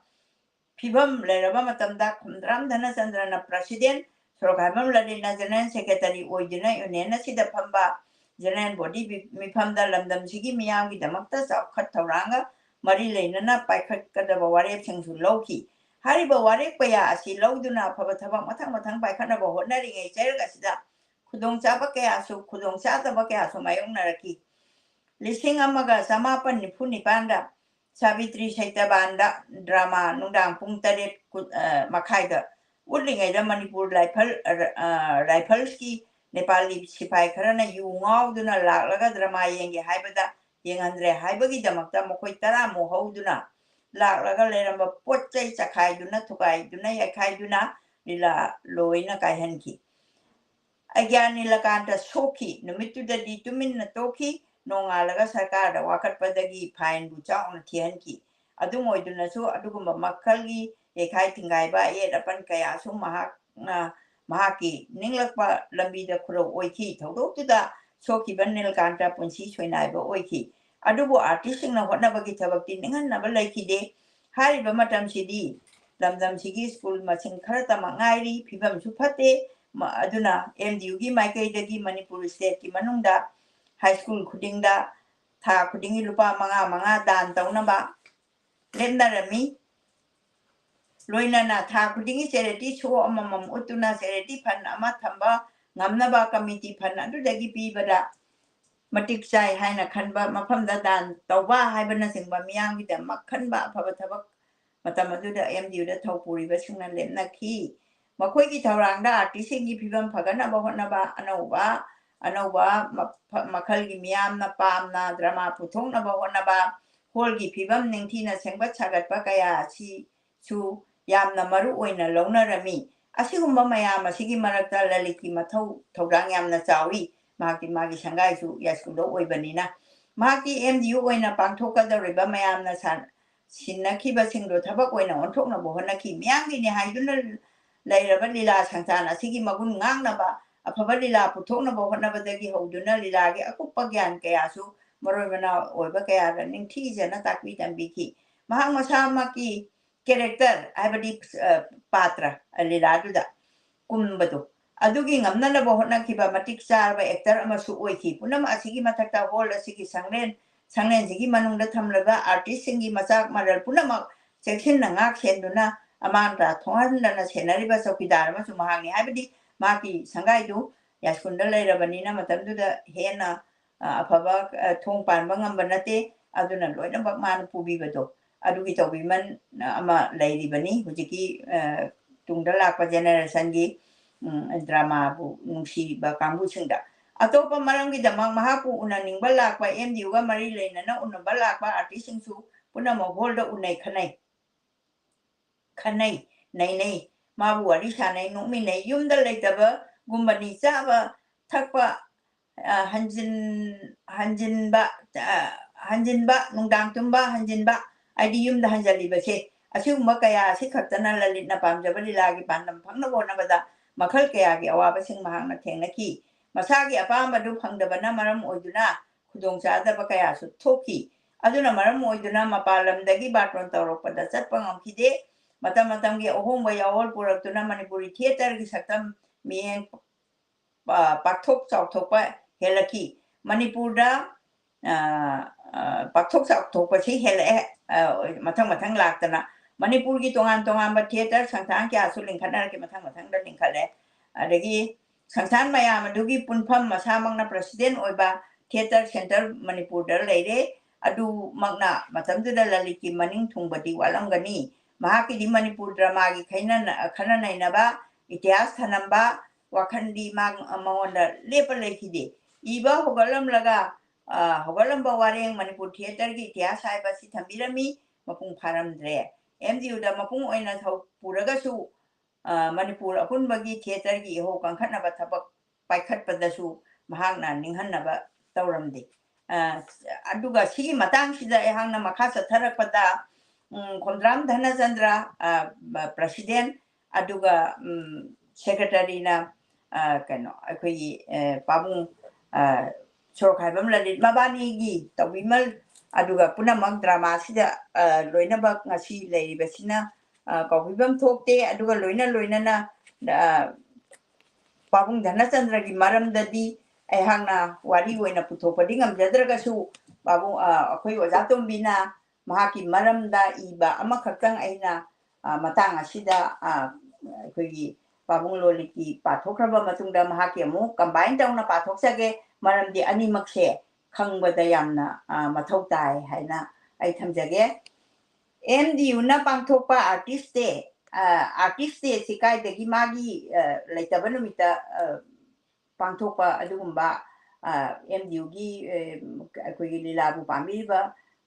ꯐꯤꯕꯝ ꯂꯩꯔꯕ ꯃꯇꯝꯗ ꯈꯣꯝꯗ꯭ꯔꯥꯝ ꯙꯅꯆꯟꯗ꯭ꯔꯅ President, ꯁꯣꯔꯣꯛꯈꯥꯏꯕꯝ ꯂꯂꯤꯠꯅ General Secretary ꯑꯣꯏꯗꯨꯅ Union ꯑꯁꯤꯗ ꯐꯝꯕ General Body ꯃꯤꯐꯝꯗ ꯂꯝꯗꯝꯁꯤꯒꯤ ꯃꯤꯌꯥꯝꯒꯤꯗꯃꯛꯇ ꯆꯥꯎꯈꯠ ꯊꯧꯔꯥꯡꯒ ꯃꯔꯤ ꯂꯩꯅꯅ ꯄꯥꯏꯈꯠꯀꯗꯕ ꯋꯥꯔꯦꯞꯁꯤꯡꯁꯨ ꯂꯧꯈꯤ꯫ ꯍꯥꯏꯔꯤꯕ ꯋꯥꯔꯦꯞ ꯀꯌꯥ ꯑꯁꯤ ꯂꯧꯗꯨꯅ ꯑꯐꯕ ꯊꯕꯛ ꯃꯊꯪ ꯃꯊꯪ ꯄꯥꯏꯈꯠꯅꯕ ꯍꯣꯠꯅꯔꯤꯉꯩ ꯆꯩꯔꯛ ꯑꯁꯤꯗ ꯈꯨꯗꯣꯡꯆꯥꯕ ꯀꯌꯥꯁꯨ, ꯈꯨꯗꯣꯡꯆꯥꯗꯕ ꯀꯌꯥꯁꯨ ꯃꯥꯌꯣꯛꯅꯔꯛꯈꯤ꯫ ꯂꯤꯁꯤꯡ ꯑꯃꯒ ꯆꯃꯥꯄꯟ ꯅꯤꯐꯨ ꯅꯤꯄꯥꯟꯗ ꯁꯥꯕꯤꯇ꯭ꯔꯤ ꯁꯩꯇꯕꯥꯟꯗ ꯗ꯭ꯔꯃꯥ ꯅꯨꯡꯗꯥꯡ ꯄꯨꯡ ꯇꯔꯦꯠ ꯀꯨ-, ꯑ, ꯃꯈꯥꯏꯗ ꯎꯠꯂꯤꯉꯩꯗ ꯃꯅꯤꯄꯨꯔ ꯂꯥꯏꯐꯜ, ꯑ, ꯔꯥꯏꯐꯜꯁꯀꯤ ꯅꯦꯄꯥꯂꯤ ꯁꯤꯐꯥꯏ ꯈꯔꯅ ꯌꯨ ꯉꯥꯎꯗꯨꯅ ꯂꯥꯛꯂꯒ ꯗ꯭ꯔꯃꯥ ꯌꯦꯡꯒꯦ ꯍꯥꯏꯕꯗ ꯌꯦꯡꯍꯟꯗ꯭ꯔꯦ ꯍꯥꯏꯕꯒꯤꯗꯃꯛꯇ ꯃꯈꯣꯏ ꯇꯔꯥꯃꯨꯛ ꯍꯧꯗꯨꯅ ꯂꯥꯛꯂꯒ ꯂꯩꯔꯝꯕ ꯄꯣꯠ ꯆꯩ ꯆꯈꯥꯏꯗꯨꯅ, ꯊꯨꯒꯥꯏꯗꯨꯅ, ꯌꯩꯈꯥꯏꯗꯨꯅ ꯂꯤꯂꯥ ꯂꯣꯏꯅ ꯀꯥꯏꯍꯟꯈꯤ꯫ ꯑꯒ꯭ꯌꯥꯟ ꯅꯤꯂꯀꯥꯟꯇ ꯁꯣꯛꯈꯤ꯫ ꯅꯨꯃꯤꯠꯇꯨꯗꯗꯤ ꯇꯨꯃꯤꯟꯅ ꯇꯣꯛꯈꯤ꯫ ꯅꯣꯡꯉꯥꯜꯂꯒ ꯁꯔꯀꯥꯔꯗ ꯋꯥꯀꯠꯄꯗꯒꯤ ꯐꯥꯏꯟꯕꯨ ꯆꯥꯎꯅ ꯊꯤꯍꯟꯈꯤ꯫ ꯑꯗꯨꯝ ꯑꯣꯏꯗꯨꯅꯁꯨ ꯑꯗꯨꯒꯨꯝꯕ ꯃꯈꯜꯒꯤ ꯌꯩꯈꯥꯏ ꯊꯤꯡꯒꯥꯏꯕ, ꯑꯌꯦꯠ ꯑꯄꯟ ꯀꯌꯥꯁꯨ ꯃꯍꯥꯛꯅ, ꯃꯍꯥꯛꯀꯤ ꯅꯤꯡꯂꯛꯄ ꯂꯝꯕꯤꯗ ꯈꯨꯔꯧ ꯑꯣꯏꯈꯤ꯫ ꯊꯧꯗꯣꯛꯇꯨꯗ ꯁꯣꯛꯈꯤꯕ ꯅꯤꯂꯀꯥꯟꯇ ꯄꯨꯟꯁꯤ ꯁꯣꯏꯅꯥꯏꯕ ꯑꯣꯏꯈꯤ꯫ ꯑꯗꯨꯕꯨ ꯑꯥꯔꯇꯤꯁꯁꯤꯡꯅ ꯍꯣꯠꯅꯕꯒꯤ ꯊꯕꯛꯇꯤ ꯅꯤꯡꯍꯟꯅꯕ ꯂꯩꯈꯤꯗꯦ꯫ ꯍꯥꯏꯔꯤꯕ ꯃꯇꯝꯁꯤꯗꯤ ꯂꯝꯗꯝꯁꯤꯒꯤ ꯁ꯭ꯀꯨꯜ ꯃꯁꯤꯡ ꯈꯔꯇꯃꯛ ꯉꯥꯏꯔꯤ, ꯐꯤꯕꯝꯁꯨ ꯐꯠꯇꯦ꯫ ꯃ-, ꯑꯗꯨꯅ ꯑꯦꯝ ꯗꯤ ꯌꯨꯒꯤ ꯃꯥꯏꯀꯩꯗꯒꯤ ꯃꯅꯤꯄꯨꯔ ꯁ꯭ꯇꯦꯠꯀꯤ ꯃꯅꯨꯡꯗ ꯍꯥꯏ ꯁ꯭ꯀꯨꯜ ꯈꯨꯗꯤꯡꯗ ꯊꯥ ꯈꯨꯗꯤꯡꯒꯤ ꯂꯨꯄꯥ ꯃꯉꯥ ꯃꯉꯥ ꯗꯥꯟ ꯇꯧꯅꯕ ꯂꯦꯞꯅꯔꯝꯃꯤ꯫ ꯂꯣꯏꯅꯅ ꯊꯥ ꯈꯨꯗꯤꯡꯒꯤ ꯆꯦꯔꯤꯇꯤ ꯁꯣ ꯑꯃꯃꯝ ꯎꯠꯇꯨꯅ ꯆꯦꯔꯤꯇꯤ ꯐꯟ ꯑꯃ ꯊꯝꯕ ꯉꯝꯅꯕ ꯀꯃꯤꯇꯤ ꯐꯟ ꯑꯗꯨꯗꯒꯤ ꯄꯤꯕꯗ ꯃꯇꯤꯛ ꯆꯥꯏ ꯍꯥꯏꯅ ꯈꯟꯕ ꯃꯐꯝꯗ ꯗꯥꯟ ꯇꯧꯕ ꯍꯥꯏꯕꯅꯆꯤꯡꯕ ꯃꯤꯌꯥꯝꯒꯤꯗꯃꯛ ꯈꯟꯕ ꯑꯐꯕ ꯊꯕꯛ ꯃꯇꯝ ꯑꯗꯨꯗ ꯑꯦꯝ ꯗꯤ ꯌꯨꯗ ꯊꯧ ꯄꯨꯔꯤꯕꯁꯤꯡꯅ ꯂꯦꯞꯅꯈꯤ꯫ ꯃꯈꯣꯏꯒꯤ ꯊꯧꯔꯥꯡꯗ ꯑꯥꯔꯇꯤꯁꯁꯤꯡꯒꯤ ꯐꯤꯕꯝ ꯐꯒꯠꯅꯕ ꯍꯣꯠꯅꯕ, ꯑꯅꯧꯕ, ꯑꯅꯧꯕ ꯃ-, ꯃꯈꯜꯒꯤ ꯃꯤꯌꯥꯝꯅ ꯄꯥꯝꯅ ꯗ꯭ꯔꯃꯥ ꯄꯨꯊꯣꯛꯅꯕ ꯍꯣꯠꯅꯕ, ꯍꯣꯜꯒꯤ ꯐꯤꯕꯝ ꯅꯤꯡꯊꯤꯅ ꯁꯦꯝꯒꯠ ꯁꯥꯒꯠꯄ ꯀꯌꯥ ꯑꯁꯤꯁꯨ ꯌꯥꯝꯅ ꯃꯔꯨ ꯑꯣꯏꯅ ꯂꯧꯅꯔꯝꯃꯤ꯫ ꯑꯁꯤꯒꯨꯝꯕ ꯃꯌꯥꯝ ꯑꯁꯤꯒꯤ ꯃꯔꯛꯇ ꯂꯂꯤꯠꯀꯤ ꯃꯊꯧ ꯊꯧꯗꯥꯡ ꯌꯥꯝꯅ ꯆꯥꯎꯏ꯫ ꯃꯍꯥꯛꯇꯤ ꯃꯥꯒꯤ ꯁꯪꯒꯥꯏꯁꯨ ꯌꯥꯏꯁ꯭ꯀꯨꯜꯗ ꯑꯣꯏꯕꯅꯤꯅ꯫ ꯃꯍꯥꯛꯀꯤ ꯑꯦꯝ ꯗꯤ ꯌꯨ ꯑꯣꯏꯅ ꯄꯥꯡꯊꯣꯛꯀꯗꯧꯔꯤꯕ ꯃꯌꯥꯝꯅ ꯁꯥꯟ-, ꯁꯤꯟꯅꯈꯤꯕꯁꯤꯡꯗꯣ ꯊꯕꯛ ꯑꯣꯏꯅ ꯑꯣꯟꯊꯣꯛꯅꯕ ꯍꯣꯠꯅꯈꯤ꯫ ꯃꯤꯌꯥꯝꯒꯤꯅꯤ ꯍꯥꯏꯗꯨꯅ ꯂꯩꯔꯕ ꯂꯤꯂꯥ ꯁꯪꯁꯊꯥꯟ ꯑꯁꯤꯒꯤ ꯃꯒꯨꯟ ꯉꯥꯛꯅꯕ, ꯑꯐꯕ ꯂꯤꯂꯥ ꯄꯨꯊꯣꯛꯅꯕ ꯍꯣꯠꯅꯕꯗꯒꯤ ꯍꯧꯗꯨꯅ ꯂꯤꯂꯥꯒꯤ ꯑꯀꯨꯞꯄ ꯒ꯭ꯌꯥꯟ ꯀꯌꯥꯁꯨ ꯃꯔꯣꯏ ꯃꯅꯥꯎ ꯑꯣꯏꯕ ꯀꯌꯥꯗ ꯅꯤꯡꯊꯤꯖꯅ ꯇꯥꯛꯄꯤ ꯇꯝꯕꯤꯈꯤ꯫ ꯃꯍꯥꯛ ꯃꯁꯥꯃꯛꯀꯤ ꯀꯦꯔꯦꯛꯇꯔ, ꯍꯥꯏꯕꯗꯤ, ꯑ, ꯄꯥꯇ꯭ꯔ, ꯑ, ꯂꯤꯂꯥꯗꯨꯗ ꯀꯨꯝꯕꯗꯣ, ꯑꯗꯨꯒꯤ ꯉꯝꯅꯅꯕ ꯍꯣꯠꯅꯈꯤꯕ ꯃꯇꯤꯛ ꯆꯥꯔꯕ ꯑꯦꯛꯇꯔ ꯑꯃꯁꯨ ꯑꯣꯏꯈꯤ꯫ ꯄꯨꯝꯅꯃꯛ ꯑꯁꯤꯒꯤ ꯃꯊꯛꯇ ꯍꯣꯜ ꯑꯁꯤꯒꯤ ꯁꯪꯂꯦꯟ ꯁꯪꯂꯦꯟꯁꯤꯒꯤ ꯃꯅꯨꯡꯗ ꯊꯝꯂꯤꯕ artistꯁꯤꯡꯒꯤ ꯃꯆꯥꯛ ꯃꯔꯜ ꯄꯨꯝꯅꯃꯛ ꯆꯦꯛꯁꯤꯟꯅ ꯉꯥꯛ ꯁꯦꯟꯗꯨꯅ ꯑꯃꯥꯡ ꯑꯇꯥ ꯊꯣꯛꯍꯟꯗꯅ ꯁꯦꯟꯅꯔꯤꯕ ꯆꯧꯀꯤꯗꯥꯔ ꯑꯃꯁꯨ ꯃꯍꯥꯛꯅꯤ꯫ ꯍꯥꯏꯕꯗꯤ ꯃꯍꯥꯛꯀꯤ ꯁꯪꯒꯥꯏꯗꯨ ꯌꯥꯏꯁ꯭ꯀꯨꯜꯗ ꯂꯩꯔꯕꯅꯤꯅ ꯃꯇꯝꯗꯨꯗ ꯍꯦꯟꯅ, ꯑ, ꯑꯐꯕ, ꯑ, ꯊꯣꯡ ꯄꯥꯟꯕ ꯉꯝꯕ ꯅꯠꯇꯦ꯫ ꯑꯗꯨꯅ ꯂꯣꯏꯅꯃꯛ ꯃꯥꯅ ꯄꯨꯕꯤꯕꯗꯣ ꯑꯗꯨꯒꯤ ꯇꯧꯕꯤꯃꯜ ꯑꯃ ꯂꯩꯔꯤꯕꯅꯤ ꯍꯧꯖꯤꯛꯀꯤ, ꯑ, ꯇꯨꯡꯗ ꯂꯥꯛꯄ generationꯒꯤ, ꯎꯝ, dramaꯕꯨ ꯅꯨꯡꯁꯤꯕ ꯀꯥꯡꯕꯨꯁꯤꯡꯗ꯫ ꯑꯇꯣꯞꯄ ꯃꯔꯝꯒꯤꯗꯃꯛ ꯃꯍꯥꯛꯄꯨ ꯎꯅꯅꯤꯡꯕ ꯂꯥꯛꯄ MDUꯒ ꯃꯔꯤ ꯂꯩꯅꯅ ꯎꯅꯕ ꯂꯥꯛꯄ artistꯁꯤꯡꯁꯨ ꯄꯨꯝꯅꯃꯛ hallꯗ ꯎꯅꯩ, ꯈꯟꯅꯩ꯫ ꯈꯟꯅꯩ, ꯅꯩꯅꯩ, ꯃꯥꯕꯨ ꯋꯥꯔꯤ ꯁꯥꯟꯅꯩ, ꯅꯣꯛꯃꯤꯟꯅꯩ꯫ ꯌꯨꯝꯗ ꯂꯩꯇꯕꯒꯨꯝꯕꯅꯤ꯫ ꯆꯥꯕ ꯊꯛꯄ, ꯑ, ꯍꯟꯖꯤꯟ-, ꯍꯟꯖꯤꯟꯕ, ꯑ, ꯍꯟꯖꯤꯟꯕ, ꯅꯨꯡꯗꯥꯡ ꯇꯨꯝꯕ ꯍꯟꯖꯤꯟꯕ, ꯍꯥꯏꯗꯤ ꯌꯨꯝꯗ ꯍꯟꯖꯤꯜꯂꯤꯕꯁꯦ, ꯑꯁꯤꯒꯨꯝꯕ ꯀꯌꯥ ꯑꯁꯤ ꯈꯛꯇꯅ ꯂꯂꯤꯠꯅ ꯄꯥꯝꯖꯕ ꯂꯤꯂꯥꯒꯤ ꯄꯥꯟꯗꯝ ꯐꯪꯅꯕ ꯍꯣꯠꯅꯕꯗ ꯃꯈꯜ ꯀꯌꯥꯒꯤ ꯑꯋꯥꯕꯁꯤꯡ ꯃꯍꯥꯛꯅ ꯊꯦꯡꯅꯈꯤ꯫ ꯃꯁꯥꯒꯤ ꯑꯄꯥꯝꯕꯗꯨ ꯐꯪꯗꯕꯅ ꯃꯔꯝ ꯑꯣꯏꯗꯨꯅ ꯈꯨꯗꯣꯡꯆꯥꯗꯕ ꯀꯌꯥꯁꯨ ꯊꯣꯛꯈꯤ꯫ ꯑꯗꯨꯅ ꯃꯔꯝ ꯑꯣꯏꯗꯨꯅ ꯃꯄꯥꯟ ꯂꯝꯗꯒꯤ ꯕꯥꯔꯇꯣꯟ ꯇꯧꯔꯛꯄꯗ ꯆꯠꯄ ꯉꯝꯈꯤꯗꯦ꯫ ꯃꯇꯝ ꯃꯇꯝꯒꯤ ꯑꯍꯣꯡꯕ ꯌꯥꯑꯣꯜ ꯄꯨꯔꯛꯇꯨꯅ ꯃꯅꯤꯄꯨꯔꯤ theatreꯒꯤ ꯁꯛꯇꯝ ꯃꯤꯠꯌꯦꯡ ꯄ-, ꯄꯥꯛꯊꯣꯛ ꯆꯥꯎꯊꯣꯛꯄ ꯍꯦꯜꯂꯛꯈꯤ꯫ ꯃꯅꯤꯄꯨꯔꯗ, ꯑ, ꯑ, ꯄꯥꯛꯊꯣꯛ ꯆꯥꯎꯊꯣꯛꯄꯁꯤ ꯍꯦꯜꯂꯛꯑꯦ, ꯑ, ꯃꯊꯪ ꯃꯊꯪ ꯂꯥꯛꯇꯅ꯫ ꯃꯅꯤꯄꯨꯔꯒꯤ ꯇꯣꯉꯥꯟ ꯇꯣꯉꯥꯟꯕ theatre ꯁꯪꯁꯊꯥꯟ ꯀꯌꯥꯁꯨ ꯂꯤꯡꯈꯠꯅꯔꯛꯈꯤ, ꯃꯊꯪ ꯃꯊꯪꯗ ꯂꯤꯡꯈꯠꯂꯦ꯫ ꯑꯗꯒꯤ ꯁꯪꯁꯊꯥꯟ ꯃꯌꯥꯝ ꯑꯗꯨꯒꯤ ꯄꯨꯟꯐꯝ ꯃꯁꯥꯃꯛꯅ president ꯑꯣꯏꯕ theatre centre ꯃꯅꯤꯄꯨꯔꯗ ꯂꯩꯔꯦ꯫ ꯑꯗꯨꯃꯛꯅ ꯃꯇꯝꯗꯨꯗ ꯂꯂꯤꯠꯀꯤ ꯃꯅꯤꯡ ꯊꯨꯡꯕꯗꯤ ꯋꯥꯠꯂꯝꯒꯅꯤ꯫ ꯃꯍꯥꯛꯀꯤꯗꯤ ꯃꯅꯤꯄꯨꯔ dramaꯒꯤ ꯈꯩꯅ-, ꯈꯟꯅ ꯅꯩꯅꯕ, ꯏꯇꯤꯍꯥꯁ ꯊꯅꯝꯕ ꯋꯥꯈꯜꯗꯤ ꯃꯥ-, ꯃꯉꯣꯟꯗ ꯂꯦꯞꯄ ꯂꯩꯈꯤꯗꯦ꯫ ꯏꯕ ꯍꯧꯒꯠꯂꯝꯂꯒ, ꯑ, ꯍꯧꯒꯠꯂꯝꯕ ꯋꯥꯔꯦꯡ ꯃꯅꯤꯄꯨꯔ theatreꯒꯤ ꯏꯇꯤꯍꯥꯁ ꯍꯥꯏꯕ ꯑꯁꯤ ꯊꯝꯕꯤꯔꯝꯃꯤ, ꯃꯄꯨꯡ ꯐꯥꯔꯝꯗ꯭ꯔꯦ꯫ MDUꯗ ꯃꯄꯨꯡ ꯑꯣꯏꯅ ꯊꯧ ꯄꯨꯔꯒꯁꯨ, ꯑ, ꯃꯅꯤꯄꯨꯔ ꯑꯄꯨꯟꯕꯒꯤ theatreꯒꯤ ꯏꯍꯧ ꯀꯟꯈꯠꯅꯕ ꯊꯕꯛ ꯄꯥꯏꯈꯠꯄꯗꯁꯨ ꯃꯍꯥꯛꯅ ꯅꯤꯡꯍꯟꯅꯕ ꯇꯧꯔꯝꯗꯦ꯫ ꯑ, ꯑꯗꯨꯒ ꯁꯤꯒꯤ ꯃꯇꯥꯡꯁꯤꯗ ꯑꯩꯍꯥꯛꯅ ꯃꯈꯥ ꯆꯠꯊꯔꯛꯄꯗ, ꯎꯝ, ꯈꯣꯝꯗ꯭ꯔꯥꯝ ꯙꯅꯆꯟꯗ꯭ꯔ, ꯑ, president, ꯑꯗꯨꯒ, ꯎꯝ, secretaryꯅ, ꯑ, ꯀꯩꯅꯣ, ꯑꯩꯈꯣꯏꯒꯤ, ꯑ, ꯄꯥꯕꯨꯡ, ꯑ, ꯁꯣꯔꯣꯛꯈꯥꯏꯕꯝ ꯂꯂꯤꯠ ꯃꯕꯥꯅꯤꯒꯤ ꯇꯧꯕꯤꯃꯜ, ꯑꯗꯨꯒ ꯄꯨꯝꯅꯃꯛ dramaꯁꯤꯗ, ꯑ, ꯂꯣꯏꯅꯃꯛ ꯉꯁꯤ ꯂꯩꯔꯤꯕꯁꯤꯅ, ꯑ, ꯀꯧꯕꯤꯐꯝ ꯊꯣꯛꯇꯦ꯫ ꯑꯗꯨꯒ ꯂꯣꯏꯅ ꯂꯣꯏꯅꯅ, ꯑ, ꯄꯥꯕꯨꯡ ꯙꯅꯆꯟꯗ꯭ꯔꯒꯤ ꯃꯔꯝꯗꯗꯤ ꯑꯩꯍꯥꯛꯅ ꯋꯥꯔꯤ ꯑꯣꯏꯅ ꯄꯨꯊꯣꯛꯄꯗꯤ ꯉꯝꯖꯗ꯭ꯔꯒꯁꯨ, ꯄꯥꯕꯨꯡ ꯑ, ꯑꯩꯈꯣꯏ ꯑꯣꯖꯥ ꯇꯣꯝꯕꯤꯅ ꯃꯍꯥꯛꯀꯤ ꯃꯔꯝꯗ ꯏꯕ ꯑꯃꯈꯛꯇꯪ ꯑꯩꯅ ꯑ, ꯃꯇꯥꯡ ꯑꯁꯤꯗ ꯑ, ꯑꯩꯈꯣꯏꯒꯤ ꯄꯥꯕꯨꯡ ꯂꯣꯂꯤꯠꯀꯤ ꯄꯥꯊꯣꯛꯈ꯭ꯔꯕ ꯃꯇꯨꯡꯗ ꯃꯍꯥꯛꯀꯤ ꯑꯃꯨꯛ ꯀꯝꯕꯥꯏꯟ ꯇꯧꯅ ꯄꯥꯊꯣꯛꯆꯒꯦ꯫ ꯃꯔꯝꯗꯤ ꯑꯅꯤꯃꯛꯁꯦ ꯈꯪꯕꯗ ꯌꯥꯝꯅ ꯑ, ꯃꯊꯧ ꯇꯥꯏ ꯍꯥꯏꯅ ꯑꯩ ꯊꯝꯖꯒꯦ꯫ ꯑꯦꯝ ꯗꯤ ꯌꯨꯅ ꯄꯥꯡꯊꯣꯛꯄ ꯑꯥꯔꯇꯤꯁ ꯗꯦ, ꯑꯥꯔꯇꯤꯁ ꯗꯦꯁꯤ ꯀꯥꯏꯗꯒꯤ ꯃꯥꯒꯤ ꯑ, ꯂꯩꯇꯕ ꯅꯨꯃꯤꯠꯇ ꯑ, ꯄꯥꯡꯊꯣꯛꯄ ꯑꯗꯨꯒꯨꯝꯕ ꯑꯦꯝ ꯗꯤ ꯌꯨꯒꯤ ꯑꯩꯈꯣꯏꯒꯤ ꯂꯤꯂꯥꯕꯨ ꯄꯥꯝꯕꯤꯔꯤꯕ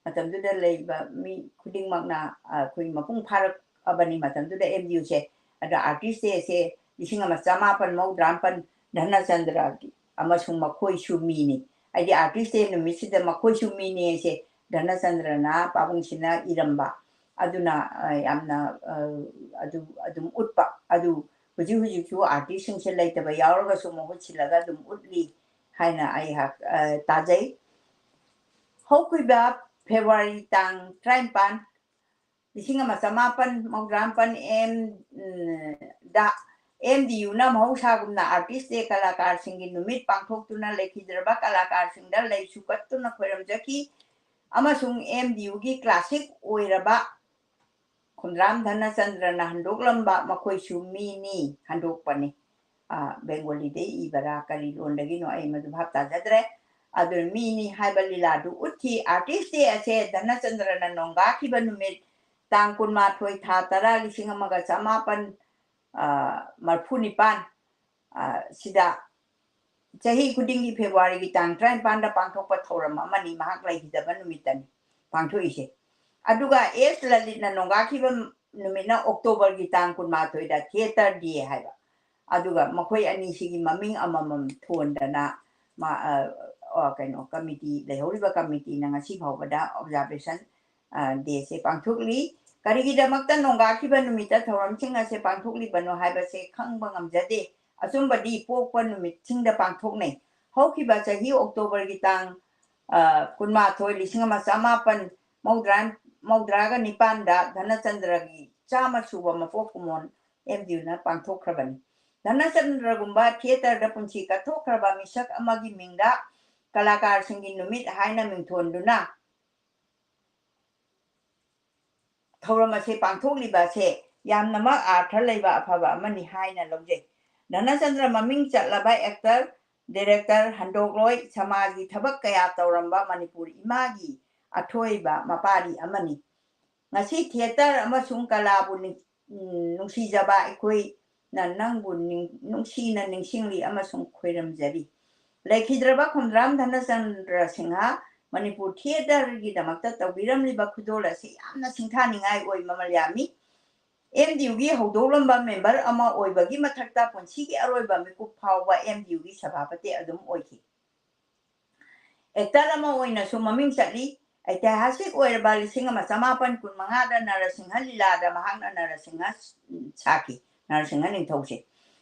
ꯃꯇꯝꯗꯨꯗ ꯂꯩꯕ ꯃꯤ ꯈꯨꯗꯤꯡꯃꯛꯅ ꯑ, ꯑꯩꯈꯣꯏ ꯃꯄꯨꯡ ꯐꯥꯔꯛꯑꯕꯅꯤ ꯃꯇꯝꯗꯨꯗ ꯑꯦꯝ ꯗꯤ ꯌꯨꯁꯦ꯫ ꯑꯗ ꯑꯥꯔꯇꯤꯁ ꯗꯦꯁꯦ ꯂꯤꯁꯤꯡ ꯑꯃ ꯆꯃꯥꯄꯟ ꯃꯧꯗ꯭ꯔꯥꯃꯥꯄꯟ ꯙꯅꯆꯟꯗ꯭ꯔꯒꯤ ꯑꯃꯁꯨꯡ ꯃꯈꯣꯏꯁꯨ ꯃꯤꯅꯤ꯫ ꯍꯥꯏꯗꯤ ꯑꯥꯔꯇꯤꯁ ꯗꯦ ꯅꯨꯃꯤꯠꯁꯤꯗ ꯃꯈꯣꯏꯁꯨ ꯃꯤꯅꯤ ꯍꯥꯏꯁꯦ ꯙꯅꯆꯟꯗ꯭ꯔꯅ ꯄꯥꯕꯨꯡꯁꯤꯅ ꯏꯔꯝꯕ꯫ ꯑꯗꯨꯅ ꯑ, ꯌꯥꯝꯅ ꯑ, ꯑꯗꯨ ꯑꯗꯨꯝ ꯎꯠꯄ ꯑꯗꯨ ꯍꯧꯖꯤꯛ ꯍꯧꯖꯤꯛꯁꯨ ꯑꯥꯔꯇꯤꯁꯁꯤꯡꯁꯦ ꯂꯩꯇꯕ ꯌꯥꯎꯔꯒꯁꯨ ꯃꯍꯨꯠ ꯁꯤꯜꯂꯒ ꯑꯗꯨꯝ ꯎꯠꯂꯤ ꯍꯥꯏꯅ ꯑꯩꯍꯥꯛ ꯑ, ꯇꯥꯖꯩ꯫ ꯍꯧꯈꯤꯕ ꯐꯦꯕ꯭ꯔꯨꯋꯥꯔꯤ ꯇꯥꯡ ꯇꯔꯥꯅꯤꯄꯥꯟ, ꯂꯤꯁꯤꯡ ꯑꯃ ꯆꯃꯥꯄꯟ ꯃꯧꯗ꯭ꯔꯥꯃꯥꯄꯟ ꯑꯦꯝ, ꯎꯝ, ꯗ ꯑꯦꯝ ꯗꯤ ꯌꯨꯅ ꯃꯍꯧꯁꯥꯒꯨꯝꯅ ꯑꯥꯔꯇꯤꯁ ꯗꯦ ꯀꯂꯥꯀꯥꯔꯁꯤꯡꯒꯤ ꯅꯨꯃꯤꯠ ꯄꯥꯡꯊꯣꯛꯇꯨꯅ ꯂꯩꯈꯤꯗ꯭ꯔꯕ ꯀꯂꯥꯀꯥꯔꯁꯤꯡꯗ ꯂꯩ ꯁꯨꯀꯠꯇꯨꯅ ꯈꯣꯏꯔꯝꯖꯈꯤ ꯑꯃꯁꯨꯡ ꯑꯦꯝ ꯗꯤ ꯌꯨꯒꯤ ꯀ꯭ꯂꯥꯁꯤꯛ ꯑꯣꯏꯔꯕ ꯈꯣꯝꯗ꯭ꯔꯥꯝ ꯙꯅꯆꯟꯗ꯭ꯔꯅ ꯍꯟꯗꯣꯛꯂꯝꯕ ꯃꯈꯣꯏꯁꯨ ꯃꯤꯅꯤ ꯍꯟꯗꯣꯛꯄꯅꯤ꯫ ꯑ, ꯕꯦꯡꯒꯣꯂꯤꯗꯩ ꯏꯕꯔꯥ ꯀꯔꯤ ꯂꯣꯟꯗꯒꯤꯅꯣ ꯑꯩ ꯃꯗꯨ ꯚꯥꯞ ꯇꯥꯖꯗ꯭ꯔꯦ꯫ ꯑꯗꯨꯅ ꯃꯤꯅꯤ ꯍꯥꯏꯕ ꯂꯤꯂꯥꯗꯨ ꯎꯠꯈꯤ꯫ ꯑꯥꯔꯇꯤꯁ ꯗꯦ ꯑꯁꯦ ꯙꯅꯆꯟꯗ꯭ꯔꯅ ꯅꯣꯡꯒꯥꯈꯤꯕ ꯅꯨꯃꯤꯠ ꯇꯥꯡ ꯀꯨꯟꯃꯥꯊꯣꯏ ꯊꯥ ꯇꯔꯥ ꯂꯤꯁꯤꯡ ꯑꯃꯒ ꯆꯃꯥꯄꯟ, ꯑ, ꯃꯔꯐꯨ ꯅꯤꯄꯥꯟ, ꯑ, ꯁꯤꯗ ꯆꯍꯤ ꯈꯨꯗꯤꯡꯒꯤ ꯐꯦꯕ꯭ꯔꯨꯋꯥꯔꯤꯒꯤ ꯇꯥꯡ ꯇꯔꯥꯅꯤꯄꯥꯟꯗ ꯄꯥꯡꯊꯣꯛꯄ ꯊꯧꯔꯝ ꯑꯃꯅꯤ꯫ ꯃꯍꯥꯛ ꯂꯩꯈꯤꯗꯕ ꯅꯨꯃꯤꯠꯇꯅꯤ ꯄꯥꯡꯊꯣꯛꯏꯁꯦ꯫ ꯑꯗꯨꯒ ꯑꯦꯁ ꯂꯂꯤꯠꯅ ꯅꯣꯡꯒꯥꯈꯤꯕ ꯅꯨꯃꯤꯠꯅ ꯑꯣꯛꯇꯣꯕꯔꯒꯤ ꯇꯥꯡ ꯀꯨꯟꯃꯥꯊꯣꯏꯗ ꯊꯤꯌꯦꯇꯔ ꯗꯦ ꯍꯥꯏꯕ꯫ ꯑꯗꯨꯒ ꯃꯈꯣꯏ ꯑꯅꯤꯁꯤꯒꯤ ꯃꯃꯤꯡ ꯑꯃꯃꯝ ꯊꯣꯟꯗꯅ ꯃꯥ-, ꯑ, ꯑ, ꯀꯩꯅꯣ, ꯀꯃꯤꯇꯤ, ꯂꯩꯍꯧꯔꯤꯕ ꯀꯃꯤꯇꯤꯅ ꯉꯁꯤ ꯐꯥꯎꯕꯗ ꯑꯣꯕꯖꯥꯔꯕꯦꯁꯟ, ꯑ, ꯗꯦꯁꯦ ꯄꯥꯡꯊꯣꯛꯂꯤ꯫ ꯀꯔꯤꯒꯤꯗꯃꯛꯇ ꯅꯣꯡꯒꯥꯈꯤꯕ ꯅꯨꯃꯤꯠꯇ ꯊꯧꯔꯝꯁꯤꯡ ꯑꯁꯦ ꯄꯥꯡꯊꯣꯛꯂꯤꯕꯅꯣ ꯍꯥꯏꯕꯁꯦ ꯈꯪꯕ ꯉꯝꯖꯗꯦ꯫ ꯑꯆꯨꯝꯕꯗꯤ ꯄꯣꯛꯄ ꯅꯨꯃꯤꯠꯁꯤꯡꯗ ꯄꯥꯡꯊꯣꯛꯅꯩ꯫ ꯍꯧꯈꯤꯕ ꯆꯍꯤ ꯑꯣꯛꯇꯣꯕꯔꯒꯤ ꯇꯥꯡ, ꯑ, ꯀꯨꯟꯃꯥꯊꯣꯏ, ꯂꯤꯁꯤꯡ ꯑꯃ ꯆꯃꯥꯄꯟ ꯃꯧꯗ꯭ꯔꯥ, ꯃꯧꯗ꯭ꯔꯥꯒ ꯅꯤꯄꯥꯟꯗ ꯙꯅꯆꯟꯗ꯭ꯔꯒꯤ ꯆꯥꯝꯃ ꯁꯨꯕ ꯃꯄꯣꯛ ꯀꯨꯝꯑꯣꯟ ꯑꯦꯝ ꯗꯤ ꯌꯨꯅ ꯄꯥꯡꯊꯣꯛꯈ꯭ꯔꯕꯅꯤ꯫ ꯙꯅꯆꯟꯗ꯭ꯔꯒꯨꯝꯕ ꯊꯤꯌꯦꯇꯔꯗ ꯄꯨꯟꯁꯤ ꯀꯠꯊꯣꯛꯈ꯭ꯔꯕ ꯃꯤꯁꯛ ꯑꯃꯒꯤ ꯃꯤꯡꯗ ꯀꯂꯥꯀꯥꯔꯁꯤꯡꯒꯤ ꯅꯨꯃꯤꯠ ꯍꯥꯏꯅ ꯃꯤꯡꯊꯣꯟꯗꯨꯅ ꯊꯧꯔꯝ ꯑꯁꯤ ꯄꯥꯡꯊꯣꯛꯂꯤꯕ ꯑꯁꯦ ꯌꯥꯝꯅꯃꯛ ꯑꯥꯔꯊ ꯂꯩꯕ ꯑꯐꯕ ꯑꯃꯅꯤ ꯍꯥꯏꯅ ꯂꯧꯖꯩ꯫ ꯙꯅꯆꯟꯗ꯭ꯔ ꯃꯃꯤꯡ ꯆꯠꯂꯕ ꯑꯦꯛꯇꯔ, ꯗꯤꯔꯦꯛꯇꯔ, ꯍꯟꯗꯣꯛꯂꯣꯏ, ꯁꯃꯥꯖꯒꯤ ꯊꯕꯛ ꯀꯌꯥ ꯇꯧꯔꯝꯕ ꯃꯅꯤꯄꯨꯔ ꯏꯃꯥꯒꯤ ꯑꯊꯣꯏꯕ ꯃꯄꯥꯔꯤ ꯑꯃꯅꯤ꯫ ꯉꯁꯤ ꯊꯤꯌꯦꯇꯔ ꯑꯃꯁꯨꯡ ꯀꯂꯥꯕꯨ ꯅꯨꯡꯁꯤꯖꯕ ꯑꯩꯈꯣꯏꯅ ꯅꯪꯕꯨ ꯅꯨꯡꯁꯤꯅ ꯅꯤꯡꯁꯤꯡꯂꯤ ꯑꯃꯁꯨꯡ ꯈꯣꯏꯔꯝꯖꯔꯤ꯫ ꯂꯩꯈꯤꯗ꯭ꯔꯕ ꯈꯣꯝꯗ꯭ꯔꯥꯝ ꯙꯅꯆꯟꯗ꯭ꯔ ꯁꯤꯡꯍ ꯃꯅꯤꯄꯨꯔ ꯊꯤꯌꯦꯇꯔꯒꯤꯗꯃꯛꯇ ꯇꯧꯕꯤꯔꯝꯂꯤꯕ ꯈꯨꯗꯣꯜ ꯑꯁꯤ ꯌꯥꯝꯅ ꯁꯤꯡꯊꯥꯅꯤꯡꯉꯥꯏ ꯑꯣꯏ꯫ ꯃꯃꯜ ꯌꯥꯝꯃꯤ꯫ ꯑꯦꯝ ꯗꯤ ꯌꯨꯒꯤ ꯍꯧꯗꯣꯛꯂꯝꯕ ꯃꯦꯝꯕꯔ ꯑꯃ ꯑꯣꯏꯕꯒꯤ ꯃꯊꯛꯇ ꯄꯨꯟꯁꯤꯒꯤ ꯑꯔꯣꯏꯕ ꯃꯤꯀꯨꯞ ꯐꯥꯎꯕ ꯑꯦꯝ ꯗꯤ ꯌꯨꯒꯤ ꯁꯚꯥꯄꯇꯤ ꯑꯗꯨꯝ ꯑꯣꯏꯈꯤ꯫ ꯑꯦꯛꯇꯔ ꯑꯃ ꯑꯣꯏꯅꯁꯨ ꯃꯃꯤꯡ ꯆꯠꯂꯤ꯫ ꯑꯩꯇꯤꯍꯥꯁꯤꯛ ꯑꯣꯏꯔꯕ ꯂꯤꯁꯤꯡ ꯑꯃ ꯆꯃꯥꯄꯟ ꯀꯨꯟ ꯃꯉꯥꯗ ꯅꯔꯁꯤꯡꯍ ꯂꯤꯂꯥꯗ ꯃꯍꯥꯛꯅ ꯅꯔꯁꯤꯡꯍ ꯁꯥꯈꯤ꯫ ꯅꯔꯁꯤꯡꯍ ꯅꯤꯡꯊꯧꯁꯦ꯫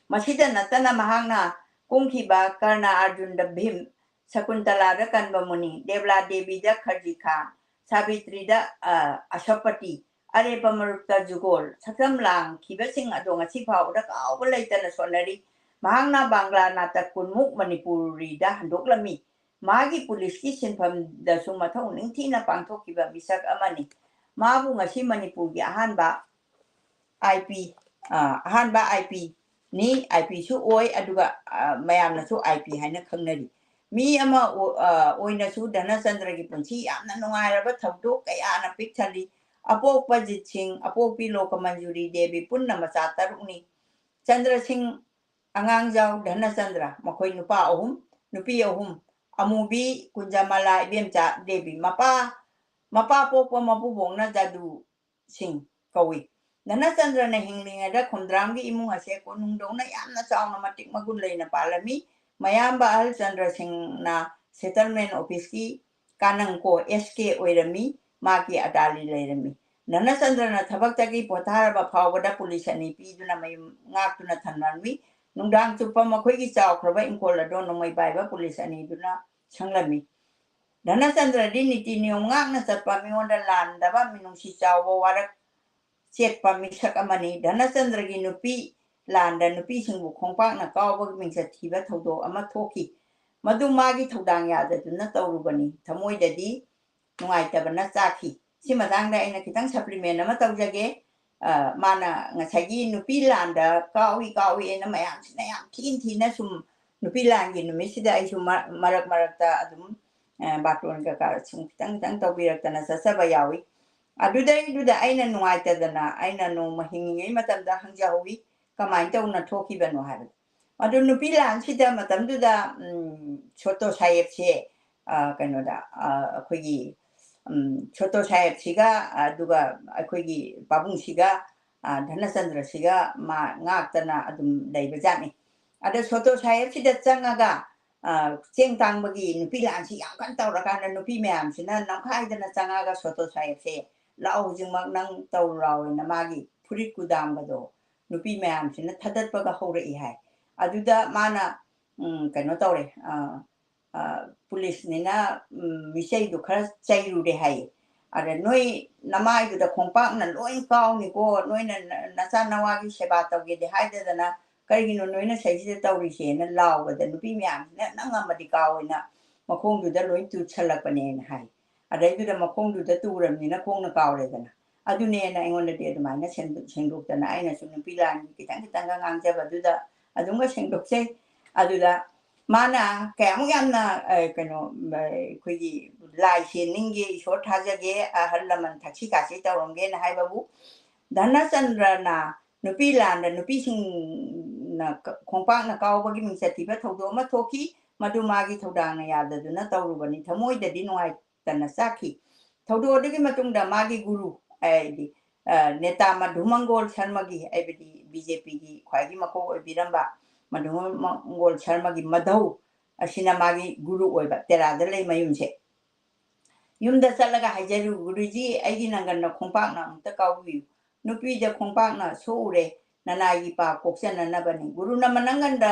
ꯃꯁꯤꯗ ꯅꯠꯇꯅ ꯃꯍꯥꯛꯅ ꯀꯨꯝꯈꯤꯕ ꯀꯔꯅ ꯑꯔꯖꯨꯟꯗ ꯚꯤꯝ, ꯁꯀꯨꯟꯇꯂꯥꯗ ꯀꯟꯕ ꯃꯨꯅꯤ, ꯗꯦꯕꯂꯥ ꯗꯦꯕꯤꯗ ꯈꯔꯖꯤ ꯈꯥꯟ, ꯁꯥꯕꯤꯇ꯭ꯔꯤꯗ, ꯑ, ꯑꯁꯣꯄꯇꯤ, ꯑꯔꯦꯞꯄ ꯃꯔꯨꯞꯇ ꯖꯨꯒꯣꯜ, ꯁꯛꯇꯝ ꯂꯥꯡꯈꯤꯕꯁꯤꯡ ꯑꯗꯣ ꯉꯁꯤ ꯐꯥꯎꯕꯗ ꯀꯥꯎꯕ ꯂꯩꯇꯅ ꯁꯣꯟꯅꯔꯤ꯫ ꯃꯍꯥꯛꯅ ꯕꯪꯒ꯭ꯂꯥ ꯅꯥꯇꯛ ꯀꯨꯟꯃꯨꯛ ꯃꯅꯤꯄꯨꯔꯤꯗ ꯍꯟꯗꯣꯛꯂꯝꯃꯤ꯫ ꯃꯍꯥꯛꯀꯤ ꯄꯨꯂꯤꯁꯀꯤ ꯁꯤꯟꯐꯝꯗꯁꯨ ꯃꯊꯧ ꯅꯤꯡꯊꯤꯅ ꯄꯥꯡꯊꯣꯛꯈꯤꯕ ꯃꯤꯁꯛ ꯑꯃꯅꯤ꯫ ꯃꯥꯕꯨ ꯉꯁꯤ ꯃꯅꯤꯄꯨꯔꯒꯤ ꯑꯍꯥꯟꯕ ꯑꯥꯏ ꯄꯤ, ꯑ, ꯑꯍꯥꯟꯕ ꯑꯥꯏ ꯄꯤꯅꯤ, ꯑꯥꯏ ꯄꯤꯁꯨ ꯑꯣꯏ, ꯑꯗꯨꯒ, ꯑ, ꯃꯌꯥꯝꯅꯁꯨ ꯑꯥꯏ ꯄꯤ ꯍꯥꯏꯅ ꯈꯪꯅꯔꯤ꯫ ꯃꯤ ꯑꯃ ꯑꯣ-, ꯑ, ꯑꯣꯏꯅꯁꯨ ꯙꯅꯆꯟꯗ꯭ꯔꯒꯤ ꯄꯨꯟꯁꯤ ꯌꯥꯝꯅ ꯅꯨꯡꯉꯥꯏꯔꯕ ꯊꯧꯗꯣꯛ ꯀꯌꯥꯅ ꯄꯤꯛ ꯊꯜꯂꯤ꯫ ꯑꯄꯣꯛꯄ ꯖꯤꯠ ꯁꯤꯡ, ꯑꯄꯣꯛꯄꯤ ꯂꯣꯀꯃꯟꯖꯨꯔꯤ ꯗꯦꯕꯤ ꯄꯨꯟꯅ ꯃꯆꯥ ꯇꯔꯨꯛꯅꯤ꯫ ꯆꯟꯗ꯭ꯔ ꯁꯤꯡ, ꯑꯉꯥꯡꯖꯥꯎ, ꯙꯅꯆꯟꯗ꯭ꯔ, ꯃꯈꯣꯏ ꯅꯨꯄꯥ ꯑꯍꯨꯝ, ꯅꯨꯄꯤ ꯑꯍꯨꯝ, ꯑꯃꯨꯕꯤ, ꯀꯨꯟꯖꯃꯂꯥ, ꯏꯕꯦꯝꯆꯥ ꯗꯦꯕꯤ꯫ ꯃꯄꯥ, ꯃꯄꯥ ꯄꯣꯛꯄ ꯃꯄꯨꯕꯣꯛꯅ ꯖꯥꯗꯨ ꯁꯤꯡ ꯀꯧꯏ꯫ ꯙꯅꯆꯟꯗ꯭ꯔꯅ ꯍꯤꯡꯂꯤꯉꯩꯗ ꯈꯣꯝꯗ꯭ꯔꯥꯝꯒꯤ ꯏꯃꯨꯡ ꯑꯁꯦ ꯀꯣꯅꯨꯡꯗꯧꯅ ꯌꯥꯝꯅ ꯆꯥꯎꯅ ꯃꯇꯤꯛ ꯃꯒꯨꯟ ꯂꯩꯅ ꯄꯥꯜꯂꯝꯃꯤ꯫ ꯃꯌꯥꯝꯕ ꯑꯍꯜ ꯆꯟꯗ꯭ꯔ ꯁꯤꯡꯅ ꯁꯦꯇꯜꯃꯦꯟ ꯑꯣꯐꯤꯁꯀꯤ ꯀꯥꯅꯪꯀꯣ, ꯑꯦꯁ ꯀꯦ, ꯑꯣꯏꯔꯝꯃꯤ꯫ ꯃꯍꯥꯛꯀꯤ ꯑꯇꯥꯂꯤ ꯂꯩꯔꯝꯃꯤ꯫ ꯙꯅꯆꯟꯗ꯭ꯔꯅ ꯊꯕꯛꯇꯒꯤ ꯄꯣꯊꯥꯔꯕ ꯐꯥꯎꯕꯗ ꯄꯨꯂꯤꯁ ꯑꯅꯤ ꯄꯤꯗꯨꯅ ꯃꯌꯨꯝ ꯉꯥꯛꯇꯨꯅ ꯊꯝꯂꯝꯃꯤ꯫ ꯅꯨꯡꯗꯥꯡ ꯆꯨꯞꯄ ꯃꯈꯣꯏꯒꯤ ꯆꯥꯎꯈ꯭ꯔꯕ ꯏꯪꯈꯣꯜ ꯑꯗꯣ ꯅꯣꯡꯃꯩ ꯄꯥꯏꯕ ꯄꯨꯂꯤꯁ ꯑꯅꯤꯗꯨꯅ ꯁꯪꯂꯝꯃꯤ꯫ ꯙꯅꯆꯟꯗ꯭ꯔꯗꯤ ꯅꯤꯇꯤ ꯅꯤꯌꯣꯝ ꯉꯥꯛꯅ ꯆꯠꯄ, ꯃꯤꯉꯣꯟꯗ ꯂꯥꯟꯗꯕ, ꯃꯤꯅꯨꯡꯁꯤ ꯆꯥꯎꯕ, ꯋꯥꯔꯛ ꯆꯦꯠꯄ ꯃꯤꯁꯛ ꯑꯃꯅꯤ꯫ ꯙꯅꯆꯟꯗ꯭ꯔꯒꯤ ꯅꯨꯄꯤ ꯂꯥꯟꯗ ꯅꯨꯄꯤꯁꯤꯡꯕꯨ ꯈꯣꯡꯄꯥꯛꯅ ꯀꯥꯎꯕꯒꯤ ꯃꯤꯡꯆꯠ ꯊꯤꯕ ꯊꯧꯗꯣꯛ ꯑꯃ ꯊꯣꯛꯈꯤ꯫ ꯃꯗꯨ ꯃꯥꯒꯤ ꯊꯧꯗꯥꯡ ꯌꯥꯗꯗꯨꯅ ꯇꯧꯔꯨꯕꯅꯤ꯫ ꯊꯃꯣꯏꯗꯗꯤ ꯅꯨꯡꯉꯥꯏꯇꯕꯅ ꯆꯥꯈꯤ꯫ ꯁꯤ ꯃꯇꯥꯡꯗ ꯑꯩꯅ ꯈꯤꯇꯪ supplement ꯑꯃ ꯇꯧꯖꯒꯦ꯫ ꯑ, ꯃꯥꯅ ꯉꯁꯥꯏꯒꯤ ꯅꯨꯄꯤ ꯂꯥꯟꯗ ꯀꯥꯎꯏ ꯀꯥꯎꯏ ꯑꯅ ꯃꯌꯥꯝꯁꯤꯅ ꯌꯥꯝ ꯊꯤꯅ ꯊꯤꯅ ꯁꯨꯝ ꯅꯨꯄꯤ ꯂꯥꯟꯒꯤ ꯅꯨꯃꯤꯠꯁꯤꯗ ꯑꯩꯁꯨ ꯃ-, ꯃꯔꯛ ꯃꯔꯛꯇ ꯑꯗꯨꯝ, ꯑ, ꯕꯥꯔꯇꯣꯟ ꯀꯩꯀꯥ ꯁꯨꯝ ꯈꯤꯇꯪ ꯈꯤꯇꯪ ꯇꯧꯕꯤꯔꯛꯇꯅ ꯆꯠꯆꯕ ꯌꯥꯎꯏ꯫ ꯑꯗꯨꯗꯩꯗꯨꯗ ꯑꯩꯅ ꯅꯨꯡꯉꯥꯏꯇꯗꯅ ꯑꯩꯅ ꯅꯣꯡꯃ ꯍꯤꯡꯉꯤꯉꯩ ꯃꯇꯝꯗ ꯍꯪꯖꯍꯧꯋꯤ, ꯀꯃꯥꯏꯅ ꯇꯧꯅ ꯊꯣꯛꯈꯤꯕꯅꯣ ꯍꯥꯏꯕꯗꯣ꯫ ꯑꯗꯨ ꯅꯨꯄꯤ ꯂꯥꯟꯁꯤꯗ ꯃꯇꯝꯗꯨꯗ, ꯎꯝ, ꯁꯣꯇꯣ ꯁꯥꯍꯦꯕꯁꯦ, ꯑ, ꯀꯩꯅꯣꯗ, ꯑ, ꯑꯩꯈꯣꯏꯒꯤ, ꯎꯝ, ꯁꯣꯇꯣ ꯁꯥꯍꯦꯕꯁꯤꯒ, ꯑꯗꯨꯒ ꯑꯩꯈꯣꯏꯒꯤ ꯄꯥꯕꯨꯡꯁꯤꯒ, ꯑ, ꯙꯅꯆꯟꯗ꯭ꯔꯁꯤꯒ ꯃꯥ ꯉꯥꯛꯇꯅ ꯑꯗꯨꯝ ꯂꯩꯕꯖꯥꯠꯅꯤ꯫ ꯑꯗ ꯁꯣꯇꯣ ꯁꯥꯍꯦꯕꯁꯤꯗ ꯆꯪꯉꯒ, ꯑ, ꯆꯦꯡ ꯇꯥꯡꯕꯒꯤ ꯅꯨꯄꯤ ꯂꯥꯟꯁꯤ ꯌꯥꯝ ꯀꯟꯅ ꯇꯧꯔꯀꯥꯟꯗ ꯅꯨꯄꯤ ꯃꯌꯥꯝꯁꯤꯅ ꯅꯝꯈꯥꯏꯗꯅ ꯆꯪꯉꯒ ꯁꯣꯇꯣ ꯁꯥꯍꯦꯕꯁꯦ, "ꯂꯥꯛꯑꯣ, ꯍꯧꯖꯤꯛꯃꯛ ꯅꯪ ꯇꯧꯔꯨ ꯂꯥꯛꯑꯣꯅ" ꯃꯥꯒꯤ ꯐꯨꯔꯤꯠ ꯀꯨꯗꯥꯝꯒꯗꯣ ꯅꯨꯄꯤ ꯃꯌꯥꯝꯁꯤꯅ ꯊꯗꯠꯄꯒ ꯍꯧꯔꯛꯏ ꯍꯥꯏ꯫ ꯑꯗꯨꯗ ꯃꯥꯅ, ꯎꯝ, ꯀꯩꯅꯣ ꯇꯧꯔꯦ, ꯑ, ꯑ, ꯄꯨꯂꯤꯁꯅꯤꯅ, ꯎꯝ, ꯃꯤꯆꯩꯗꯨ ꯈꯔ ꯆꯩꯔꯨꯔꯦ ꯍꯥꯏꯌꯦ꯫ ꯑꯗ, "ꯅꯣꯏ ꯅꯃꯥꯏꯗꯨꯗ ꯈꯣꯡꯄꯥꯛꯅ ꯂꯣꯏ ꯀꯥꯎꯅꯤꯀꯣ, ꯅꯣꯏꯅ ꯅ-, ꯅꯆꯥ ꯅꯋꯥꯒꯤ ꯁꯦꯕꯥ ꯇꯧꯒꯦꯗꯤ ꯍꯥꯏꯗꯗꯅ ꯀꯔꯤꯒꯤꯅꯣ ꯅꯣꯏꯅ ꯁꯩꯁꯤꯗ ꯇꯧꯔꯤꯁꯦꯅ" ꯂꯥꯎꯕꯗ ꯅꯨꯄꯤ ꯃꯌꯥꯝꯁꯤꯅ "ꯅꯪ ꯉꯝꯃꯗꯤ ꯀꯥꯎ" ꯍꯥꯏꯅ ꯃꯈꯣꯡꯗꯨꯗ ꯂꯣꯏ ꯇꯨꯁꯜꯂꯛꯄꯅꯦꯅ ꯍꯥꯏ꯫ ꯑꯗꯩꯗꯨꯗ ꯃꯈꯣꯡꯗꯨꯗ ꯇꯨꯔꯕꯅꯤꯅ ꯈꯣꯡꯅ ꯀꯥꯎꯔꯦꯗꯅ꯫ ꯑꯗꯨꯅꯦꯅ ꯑꯩꯉꯣꯟꯗꯗꯤ ꯑꯗꯨꯃꯥꯏꯅ ꯁꯦꯡꯗꯣꯛ-, ꯁꯦꯡꯗꯣꯛꯇꯅ ꯑꯩꯅꯁꯨ ꯅꯨꯄꯤ ꯂꯥꯟꯒꯤ ꯈꯤꯇꯪ ꯈꯤꯇꯪꯒ ꯉꯥꯡꯖꯕꯗꯨꯗ ꯑꯗꯨꯝꯒ ꯁꯦꯡꯗꯣꯛꯆꯩ꯫ ꯑꯗꯨꯗ ꯃꯥꯅ ꯀꯌꯥꯃꯨꯛ ꯌꯥꯝꯅ, ꯑ, ꯀꯩꯅꯣ, ꯑ, ꯑꯩꯈꯣꯏꯒꯤ ꯂꯥꯏ ꯁꯦꯟꯅꯤꯡꯒꯦ, ꯏꯁꯣꯔ ꯊꯥꯖꯒꯦ, ꯑꯍꯜ ꯂꯃꯟ ꯊꯛꯁꯤ ꯈꯥꯁꯤ ꯇꯧꯔꯝꯒꯦꯅ ꯍꯥꯏꯕꯕꯨ, ꯙꯅꯆꯟꯗ꯭ꯔꯅ ꯅꯨꯄꯤ ꯂꯥꯟꯗ ꯅꯨꯄꯤꯁꯤꯡꯅ ꯀ-, ꯈꯣꯡꯄꯥꯛꯅ ꯀꯥꯎꯕꯒꯤ ꯃꯤꯡꯆꯠ ꯊꯤꯕ ꯊꯧꯗꯣꯛ ꯑꯃ ꯊꯣꯛꯈꯤ꯫ ꯃꯗꯨ ꯃꯥꯒꯤ ꯊꯧꯗꯥꯡꯅ ꯌꯥꯗꯗꯨꯅ ꯇꯧꯔꯨꯕꯅꯤ꯫ ꯊꯃꯣꯏꯗꯗꯤ ꯅꯨꯡꯉꯥꯏꯇꯅ ꯆꯥꯈꯤ꯫ ꯊꯧꯗꯣꯛ ꯑꯗꯨꯒꯤ ꯃꯇꯨꯡꯗ ꯃꯥꯒꯤ ꯒꯨꯔꯨ, ꯍꯥꯏꯗꯤ, ꯑ, ꯅꯦꯇꯥ ꯃꯙꯨ ꯃꯪꯒꯣꯜ ꯁꯔꯃꯒꯤ, ꯍꯥꯏꯕꯗꯤ ꯕꯤ ꯖꯦ ꯄꯤꯒꯤ ꯈ꯭ꯋꯥꯏꯒꯤ ꯃꯀꯣꯛ ꯑꯣꯏꯕꯤꯔꯝꯕ ꯃꯙꯨ ꯃꯪꯒꯣꯜ ꯁꯔꯃꯒꯤ ꯃꯙꯧ ꯑꯁꯤꯅ ꯃꯥꯒꯤ ꯒꯨꯔꯨ ꯑꯣꯏꯕ, ꯇꯦꯔꯥꯗ ꯂꯩ ꯃꯌꯨꯝꯁꯦ꯫ ꯌꯨꯝꯗ ꯆꯠꯂꯒ ꯍꯥꯏꯖꯔꯨ, "ꯒꯨꯔꯨꯖꯤ, ꯑꯩꯒꯤ ꯅꯪꯒꯟꯗ ꯈꯣꯡꯄꯥꯛꯅ ꯑꯃꯨꯛꯇ ꯀꯥꯎꯕꯤꯌꯨ꯫ ꯅꯨꯄꯤꯗ ꯈꯣꯡꯄꯥꯛꯅ ꯁꯣꯛꯎꯔꯦ, ꯅꯅꯥꯏꯒꯤ ꯄꯥꯞ ꯀꯣꯛꯆꯅꯅꯕꯅꯤ"꯫ ꯒꯨꯔꯨꯅ ꯃꯅꯪꯒꯟꯗ,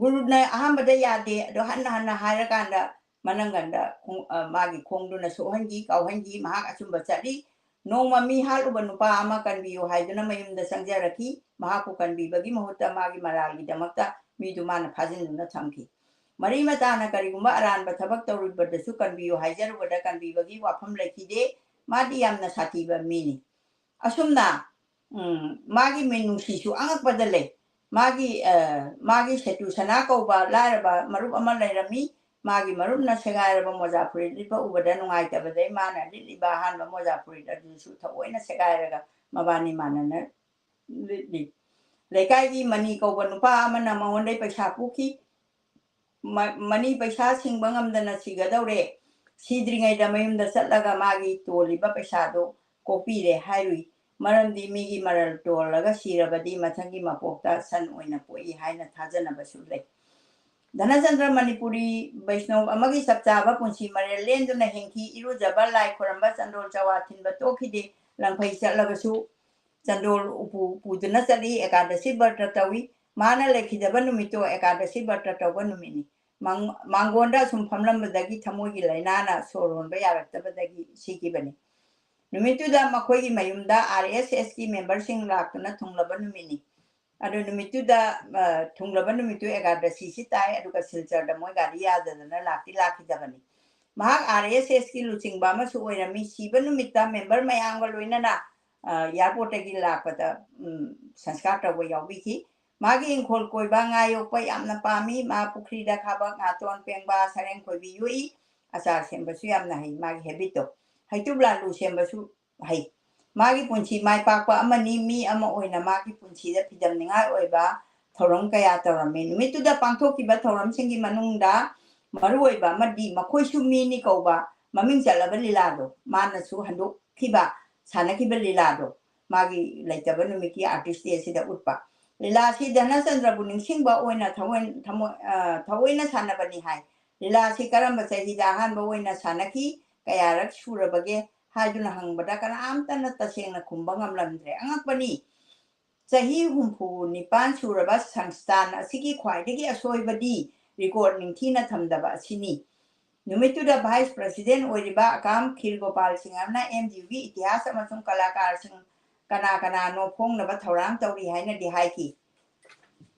ꯒꯨꯔꯨꯅ ꯑꯍꯥꯟꯕꯗ ꯌꯥꯗꯦ, ꯑꯗꯣ ꯍꯟꯅ ꯍꯟꯅ ꯍꯥꯏꯔꯀꯥꯟꯗ ꯃꯅꯪꯒꯟꯗ ꯈꯣꯡ-, ꯑ, ꯃꯥꯒꯤ ꯈꯣꯡꯗꯨꯅ ꯁꯣꯛꯍꯟꯈꯤ, ꯀꯥꯎꯍꯟꯈꯤ, ꯃꯍꯥꯛ ꯑꯆꯨꯝꯕ ꯆꯠꯂꯤ꯫ ꯅꯣꯡꯃ ꯃꯤ ꯍꯥꯠꯂꯨꯕ ꯅꯨꯄꯥ ꯑꯃ ꯀꯟꯕꯤꯌꯨ ꯍꯥꯏꯗꯨꯅ ꯃꯌꯨꯝꯗ ꯆꯪꯖꯔꯛꯈꯤ꯫ ꯃꯍꯥꯛꯄꯨ ꯀꯟꯕꯤꯕꯒꯤ ꯃꯍꯨꯠꯇ ꯃꯥꯒꯤ ꯃꯔꯥꯜꯒꯤꯗꯃꯛꯇ ꯃꯤꯗꯨ ꯃꯥꯅ ꯐꯥꯖꯤꯟꯗꯨꯅ ꯊꯝꯈꯤ꯫ ꯃꯔꯤ ꯃꯇꯥꯅ ꯀꯔꯤꯒꯨꯝꯕ ꯑꯔꯥꯟꯕ ꯊꯕꯛ ꯇꯧꯔꯨꯕꯗꯁꯨ ꯀꯟꯕꯤꯌꯨ ꯍꯥꯏꯖꯔꯨꯕꯗ ꯀꯟꯕꯤꯕꯒꯤ ꯋꯥꯐꯝ ꯂꯩꯈꯤꯗꯦ꯫ ꯃꯥꯗꯤ ꯌꯥꯝꯅ ꯁꯥꯊꯤꯕ ꯃꯤꯅꯤ꯫ ꯑꯁꯨꯝꯅ, ꯎꯝ, ꯃꯥꯒꯤ ꯃꯤꯅꯨꯡꯁꯤꯁꯨ ꯑꯉꯛꯄꯗ ꯂꯩ꯫ ꯃꯥꯒꯤ, ꯑ, ꯃꯥꯒꯤ ꯁꯦꯇꯨ ꯁꯅꯥ ꯀꯧꯕ ꯂꯥꯏꯔꯕ ꯃꯔꯨꯞ ꯑꯃ ꯂꯩꯔꯝꯃꯤ꯫ ꯃꯥꯒꯤ ꯃꯔꯨꯞꯅ ꯁꯦꯒꯥꯏꯔꯕ ꯃꯣꯖꯥ ꯐꯨꯔꯤꯠ ꯂꯤꯠꯄ ꯎꯕꯗ ꯅꯨꯡꯉꯥꯏꯇꯕꯗꯩ ꯃꯥꯅ ꯂꯤꯠꯂꯤꯕ ꯑꯍꯥꯟꯕ ꯃꯣꯖꯥ ꯐꯨꯔꯤꯠ ꯑꯗꯨꯁꯨ ꯊꯑꯣꯏꯅ ꯁꯦꯒꯥꯏꯔꯒ ꯃꯕꯥꯅꯤ ꯃꯥꯟꯅꯅ ꯂꯤꯠꯂꯤ꯫ ꯂꯩꯀꯥꯏꯒꯤ ꯃꯅꯤ ꯀꯧꯕ ꯅꯨꯄꯥ ꯑꯃꯅ ꯃꯉꯣꯟꯗꯩ ꯄꯩꯁꯥ ꯄꯨꯈꯤ꯫ ꯃ-, ꯃꯅꯤ ꯄꯩꯁꯥ ꯁꯤꯡꯕ ꯉꯝꯗꯅ ꯁꯤꯒꯗꯧꯔꯦ꯫ ꯁꯤꯗ꯭ꯔꯤꯉꯩꯗ ꯃꯌꯨꯝꯗ ꯆꯠꯂꯒ ꯃꯥꯒꯤ ꯇꯣꯜꯂꯤꯕ ꯄꯩꯁꯥꯗꯣ ꯀꯣꯛꯄꯤꯔꯦ ꯍꯥꯏꯔꯨꯏ꯫ ꯃꯔꯝꯗꯤ ꯃꯤꯒꯤ ꯃꯔꯜ ꯇꯣꯜꯂꯒ ꯁꯤꯔꯕꯗꯤ ꯃꯊꯪꯒꯤ ꯃꯄꯣꯛꯇ ꯁꯟ ꯑꯣꯏꯅ ꯄꯣꯛꯏ ꯍꯥꯏꯅ ꯊꯥꯖꯅꯕꯁꯨ ꯂꯩ꯫ ꯙꯅꯆꯟꯗ꯭ꯔ ꯃꯅꯤꯄꯨꯔꯤ ꯕꯩꯁꯅꯧ ꯑꯃꯒꯤ ꯆꯞ ꯆꯥꯕ ꯄꯨꯟꯁꯤ ꯃꯔꯦꯜ ꯂꯦꯟꯗꯨꯅ ꯍꯤꯡꯈꯤ꯫ ꯏꯔꯨꯖꯕ, ꯂꯥꯏ ꯈꯣꯏꯔꯝꯕ, ꯆꯟꯗꯣꯜ ꯆꯋꯥ ꯊꯤꯟꯕ ꯇꯣꯛꯈꯤꯗꯦ꯫ ꯂꯪꯐꯩ ꯆꯠꯂꯕꯁꯨ ꯆꯟꯗꯣꯜ ꯎꯄꯨ ꯄꯨꯗꯨꯅ ꯆꯠꯂꯤ꯫ ꯑꯦꯀꯥꯗꯁꯤ ꯕ꯭ꯔꯇ ꯇꯧꯏ꯫ ꯃꯥꯅ ꯂꯩꯈꯤꯗꯕ ꯅꯨꯃꯤꯠꯇꯣ ꯑꯦꯀꯥꯗꯁꯤ ꯕ꯭ꯔꯇ ꯇꯧꯕ ꯅꯨꯃꯤꯠꯅꯤ꯫ ꯃꯥꯡ-, ꯃꯥꯡꯒꯣꯟꯗ ꯑꯁꯨꯝ ꯐꯝꯂꯝꯕꯗꯒꯤ ꯊꯃꯣꯏꯒꯤ ꯂꯥꯏꯅꯥꯅ ꯁꯣꯔ ꯍꯣꯟꯕ ꯌꯥꯔꯛꯇꯕꯗꯒꯤ ꯁꯤꯈꯤꯕꯅꯤ꯫ ꯅꯨꯃꯤꯠꯇꯨꯗ ꯃꯈꯣꯏꯒꯤ ꯃꯌꯨꯝꯗ ꯑꯥꯔ ꯑꯦꯁ ꯑꯦꯁꯀꯤ ꯃꯦꯝꯕꯔꯁꯤꯡ ꯂꯥꯛꯇꯨꯅ ꯊꯨꯡꯂꯕ ꯅꯨꯃꯤꯠꯅꯤ꯫ ꯑꯗꯨ ꯅꯨꯃꯤꯠꯇꯨꯗ, ꯑ, ꯊꯨꯡꯂꯕ ꯅꯨꯃꯤꯠꯇꯨ ꯑꯦꯀꯥꯗꯁꯤꯁꯤ ꯇꯥꯏ, ꯑꯗꯨꯒ ꯁꯤꯜꯆꯔꯗ ꯃꯣꯏ ꯒꯥꯔꯤ ꯌꯥꯗꯗꯅ ꯂꯥꯛꯇꯤ ꯂꯥꯛꯈꯤꯗꯕꯅꯤ꯫ ꯃꯍꯥꯛ ꯑꯥꯔ ꯑꯦꯁ ꯑꯦꯁꯀꯤ ꯂꯨꯆꯤꯡꯕ ꯑꯃꯁꯨ ꯑꯣꯏꯔꯝꯃꯤ꯫ ꯁꯤꯕ ꯅꯨꯃꯤꯠꯇ ꯃꯦꯝꯕꯔ ꯃꯌꯥꯝꯒ ꯂꯣꯏꯅꯅ, ꯑ, ꯑꯦꯌꯥꯔꯄꯣꯔꯠꯇꯒꯤ ꯂꯥꯛꯄꯗ, ꯎꯝ, ꯁꯪꯁꯀꯥꯔ ꯇꯧꯕ ꯌꯥꯎꯕꯤꯈꯤ꯫ ꯃꯥꯒꯤ ꯏꯪꯈꯣꯜ ꯀꯣꯏꯕ, ꯉꯥ ꯌꯣꯛꯄ ꯌꯥꯝꯅ ꯄꯥꯝꯃꯤ꯫ ꯃꯥ ꯄꯨꯈ꯭ꯔꯤꯗ ꯈꯥꯕꯛ, ꯉꯥꯇꯣꯟ ꯄꯦꯡꯕ, ꯁꯔꯦꯡ ꯈꯣꯏꯕꯤ ꯌꯣꯛꯏ꯫ ꯑꯆꯥꯔ ꯁꯦꯝꯕꯁꯨ ꯌꯥꯝꯅ ꯍꯩ, ꯃꯥꯒꯤ ꯍꯦꯕꯤꯠꯇꯣ꯫ ꯍꯩꯇꯨꯞ ꯂꯥꯂꯨ ꯁꯦꯝꯕꯁꯨ ꯍꯩ꯫ ꯃꯥꯒꯤ ꯄꯨꯟꯁꯤ ꯃꯥꯏ ꯄꯥꯛꯄ ꯑꯃꯅꯤ꯫ ꯃꯤ ꯑꯃ ꯑꯣꯏꯅ ꯃꯥꯒꯤ ꯄꯨꯟꯁꯤꯗ ꯐꯤꯗꯝꯅꯤꯡꯉꯥꯏ ꯑꯣꯏꯕ ꯊꯧꯔꯝ ꯀꯌꯥ ꯇꯧꯔꯝꯃꯤ꯫ ꯅꯨꯃꯤꯠꯇꯨꯗ ꯄꯥꯡꯊꯣꯛꯈꯤꯕ ꯊꯧꯔꯝꯁꯤꯡꯒꯤ ꯃꯅꯨꯡꯗ ꯃꯔꯨꯑꯣꯏꯕ ꯑꯃꯗꯤ ꯃꯈꯣꯏꯁꯨ ꯃꯤꯅꯤ ꯀꯧꯕ ꯃꯃꯤꯡ ꯆꯠꯂꯕ ꯂꯤꯂꯥꯗꯣ ꯃꯥꯅꯁꯨ ꯍꯟꯗꯣꯛꯈꯤꯕ, ꯁꯥꯟꯅꯈꯤꯕ ꯂꯤꯂꯥꯗꯣ ꯃꯥꯒꯤ ꯂꯩꯇꯕ ꯅꯨꯃꯤꯠꯀꯤ ꯑꯥꯔꯇꯤꯁ ꯗꯦ ꯑꯁꯤꯗ ꯎꯠꯄ꯫ ꯂꯤꯂꯥ ꯑꯁꯤ ꯙꯅꯆꯟꯗ꯭ꯔꯕꯨ ꯅꯤꯡꯁꯤꯡꯕ ꯑꯣꯏꯅ ꯊꯑꯣꯏ-, ꯊꯃꯣꯏ-, ꯑ, ꯊꯑꯣꯏꯅ ꯁꯥꯟꯅꯕꯅꯤ ꯍꯥꯏ꯫ ꯂꯤꯂꯥ ꯑꯁꯤ ꯀꯔꯝꯕ ꯆꯍꯤꯗ ꯑꯍꯥꯟꯕ ꯑꯣꯏꯅ ꯁꯥꯟꯅꯈꯤ, ꯀꯌꯥꯔꯛ ꯁꯨꯔꯕꯒꯦ ꯍꯥꯏꯗꯨꯅ ꯍꯪꯕꯗ ꯀꯅꯥꯝꯇꯅ ꯇꯁꯦꯡꯅ ꯈꯨꯝꯕ ꯉꯝꯂꯝꯗ꯭ꯔꯦ꯫ ꯑꯉꯛꯄꯅꯤ꯫ ꯆꯍꯤ ꯍꯨꯝꯐꯨ ꯅꯤꯄꯥꯟ ꯁꯨꯔꯕ ꯁꯪꯁꯊꯥꯟ ꯑꯁꯤꯒꯤ ꯈ꯭ꯋꯥꯏꯗꯒꯤ ꯑꯁꯣꯏꯕꯗꯤ ꯔꯦꯀꯣꯔꯗ ꯅꯤꯡꯊꯤꯅ ꯊꯝꯗꯕ ꯑꯁꯤꯅꯤ꯫ ꯅꯨꯃꯤꯠꯇꯨꯗ ꯚꯥꯏꯁ ꯄ꯭ꯔꯁꯤꯗꯦꯟꯠ ꯑꯣꯏꯔꯤꯕ ꯑꯀꯥꯝ ꯈꯤꯔ ꯒꯣꯄꯥꯜ ꯁꯤꯡ ꯑꯃꯅ ꯑꯦꯝ ꯗꯤ ꯌꯨꯒꯤ ꯏꯇꯤꯍꯥꯁ ꯑꯃꯁꯨꯡ ꯀꯂꯥꯀꯥꯔꯁꯤꯡ ꯀꯅꯥ ꯀꯅꯥꯅꯣ ꯐꯣꯡꯅꯕ ꯊꯧꯔꯥꯡ ꯇꯧꯔꯤ ꯍꯥꯏꯅꯗꯤ ꯍꯥꯏꯈꯤ꯫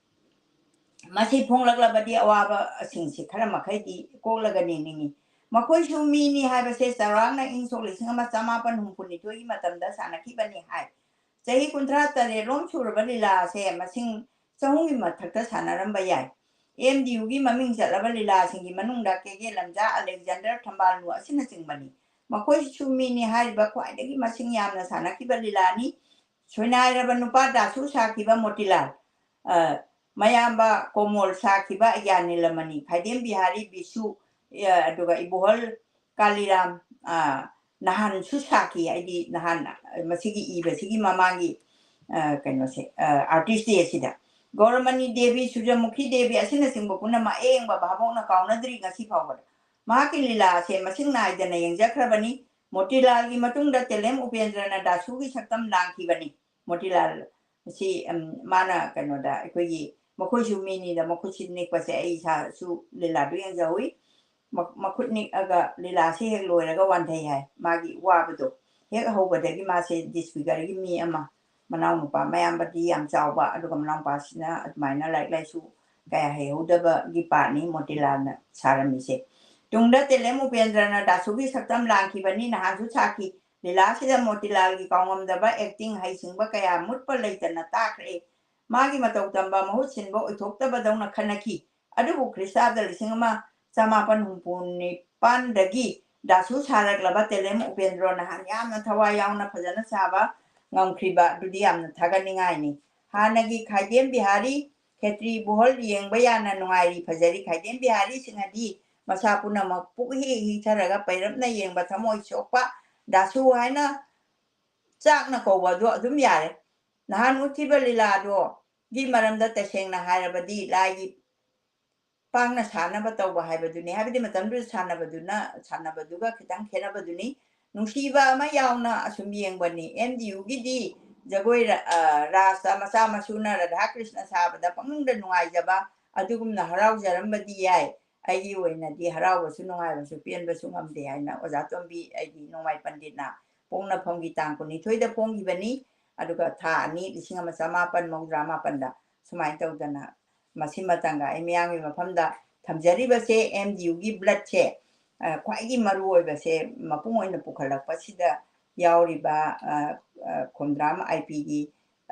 ꯃꯁꯤ ꯐꯣꯡꯂꯛꯂꯕꯗꯤ ꯑꯋꯥꯕꯁꯤꯡꯁꯤ ꯈꯔ ꯃꯈꯩꯗꯤ ꯀꯣꯛꯂꯒꯅꯤ ꯅꯤꯡꯏ꯫ ꯃꯈꯣꯏꯁꯨ ꯃꯤꯅꯤ ꯍꯥꯏꯕꯁꯦ ꯆꯥꯎꯔꯥꯛꯅ ꯏꯪ ꯁꯣꯛ ꯂꯤꯁꯤꯡ ꯑꯃ ꯆꯃꯥꯄꯟ ꯍꯨꯝꯐꯨ ꯅꯤꯊꯣꯏꯒꯤ ꯃꯇꯝꯗ ꯁꯥꯟꯅꯈꯤꯕꯅꯤ ꯍꯥꯏ꯫ ꯆꯍꯤ ꯀꯨꯟꯊ꯭ꯔꯥ ꯇꯔꯦꯠ ꯔꯣꯝ ꯁꯨꯔꯕ ꯂꯤꯂꯥ ꯑꯁꯦ ꯃꯁꯤꯡ ꯆꯍꯨꯝꯒꯤ ꯃꯊꯛꯇ ꯁꯥꯟꯅꯔꯝꯕ ꯌꯥꯏ꯫ ꯑꯦꯝ ꯗꯤ ꯌꯨꯒꯤ ꯃꯃꯤꯡ ꯆꯠꯂꯕ ꯂꯤꯂꯥꯁꯤꯡꯒꯤ ꯃꯅꯨꯡꯗ ꯀꯦ ꯀꯦ ꯂꯝꯖꯥ, ꯑꯂꯦꯛꯖꯦꯟꯗꯔ ꯊꯝꯕꯥꯜꯅꯨ ꯑꯁꯤꯅꯆꯤꯡꯕꯅꯤ꯫ ꯃꯈꯣꯏꯁꯨ ꯃꯤꯅꯤ ꯍꯥꯏꯔꯤꯕ ꯈ꯭ꯋꯥꯏꯗꯒꯤ ꯃꯁꯤꯡ ꯌꯥꯝꯅ ꯁꯥꯟꯅꯈꯤꯕ ꯂꯤꯂꯥꯅꯤ꯫ ꯁꯣꯏꯅꯥꯏꯔꯕ ꯅꯨꯄꯥ ꯗꯥꯁꯨ ꯁꯥꯈꯤꯕ ꯃꯣꯇꯤꯂꯥꯜ, ꯑ, ꯃꯌꯥꯝꯕ ꯀꯣꯃꯣꯜ ꯁꯥꯈꯤꯕ ꯑꯒ꯭ꯌꯥꯅꯤꯂꯃꯅꯤ, ꯈꯥꯏꯗꯦꯝ ꯕꯤꯍꯥꯔꯤ ꯕꯤꯁꯨ, ꯑ, ꯑꯗꯨꯒ ꯏꯕꯣꯍꯜ ꯀꯥꯂꯤꯔꯥꯝ, ꯑ, ꯅꯍꯥꯟꯁꯨ ꯁꯥꯈꯤ꯫ ꯑꯩꯗꯤ ꯅꯍꯥꯟ, ꯑ, ꯃꯁꯤꯒꯤ ꯏꯕꯁꯤꯒꯤ ꯃꯃꯥꯡꯒꯤ, ꯑ, ꯀꯩꯅꯣꯁꯦ, ꯑ, ꯑꯥꯔꯇꯤꯁ ꯗꯦ ꯑꯁꯤꯗ ꯒꯧꯔꯃꯅꯤ ꯗꯦꯕꯤ, ꯁꯨꯔꯖꯃꯨꯈꯤ ꯗꯦꯕꯤ ꯑꯁꯤꯅꯆꯤꯡꯕ ꯄꯨꯝꯅꯃꯛ ꯑꯌꯦꯡꯕ ꯚꯥꯕꯣꯛꯅ ꯀꯥꯎꯅꯗ꯭ꯔꯤ ꯉꯁꯤ ꯐꯥꯎꯕꯗ꯫ ꯃꯍꯥꯛꯀꯤ ꯂꯤꯂꯥ ꯑꯁꯦ ꯃꯁꯤꯡ ꯅꯥꯏꯗꯅ ꯌꯦꯡꯖꯈ꯭ꯔꯕꯅꯤ꯫ ꯃꯣꯇꯤꯂꯥꯜꯒꯤ ꯃꯇꯨꯡꯗ ꯇꯦꯂꯦꯝ ꯎꯄꯦꯟꯗ꯭ꯔꯅ ꯗꯥꯁꯨꯒꯤ ꯁꯛꯇꯝ ꯂꯥꯡꯈꯤꯕꯅꯤ꯫ ꯃꯣꯇꯤꯂꯥꯜ ꯑꯁꯤ, ꯎꯝ, ꯃꯥꯅ ꯀꯩꯅꯣꯗ ꯑꯩꯈꯣꯏꯒꯤ ꯃꯈꯣꯏꯁꯨ ꯃꯤꯅꯤꯗ ꯃꯈꯨꯠꯁꯤ ꯅꯤꯛꯄꯁꯦ ꯑꯩ ꯏꯁꯥꯁꯨ ꯂꯤꯂꯥꯗꯨ ꯌꯦꯡꯖꯍꯧꯏ꯫ ꯃ-, ꯃꯈꯨꯠ ꯅꯤꯛꯑꯒ ꯂꯤꯂꯥꯁꯤ ꯍꯦꯛ ꯂꯣꯏꯔꯒ ꯋꯥꯟꯊꯩ ꯍꯥꯏ꯫ ꯃꯥꯒꯤ ꯋꯥꯕꯗꯣ ꯍꯦꯛ ꯍꯧꯕꯗꯒꯤ ꯃꯥꯁꯦ ꯗꯤꯁꯐꯤꯒꯔꯒꯤ ꯃꯤ ꯑꯃ, ꯃꯅꯥꯎꯅꯨꯄꯥ ꯃꯌꯥꯝꯕꯗꯤ ꯌꯥꯝ ꯆꯥꯎꯕ, ꯑꯗꯨꯒ ꯃꯅꯥꯎꯅꯨꯄꯥꯁꯤꯅ ꯑꯗꯨꯃꯥꯏꯅ ꯂꯥꯏꯔꯤꯛ ꯂꯥꯏꯁꯨ ꯀꯌꯥ ꯍꯩꯍꯧꯗꯕꯒꯤ ꯄꯥꯔꯠꯅꯤ ꯃꯣꯇꯤꯂꯥꯜꯅ ꯁꯥꯔꯝꯃꯤꯁꯦ꯫ ꯇꯨꯡꯗ ꯇꯦꯂꯦꯝ ꯎꯄꯦꯟꯗ꯭ꯔꯅ ꯗꯥꯁꯨꯒꯤ ꯁꯛꯇꯝ ꯂꯥꯡꯈꯤꯕꯅꯤ, ꯅꯍꯥꯟꯁꯨ ꯁꯥꯈꯤ꯫ ꯂꯤꯂꯥꯁꯤꯗ ꯃꯣꯇꯤꯂꯥꯜꯒꯤ ꯀꯥꯎꯉꯝꯗꯕ ꯑꯦꯛꯇꯤꯡ ꯍꯩꯁꯤꯡꯕ ꯀꯌꯥ ꯃꯨꯠꯄ ꯂꯩꯇꯅ ꯇꯥꯈ꯭ꯔꯦ꯫ ꯃꯥꯒꯤ ꯃꯇꯧ ꯇꯝꯕ ꯃꯍꯨꯠ ꯁꯤꯟꯕ ꯑꯣꯏꯊꯣꯛꯇꯕꯗꯧꯅ ꯈꯟꯅꯈꯤ꯫ ꯑꯗꯨꯕꯨ ꯈ꯭ꯔꯤꯁꯇꯥꯕꯗ ꯂꯤꯁꯤꯡ ꯑꯃ ꯆꯃꯥꯄꯟ ꯍꯨꯝꯐꯨ ꯅꯤꯄꯥꯟꯗꯒꯤ ꯗꯥꯁꯨ ꯁꯥꯔꯛꯂꯕ ꯇꯦꯂꯦꯝ ꯎꯄꯦꯟꯗ꯭ꯔꯣ ꯅꯍꯥꯟ ꯌꯥꯝꯅ ꯊꯋꯥꯏ ꯌꯥꯎꯅ ꯐꯖꯅ ꯁꯥꯕ ꯉꯝꯈ꯭ꯔꯤꯕ ꯑꯗꯨꯗꯤ ꯌꯥꯝꯅ ꯊꯥꯒꯠꯅꯤꯡꯉꯥꯏꯅꯤ꯫ ꯍꯥꯟꯅꯒꯤ ꯈꯥꯏꯗꯦꯝ ꯕꯤꯍꯥꯔꯤ, ꯈꯦꯇ꯭ꯔꯤ ꯕꯨꯍꯜ ꯌꯦꯡꯕ ꯌꯥꯅ ꯅꯨꯡꯉꯥꯏꯔꯤ, ꯐꯖꯔꯤ꯫ ꯈꯥꯏꯗꯦꯝ ꯕꯤꯍꯥꯔꯤꯁꯤꯡ ꯑꯗꯤ ꯃꯁꯥ ꯄꯨꯝꯅꯃꯛ ꯄꯨꯛ ꯍꯤ ꯍꯤꯊꯔꯒ ꯄꯩꯔꯞꯅ ꯌꯦꯡꯕ ꯊꯃꯣꯏ ꯁꯣꯛꯄ ꯗꯥꯁꯨ ꯍꯥꯏꯅ ꯆꯥꯛꯅ ꯀꯧꯕ ꯑꯗꯨ ꯑꯗꯨꯝ ꯌꯥꯔꯦ꯫ ꯅꯍꯥꯟ ꯎꯠꯈꯤꯕ ꯂꯤꯂꯥꯗꯣ ꯒꯤ ꯃꯔꯝꯗ ꯇꯁꯦꯡꯅ ꯍꯥꯏꯔꯕꯗꯤ ꯂꯥꯏꯒꯤ ꯄꯥꯡꯅ ꯁꯥꯟꯅꯕ ꯇꯧꯕ ꯍꯥꯏꯕꯗꯨꯅꯤ꯫ ꯍꯥꯏꯕꯗꯤ ꯃꯇꯝꯗꯨꯗ ꯁꯥꯟꯅꯕꯗꯨꯅ, ꯁꯥꯟꯅꯕꯗꯨꯒ ꯈꯤꯇꯪ ꯈꯦꯠꯅꯕꯗꯨꯅꯤ꯫ ꯅꯨꯡꯁꯤꯕ ꯑꯃ ꯌꯥꯎꯅ ꯑꯁꯨꯝ ꯌꯦꯡꯕꯅꯤ꯫ ꯑꯦꯝ ꯗꯤ ꯌꯨꯒꯤꯗꯤ ꯖꯒꯣꯏ ꯔ-, ꯑ, ꯔꯥꯁ ꯃꯆꯥ ꯃꯁꯨꯅ ꯔꯥꯙꯥ ꯀ꯭ꯔꯤꯁꯅ ꯁꯥꯕꯗ ꯄꯪꯅꯨꯡꯗ ꯅꯨꯡꯉꯥꯏꯖꯕ, ꯑꯗꯨꯒꯨꯝꯅ ꯍꯔꯥꯎꯖꯔꯝꯕꯗꯤ ꯌꯥꯏ꯫ ꯑꯩꯒꯤ ꯑꯣꯏꯅꯗꯤ ꯍꯔꯥꯎꯕꯁꯨ ꯅꯨꯡꯉꯥꯏꯕꯁꯨ ꯄꯦꯟꯕꯁꯨ ꯉꯝꯗꯦ ꯍꯥꯏꯅ ꯑꯣꯖꯥ ꯇꯣꯝꯕꯤ, ꯑꯩꯒꯤ ꯅꯣꯡꯃꯥꯏ ꯄꯟꯗꯤꯠꯅ ꯄꯣꯛꯅꯐꯝꯒꯤ ꯇꯥꯡ ꯀꯨꯟꯅꯤꯊꯣꯏꯗ ꯐꯣꯡꯈꯤꯕꯅꯤ꯫ ꯑꯗꯨꯒ ꯊꯥ ꯑꯅꯤ, ꯂꯤꯁꯤꯡ ꯑꯃ ꯆꯃꯥꯄꯟ ꯃꯧꯗ꯭ꯔꯥ ꯃꯥꯄꯟꯗ ꯁꯨꯃꯥꯏꯅ ꯇꯧꯗꯅ ꯃꯁꯤꯃꯇꯪꯒ ꯑꯩ ꯃꯤꯌꯥꯝꯒꯤ ꯃꯐꯝꯗ ꯊꯝꯖꯔꯤꯕꯁꯦ, ꯑꯦꯝ ꯗꯤ ꯌꯨꯒꯤ ꯕ꯭ꯂꯠꯁꯦ, ꯑ, ꯈ꯭ꯋꯥꯏꯒꯤ ꯃꯔꯨ ꯑꯣꯏꯕꯁꯦ, ꯃꯄꯨꯡ ꯑꯣꯏꯅ ꯄꯨꯈꯠꯂꯛꯄꯁꯤꯗ ꯌꯥꯎꯔꯤꯕ, ꯑ, ꯑ, ꯈꯣꯝꯗ꯭ꯔꯥꯝ ꯑꯥꯏ ꯄꯤꯒꯤ,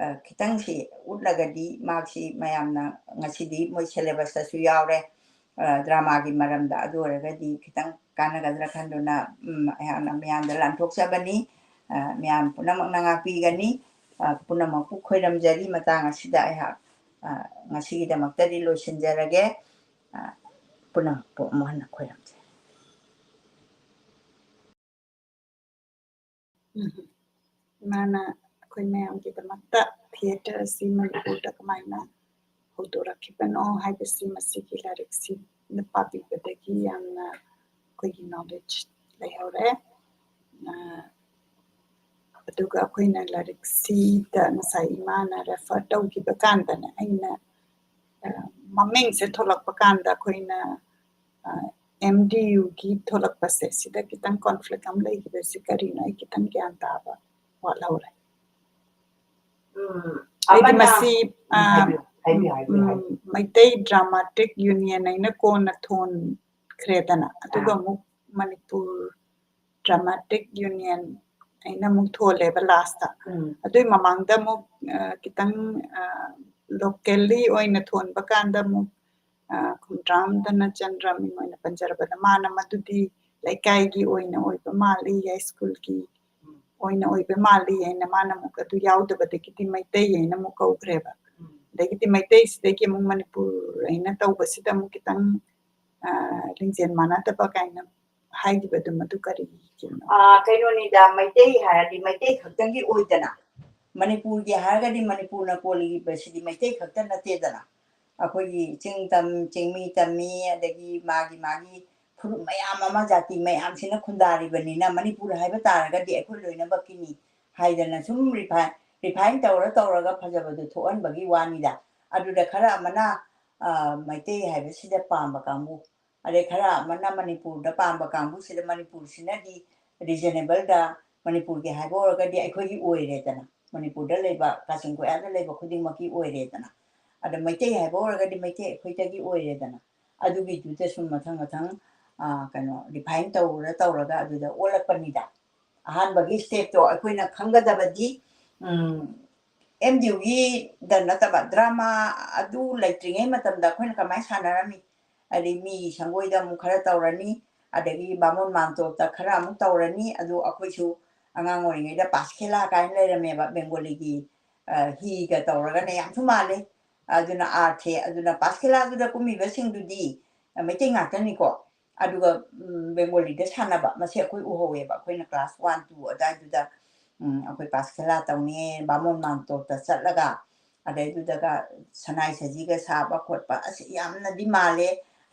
ꯑ, ꯈꯤꯇꯪꯁꯤ ꯎꯠꯂꯒꯗꯤ, ꯃꯍꯥꯛꯁꯤ ꯃꯌꯥꯝꯅ ꯉꯁꯤꯗꯤ ꯃꯣꯏ ꯁꯦꯂꯦꯕꯁꯇꯁꯨ ꯌꯥꯎꯔꯦ, ꯑ, ꯗ꯭ꯔꯃꯥꯒꯤ ꯃꯔꯝꯗ꯫ ꯑꯗꯨ ꯑꯣꯏꯔꯒꯗꯤ ꯈꯤꯇꯪ ꯀꯥꯟꯅꯒꯗ꯭ꯔꯥ ꯈꯟꯗꯨꯅ, ꯎꯝ, ꯑꯩꯍꯥꯛꯅ ꯃꯤꯌꯥꯝꯗ ꯂꯥꯟꯊꯣꯛꯆꯕꯅꯤ꯫ ꯑ, ꯃꯤꯌꯥꯝ ꯄꯨꯝꯅꯃꯛꯅ ꯉꯥꯛꯄꯤꯒꯅꯤ꯫ ꯑ, ꯄꯨꯝꯅꯃꯛꯄꯨ ꯈꯣꯏꯔꯝꯖꯔꯤ꯫ ꯃꯇꯥꯡ ꯑꯁꯤꯗ ꯑꯩꯍꯥꯛ, ꯑ, ꯉꯁꯤꯒꯤꯗꯃꯛꯇꯗꯤ ꯂꯣꯏꯁꯤꯟꯖꯔꯒꯦ꯫ ꯑ, ꯄꯨꯝꯅꯃꯛꯄꯨ ꯑꯃꯨꯛ ꯍꯟꯅ ꯈꯣꯏꯔꯝꯖꯔꯤ꯫ ꯎꯝ꯫ ꯏꯃꯥꯅ ꯑꯩꯈꯣꯏ ꯃꯌꯥꯝꯒꯤꯗꯃꯛꯇ ꯊꯤꯌꯦꯇꯔ ꯑꯁꯤ ꯃꯅꯤꯄꯨꯔꯗ ꯀꯃꯥꯏꯅ ꯍꯧꯗꯣꯔꯛꯈꯤꯕꯅꯣ ꯍꯥꯏꯕꯁꯤ ꯃꯁꯤꯒꯤ ꯂꯥꯏꯔꯤꯛꯁꯤꯅ ꯄꯥꯕꯤꯕꯗꯒꯤ ꯌꯥꯝꯅ ꯑꯩꯈꯣꯏꯒꯤ ꯅꯣꯂꯦꯖ ꯂꯩꯍꯧꯔꯦ꯫ ꯑ, ꯑꯗꯨꯒ ꯑꯩꯈꯣꯏꯅ ꯂꯥꯏꯔꯤꯛꯁꯤꯗ ꯉꯁꯥꯏ ꯏꯃꯥꯅ ꯔꯦꯐꯔ ꯇꯧꯈꯤꯕ ꯀꯥꯟꯗꯅꯦ, ꯑꯩꯅ, ꯑ, ꯃꯃꯤꯡꯁꯦ ꯊꯣꯛꯂꯛꯄ ꯀꯥꯟꯗ ꯑꯩꯈꯣꯏꯅ, ꯑ, ꯑꯦꯝ ꯗꯤ ꯌꯨꯒꯤ ꯊꯣꯛꯂꯛꯄꯁꯦ, ꯁꯤꯗ ꯈꯤꯇꯪ ꯀꯣꯟꯐ꯭ꯂꯤꯛ ꯑꯃ ꯂꯩꯈꯤꯕꯁꯤ ꯀꯔꯤꯅꯣ, ꯑꯩ ꯈꯤꯇꯪ ꯒ꯭ꯌꯥꯟ ꯇꯥꯕ ꯋꯥꯠꯍꯧꯔꯦ꯫ ꯎꯝ, ꯍꯥꯏꯗꯤ ꯑꯃꯅ ꯃꯁꯤ, ꯎꯝ, ꯑ, ꯍꯥꯏꯕꯤꯌꯨ, ꯍꯥꯏꯕꯤꯌꯨ, ꯍꯥꯏꯕꯤꯌꯨ, ꯎꯝ, ꯍꯥꯏꯕꯤꯌꯨ꯫ ꯃꯩꯇꯩ ꯗ꯭ꯔꯃꯥꯇꯤꯛ ꯌꯨꯅꯤꯌꯟ ꯍꯥꯏꯅ ꯀꯣꯟꯅ ꯊꯣꯟꯈ꯭ꯔꯦꯗꯅ, ꯑꯗꯨꯒ ꯑꯥ꯫ ꯑꯃꯨꯛ ꯃꯅꯤꯄꯨꯔ ꯗ꯭ꯔꯃꯥꯇꯤꯛ ꯌꯨꯅꯤꯌꯟ ꯍꯥꯏꯅ ꯑꯃꯨꯛ ꯊꯣꯜꯂꯦꯕ ꯂꯥꯁꯇ꯫ ꯎꯝ꯫ ꯑꯗꯨꯏ ꯃꯃꯥꯡꯗ ꯑꯃꯨꯛ, ꯑ, ꯈꯤꯇꯪ, ꯑ, ꯂꯣꯀꯦꯜꯂꯤ ꯑꯣꯏꯅ ꯊꯣꯟꯕ ꯀꯥꯟꯗ ꯑꯃꯨꯛ, ꯑ, ꯈꯣꯝꯗ꯭ꯔꯥꯝ ꯙꯅꯆꯟꯗ꯭ꯔ ꯃꯤꯡ ꯑꯣꯏꯅ ꯄꯟꯖꯔꯕꯗ, ꯃꯥꯅ ꯃꯗꯨꯗꯤ ꯂꯩꯀꯥꯏꯒꯤ ꯑꯣꯏꯅ ꯑꯣꯏꯕ ꯃꯥꯜꯂꯤ, ꯌꯥꯏꯁ꯭ꯀꯨꯜꯒꯤ ꯑꯣꯏꯅ ꯑꯣꯏꯕ ꯃꯥꯜꯂꯤ ꯍꯥꯏꯅ ꯃꯥꯅ ꯑꯃꯨꯛ ꯑꯗꯨ ꯌꯥꯎꯗꯕꯗꯒꯤꯗꯤ ꯃꯩꯇꯩ ꯍꯥꯏꯅ ꯑꯃꯨꯛ ꯀꯧꯈ꯭ꯔꯦꯕ꯫ ꯎꯝ꯫ ꯑꯗꯒꯤꯗꯤ ꯃꯩꯇꯩꯁꯤꯗꯒꯤ ꯑꯃꯨꯛ ꯃꯅꯤꯄꯨꯔ ꯍꯥꯏꯅ ꯇꯧꯕꯁꯤꯗ ꯑꯃꯨꯛ ꯈꯤꯇꯪ, ꯑ, ꯂꯤꯡꯖꯦꯜ ꯃꯥꯟꯅꯗꯕ ꯀꯥꯏꯅ ꯍꯥꯏꯈꯤꯕꯗꯨ ꯃꯗꯨ ꯀꯔꯤꯒꯤꯅꯣ? ꯑ, ꯀꯩꯅꯣꯅꯤꯗ, ꯃꯩꯇꯩ ꯍꯥꯏꯔꯗꯤ ꯃꯩꯇꯩ ꯈꯛꯇꯪꯒꯤ ꯑꯣꯏꯗꯅ, ꯃꯅꯤꯄꯨꯔꯒꯤ ꯍꯥꯏꯔꯒꯗꯤ ꯃꯅꯤꯄꯨꯔꯅ ꯀꯣꯜꯂꯤꯕꯁꯤꯗꯤ ꯃꯩꯇꯩ ꯈꯛꯇ ꯅꯠꯇꯦꯗꯅ꯫ ꯑꯩꯈꯣꯏꯒꯤ ꯆꯤꯡ ꯇꯝ, ꯆꯤꯡꯃꯤ ꯇꯝꯃꯤ, ꯑꯗꯒꯤ ꯃꯥꯒꯤ ꯃꯥꯒꯤ ꯐꯨꯔꯨꯞ ꯃꯌꯥꯝ ꯑꯃ, ꯖꯥꯇꯤ ꯃꯌꯥꯝꯁꯤꯅ ꯈꯨꯟꯗꯥꯔꯤꯕꯅꯤꯅ, ꯃꯅꯤꯄꯨꯔ ꯍꯥꯏꯕ ꯇꯥꯔꯒꯗꯤ ꯑꯩꯈꯣꯏ ꯂꯣꯏꯅꯃꯛꯀꯤꯅꯤ ꯍꯥꯏꯗꯅ ꯁꯨꯝ ꯔꯤꯐꯥꯏꯟ, ꯔꯤꯐꯥꯏꯟ ꯇꯧꯔ ꯇꯧꯔꯒ ꯐꯖꯕꯗꯨ ꯊꯣꯛꯍꯟꯕꯒꯤ ꯋꯥꯅꯤꯗ꯫ ꯑꯗꯨꯗ ꯈꯔ ꯑꯃꯅ, ꯑ, ꯃꯩꯇꯩ ꯍꯥꯏꯕꯁꯤꯗ ꯄꯥꯝꯕ ꯀꯥꯡꯕꯨ, ꯑꯗꯩ ꯈꯔ ꯑꯃꯅ ꯃꯅꯤꯄꯨꯔꯗ ꯄꯥꯝꯕ ꯀꯥꯡꯕꯨꯁꯤꯗ ꯃꯅꯤꯄꯨꯔꯁꯤꯅꯗꯤ ꯔꯤꯖꯅꯦꯕꯜꯗ, ꯃꯅꯤꯄꯨꯔꯒꯤ ꯍꯥꯏꯕ ꯑꯣꯏꯔꯒꯗꯤ ꯑꯩꯈꯣꯏꯒꯤ ꯑꯣꯏꯔꯦꯗꯅ, ꯃꯅꯤꯄꯨꯔꯗ ꯂꯩꯕ, ꯀꯥꯆꯤꯟ ꯀꯣꯌꯥꯗ ꯂꯩꯕ ꯈꯨꯗꯤꯡꯃꯛꯀꯤ ꯑꯣꯏꯔꯦꯗꯅ꯫ ꯑꯗ ꯃꯩꯇꯩ ꯍꯥꯏꯕ ꯑꯣꯏꯔꯒꯗꯤ ꯃꯩꯇꯩ ꯑꯩꯈꯣꯏꯗꯒꯤ ꯑꯣꯏꯔꯦꯗꯅ꯫ ꯑꯗꯨꯒꯤꯗꯨꯗ ꯁꯨꯝ ꯃꯊꯪ ꯃꯊꯪ, ꯑ, ꯀꯩꯅꯣ, refine ꯇꯧꯔ ꯇꯧꯔꯒ ꯑꯗꯨꯗ ꯑꯣꯜꯂꯛꯄꯅꯤꯗ꯫ ꯑꯍꯥꯟꯕꯒꯤ stepꯇꯣ ꯑꯩꯈꯣꯏꯅ ꯈꯪꯒꯗꯕꯗꯤ, ꯎꯝ, ꯑꯦꯝ ꯗꯤ ꯌꯨꯒꯤꯗ ꯅꯠꯇꯕ, drama ꯑꯗꯨ ꯂꯩꯇ꯭ꯔꯤꯉꯩ ꯃꯇꯝꯗ ꯑꯩꯈꯣꯏꯅ ꯀꯃꯥꯏꯅ ꯁꯥꯟꯅꯔꯝꯃꯤ? ꯑꯗꯩ ꯃꯤꯒꯤ ꯁꯪꯒꯣꯏꯗ ꯑꯃꯨꯛ ꯈꯔ ꯇꯧꯔꯅꯤ, ꯑꯗꯒꯤ ꯕꯥꯃꯣꯟ ꯃꯥꯝꯇꯣꯞꯇ ꯈꯔ ꯑꯃꯨꯛ ꯇꯧꯔꯅꯤ꯫ ꯑꯗꯨ ꯑꯩꯈꯣꯏꯁꯨ ꯑꯉꯥꯡ ꯑꯣꯏꯔꯤꯉꯩꯗ ꯄꯥꯁꯈꯦꯂꯥ ꯀꯥꯏꯅ ꯂꯩꯔꯝꯃꯦꯕ, ꯕꯦꯡꯒꯣꯂꯤꯒꯤ, ꯑ, ꯍꯤꯒ ꯇꯧꯔꯒꯅꯦ, ꯌꯥꯝꯁꯨ ꯃꯥꯜꯂꯦ꯫ ꯑꯗꯨꯅ ꯑꯥꯔꯊꯦ, ꯑꯗꯨꯅ ꯄꯥꯁꯈꯦꯂꯥꯗꯨꯗ ꯀꯨꯝꯃꯤꯕꯁꯤꯡꯗꯨꯗꯤ, ꯑ, ꯃꯩꯇꯩ ꯉꯥꯛꯇꯅꯤꯀꯣ꯫ ꯑꯗꯨꯒ, ꯎꯝ, ꯕꯦꯡꯒꯣꯂꯤꯗ ꯁꯥꯟꯅꯕ ꯃꯁꯦ ꯑꯩꯈꯣꯏ ꯎꯍꯧꯋꯦꯕ꯫ ꯑꯩꯈꯣꯏꯅ class one, two ꯑꯗꯥꯏꯗꯨꯗ, ꯎꯝ, ꯑꯩꯈꯣꯏ ꯄꯥꯁꯈꯦꯂꯥ ꯇꯧꯅꯤ, ꯕꯥꯃꯣꯟ ꯃꯥꯝꯇꯣꯞꯇ ꯆꯠꯂꯒ, ꯑꯗꯩꯗꯨꯗꯒ ꯁꯅꯥꯏ ꯁꯖꯤꯒ ꯁꯥꯕ ꯈꯣꯠꯄ, ꯑꯁ, ꯌꯥꯝꯅꯗꯤ ꯃꯥꯜꯂꯦ꯫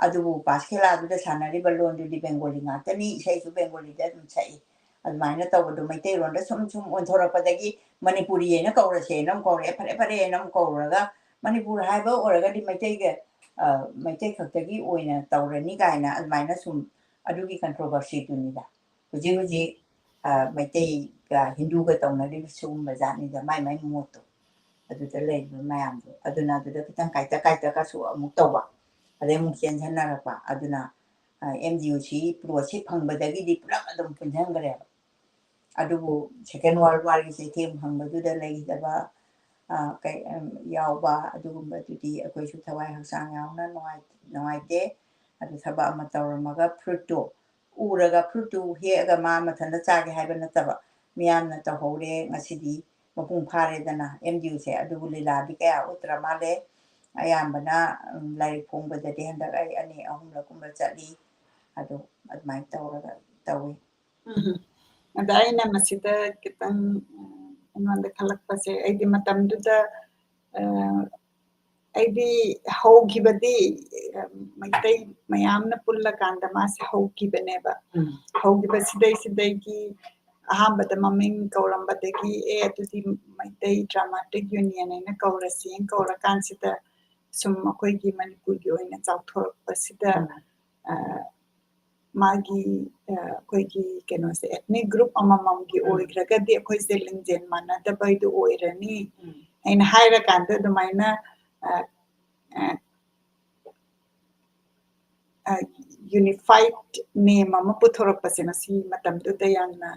ꯑꯗꯨꯕꯨ ꯄꯥꯁꯈꯦꯂꯥꯗꯨꯗ ꯁꯥꯟꯅꯔꯤꯕ ꯂꯣꯟꯗꯨꯗꯤ ꯕꯦꯡꯒꯣꯂꯤ ꯉꯥꯛꯇꯅꯤ, ꯏꯁꯩꯁꯨ ꯕꯦꯡꯒꯣꯂꯤꯗ ꯑꯗꯨꯝ ꯁꯛꯏ꯫ ꯑꯗꯨꯃꯥꯏꯅ ꯇꯧꯕꯗꯣ ꯃꯩꯇꯩꯔꯣꯟꯗ ꯁꯨꯝ ꯁꯨꯝ ꯑꯣꯟꯊꯣꯔꯛꯄꯗꯒꯤ ꯃꯅꯤꯄꯨꯔꯤ ꯍꯥꯏꯅ ꯀꯧꯔꯁꯦꯅ ꯑꯃꯨꯛ ꯀꯧꯔꯛꯑꯦ, ꯐꯔꯦ ꯐꯔꯦꯅ ꯑꯃꯨꯛ ꯀꯧꯔꯒ ꯃꯅꯤꯄꯨꯔ ꯍꯥꯏꯕ ꯑꯣꯏꯔꯒꯗꯤ ꯃꯩꯇꯩꯒ, ꯑ, ꯃꯩꯇꯩ ꯈꯛꯇꯒꯤ ꯑꯣꯏꯅ ꯇꯧꯔꯅꯤ ꯀꯥꯏꯅ ꯑꯗꯨꯃꯥꯏꯅ ꯁꯨꯝ ꯑꯗꯨꯒꯤ controversyꯗꯨꯅꯤꯗ꯫ ꯍꯧꯖꯤꯛ ꯍꯧꯖꯤꯛ, ꯑ, ꯃꯩꯇꯩꯒ ꯍꯤꯟꯗꯨꯒ ꯇꯧꯅꯔꯤꯕ ꯁꯤꯒꯨꯝꯕ ꯖꯥꯠꯅꯤꯗ, ꯃꯥꯏ ꯃꯥꯏ ꯃꯣꯠꯇꯣ꯫ ꯑꯗꯨꯗ ꯂꯩꯔꯤꯕ ꯃꯌꯥꯝꯗꯣ꯫ ꯑꯗꯨꯅ ꯑꯗꯨꯗ ꯈꯤꯇꯪ ꯀꯥꯏꯇꯛ ꯀꯥꯏꯇꯛꯀꯁꯨ ꯑꯃꯨꯛ ꯇꯧꯕ꯫ ꯑꯗꯩ ꯑꯃꯨꯛ ꯆꯦꯟꯁꯟꯅꯔꯛꯄ꯫ ꯑꯗꯨꯅ, ꯑ, ꯑꯦꯝ ꯗꯤ ꯌꯨ ꯁꯤ plotꯁꯤ ꯐꯪꯕꯗꯒꯤꯗꯤ ꯄꯨꯂꯞ ꯑꯗꯨꯝ ꯄꯨꯟꯁꯤꯟꯈ꯭ꯔꯦꯕ꯫ ꯑꯗꯨꯕꯨ Second World Warꯒꯤ ꯆꯩꯊꯦꯡ ꯐꯪꯕꯗꯨꯗ ꯂꯩꯈꯤꯗꯕ, ꯑ, ꯀꯩ-, ꯑꯝ, ꯌꯥꯎꯕ ꯑꯗꯨꯒꯨꯝꯕꯗꯨꯗꯤ ꯑꯩꯈꯣꯏꯁꯨ ꯊꯋꯥꯏ ꯍꯛꯆꯥꯡ ꯌꯥꯎꯅ ꯅꯨꯡꯉꯥꯏ-, ꯅꯨꯡꯉꯥꯏꯇꯦ꯫ ꯑꯗꯨ ꯊꯕꯛ ꯑꯃ ꯇꯧꯔꯝꯃꯒ ꯐ꯭ꯔꯨꯠꯇꯨ ꯎꯔꯒ ꯐ꯭ꯔꯨꯠꯇꯨ ꯍꯦꯛꯑꯒ ꯃꯥ ꯃꯊꯟꯇ ꯆꯥꯒꯦ ꯍꯥꯏꯕ ꯅꯠꯇꯕ, ꯃꯤꯌꯥꯝꯅ ꯇꯧꯍꯧꯔꯦ, ꯉꯁꯤꯗꯤ ꯃꯄꯨꯡ ꯐꯥꯔꯦꯗꯅ ꯑꯦꯝ ꯗꯤ ꯌꯨꯁꯦ꯫ ꯑꯗꯨꯕꯨ ꯂꯤꯂꯥꯗꯤ ꯀꯌꯥ ꯎꯠꯇ꯭ꯔ ꯃꯥꯜꯂꯦ꯫ ꯑꯌꯥꯝꯕꯅ, ꯎꯝ, ꯂꯥꯏꯔꯤꯛ ꯐꯣꯡꯕꯗꯗꯤ ꯍꯟꯗꯛ ꯑꯩ ꯑꯅꯤ ꯑꯍꯨꯝꯂꯛ ꯀꯨꯝꯕ ꯆꯠꯂꯤ꯫ ꯑꯗꯨ ꯑꯗꯨꯃꯥꯏꯅ ꯇꯧꯔꯒ ꯇꯧꯋꯤ꯫ ꯎꯝ꯫ ꯑꯗ ꯑꯩꯅ ꯃꯁꯤꯗ ꯈꯤꯇꯪ, ꯎꯝ, ꯑꯩꯉꯣꯟꯗ ꯈꯜꯂꯛꯄꯁꯦ, ꯑꯩꯗꯤ ꯃꯇꯝꯗꯨꯗ, ꯑ, ꯑꯩꯗꯤ ꯍꯧꯈꯤꯕꯗꯤ, ꯑ, ꯃꯩꯇꯩ ꯃꯌꯥꯝꯅ ꯄꯨꯜꯂꯀꯥꯟꯗ ꯃꯥꯁꯦ ꯍꯧꯈꯤꯕꯅꯦꯕ꯫ ꯎꯝ꯫ ꯍꯧꯈꯤꯕꯁꯤꯗꯩꯁꯤꯗꯒꯤ ꯑꯍꯥꯟꯕꯗ ꯃꯃꯤꯡ ꯀꯧꯔꯝꯕꯗꯒꯤ, "ꯑꯦ, ꯑꯗꯨꯗꯤ ꯃꯩꯇꯩ Dramatic Union ꯍꯥꯏꯅ ꯀꯧꯔꯁꯤ" ꯀꯧꯔꯀꯥꯟꯁꯤꯗ ꯁꯨꯝ ꯑꯩꯈꯣꯏꯒꯤ ꯃꯅꯤꯄꯨꯔꯒꯤ ꯑꯣꯏꯅ ꯆꯥꯎꯊꯣꯔꯛꯄꯁꯤꯗ, ꯎꯝ꯫ ꯑ, ꯃꯥꯒꯤ, ꯑ, ꯑꯩꯈꯣꯏꯒꯤ ꯀꯩꯅꯣꯁꯦ, ethnic group ꯑꯃꯃꯝꯒꯤ ꯎꯝ꯫ ꯑꯣꯏꯈ꯭ꯔꯒꯗꯤ ꯑꯩꯈꯣꯏꯁꯦ ꯂꯤꯡꯖꯦꯜ ꯃꯥꯟꯅꯗꯕ ꯍꯥꯏꯗꯨ ꯑꯣꯏꯔꯅꯤ ꯎꯝ꯫ ꯍꯥꯏꯅ ꯍꯥꯏꯔꯀꯥꯟꯗ ꯑꯗꯨꯃꯥꯏꯅ unified name ꯑꯃ ꯄꯨꯊꯣꯔꯛꯄꯁꯦ ꯃꯁꯤ ꯃꯇꯝꯗꯨꯗ ꯌꯥꯝꯅ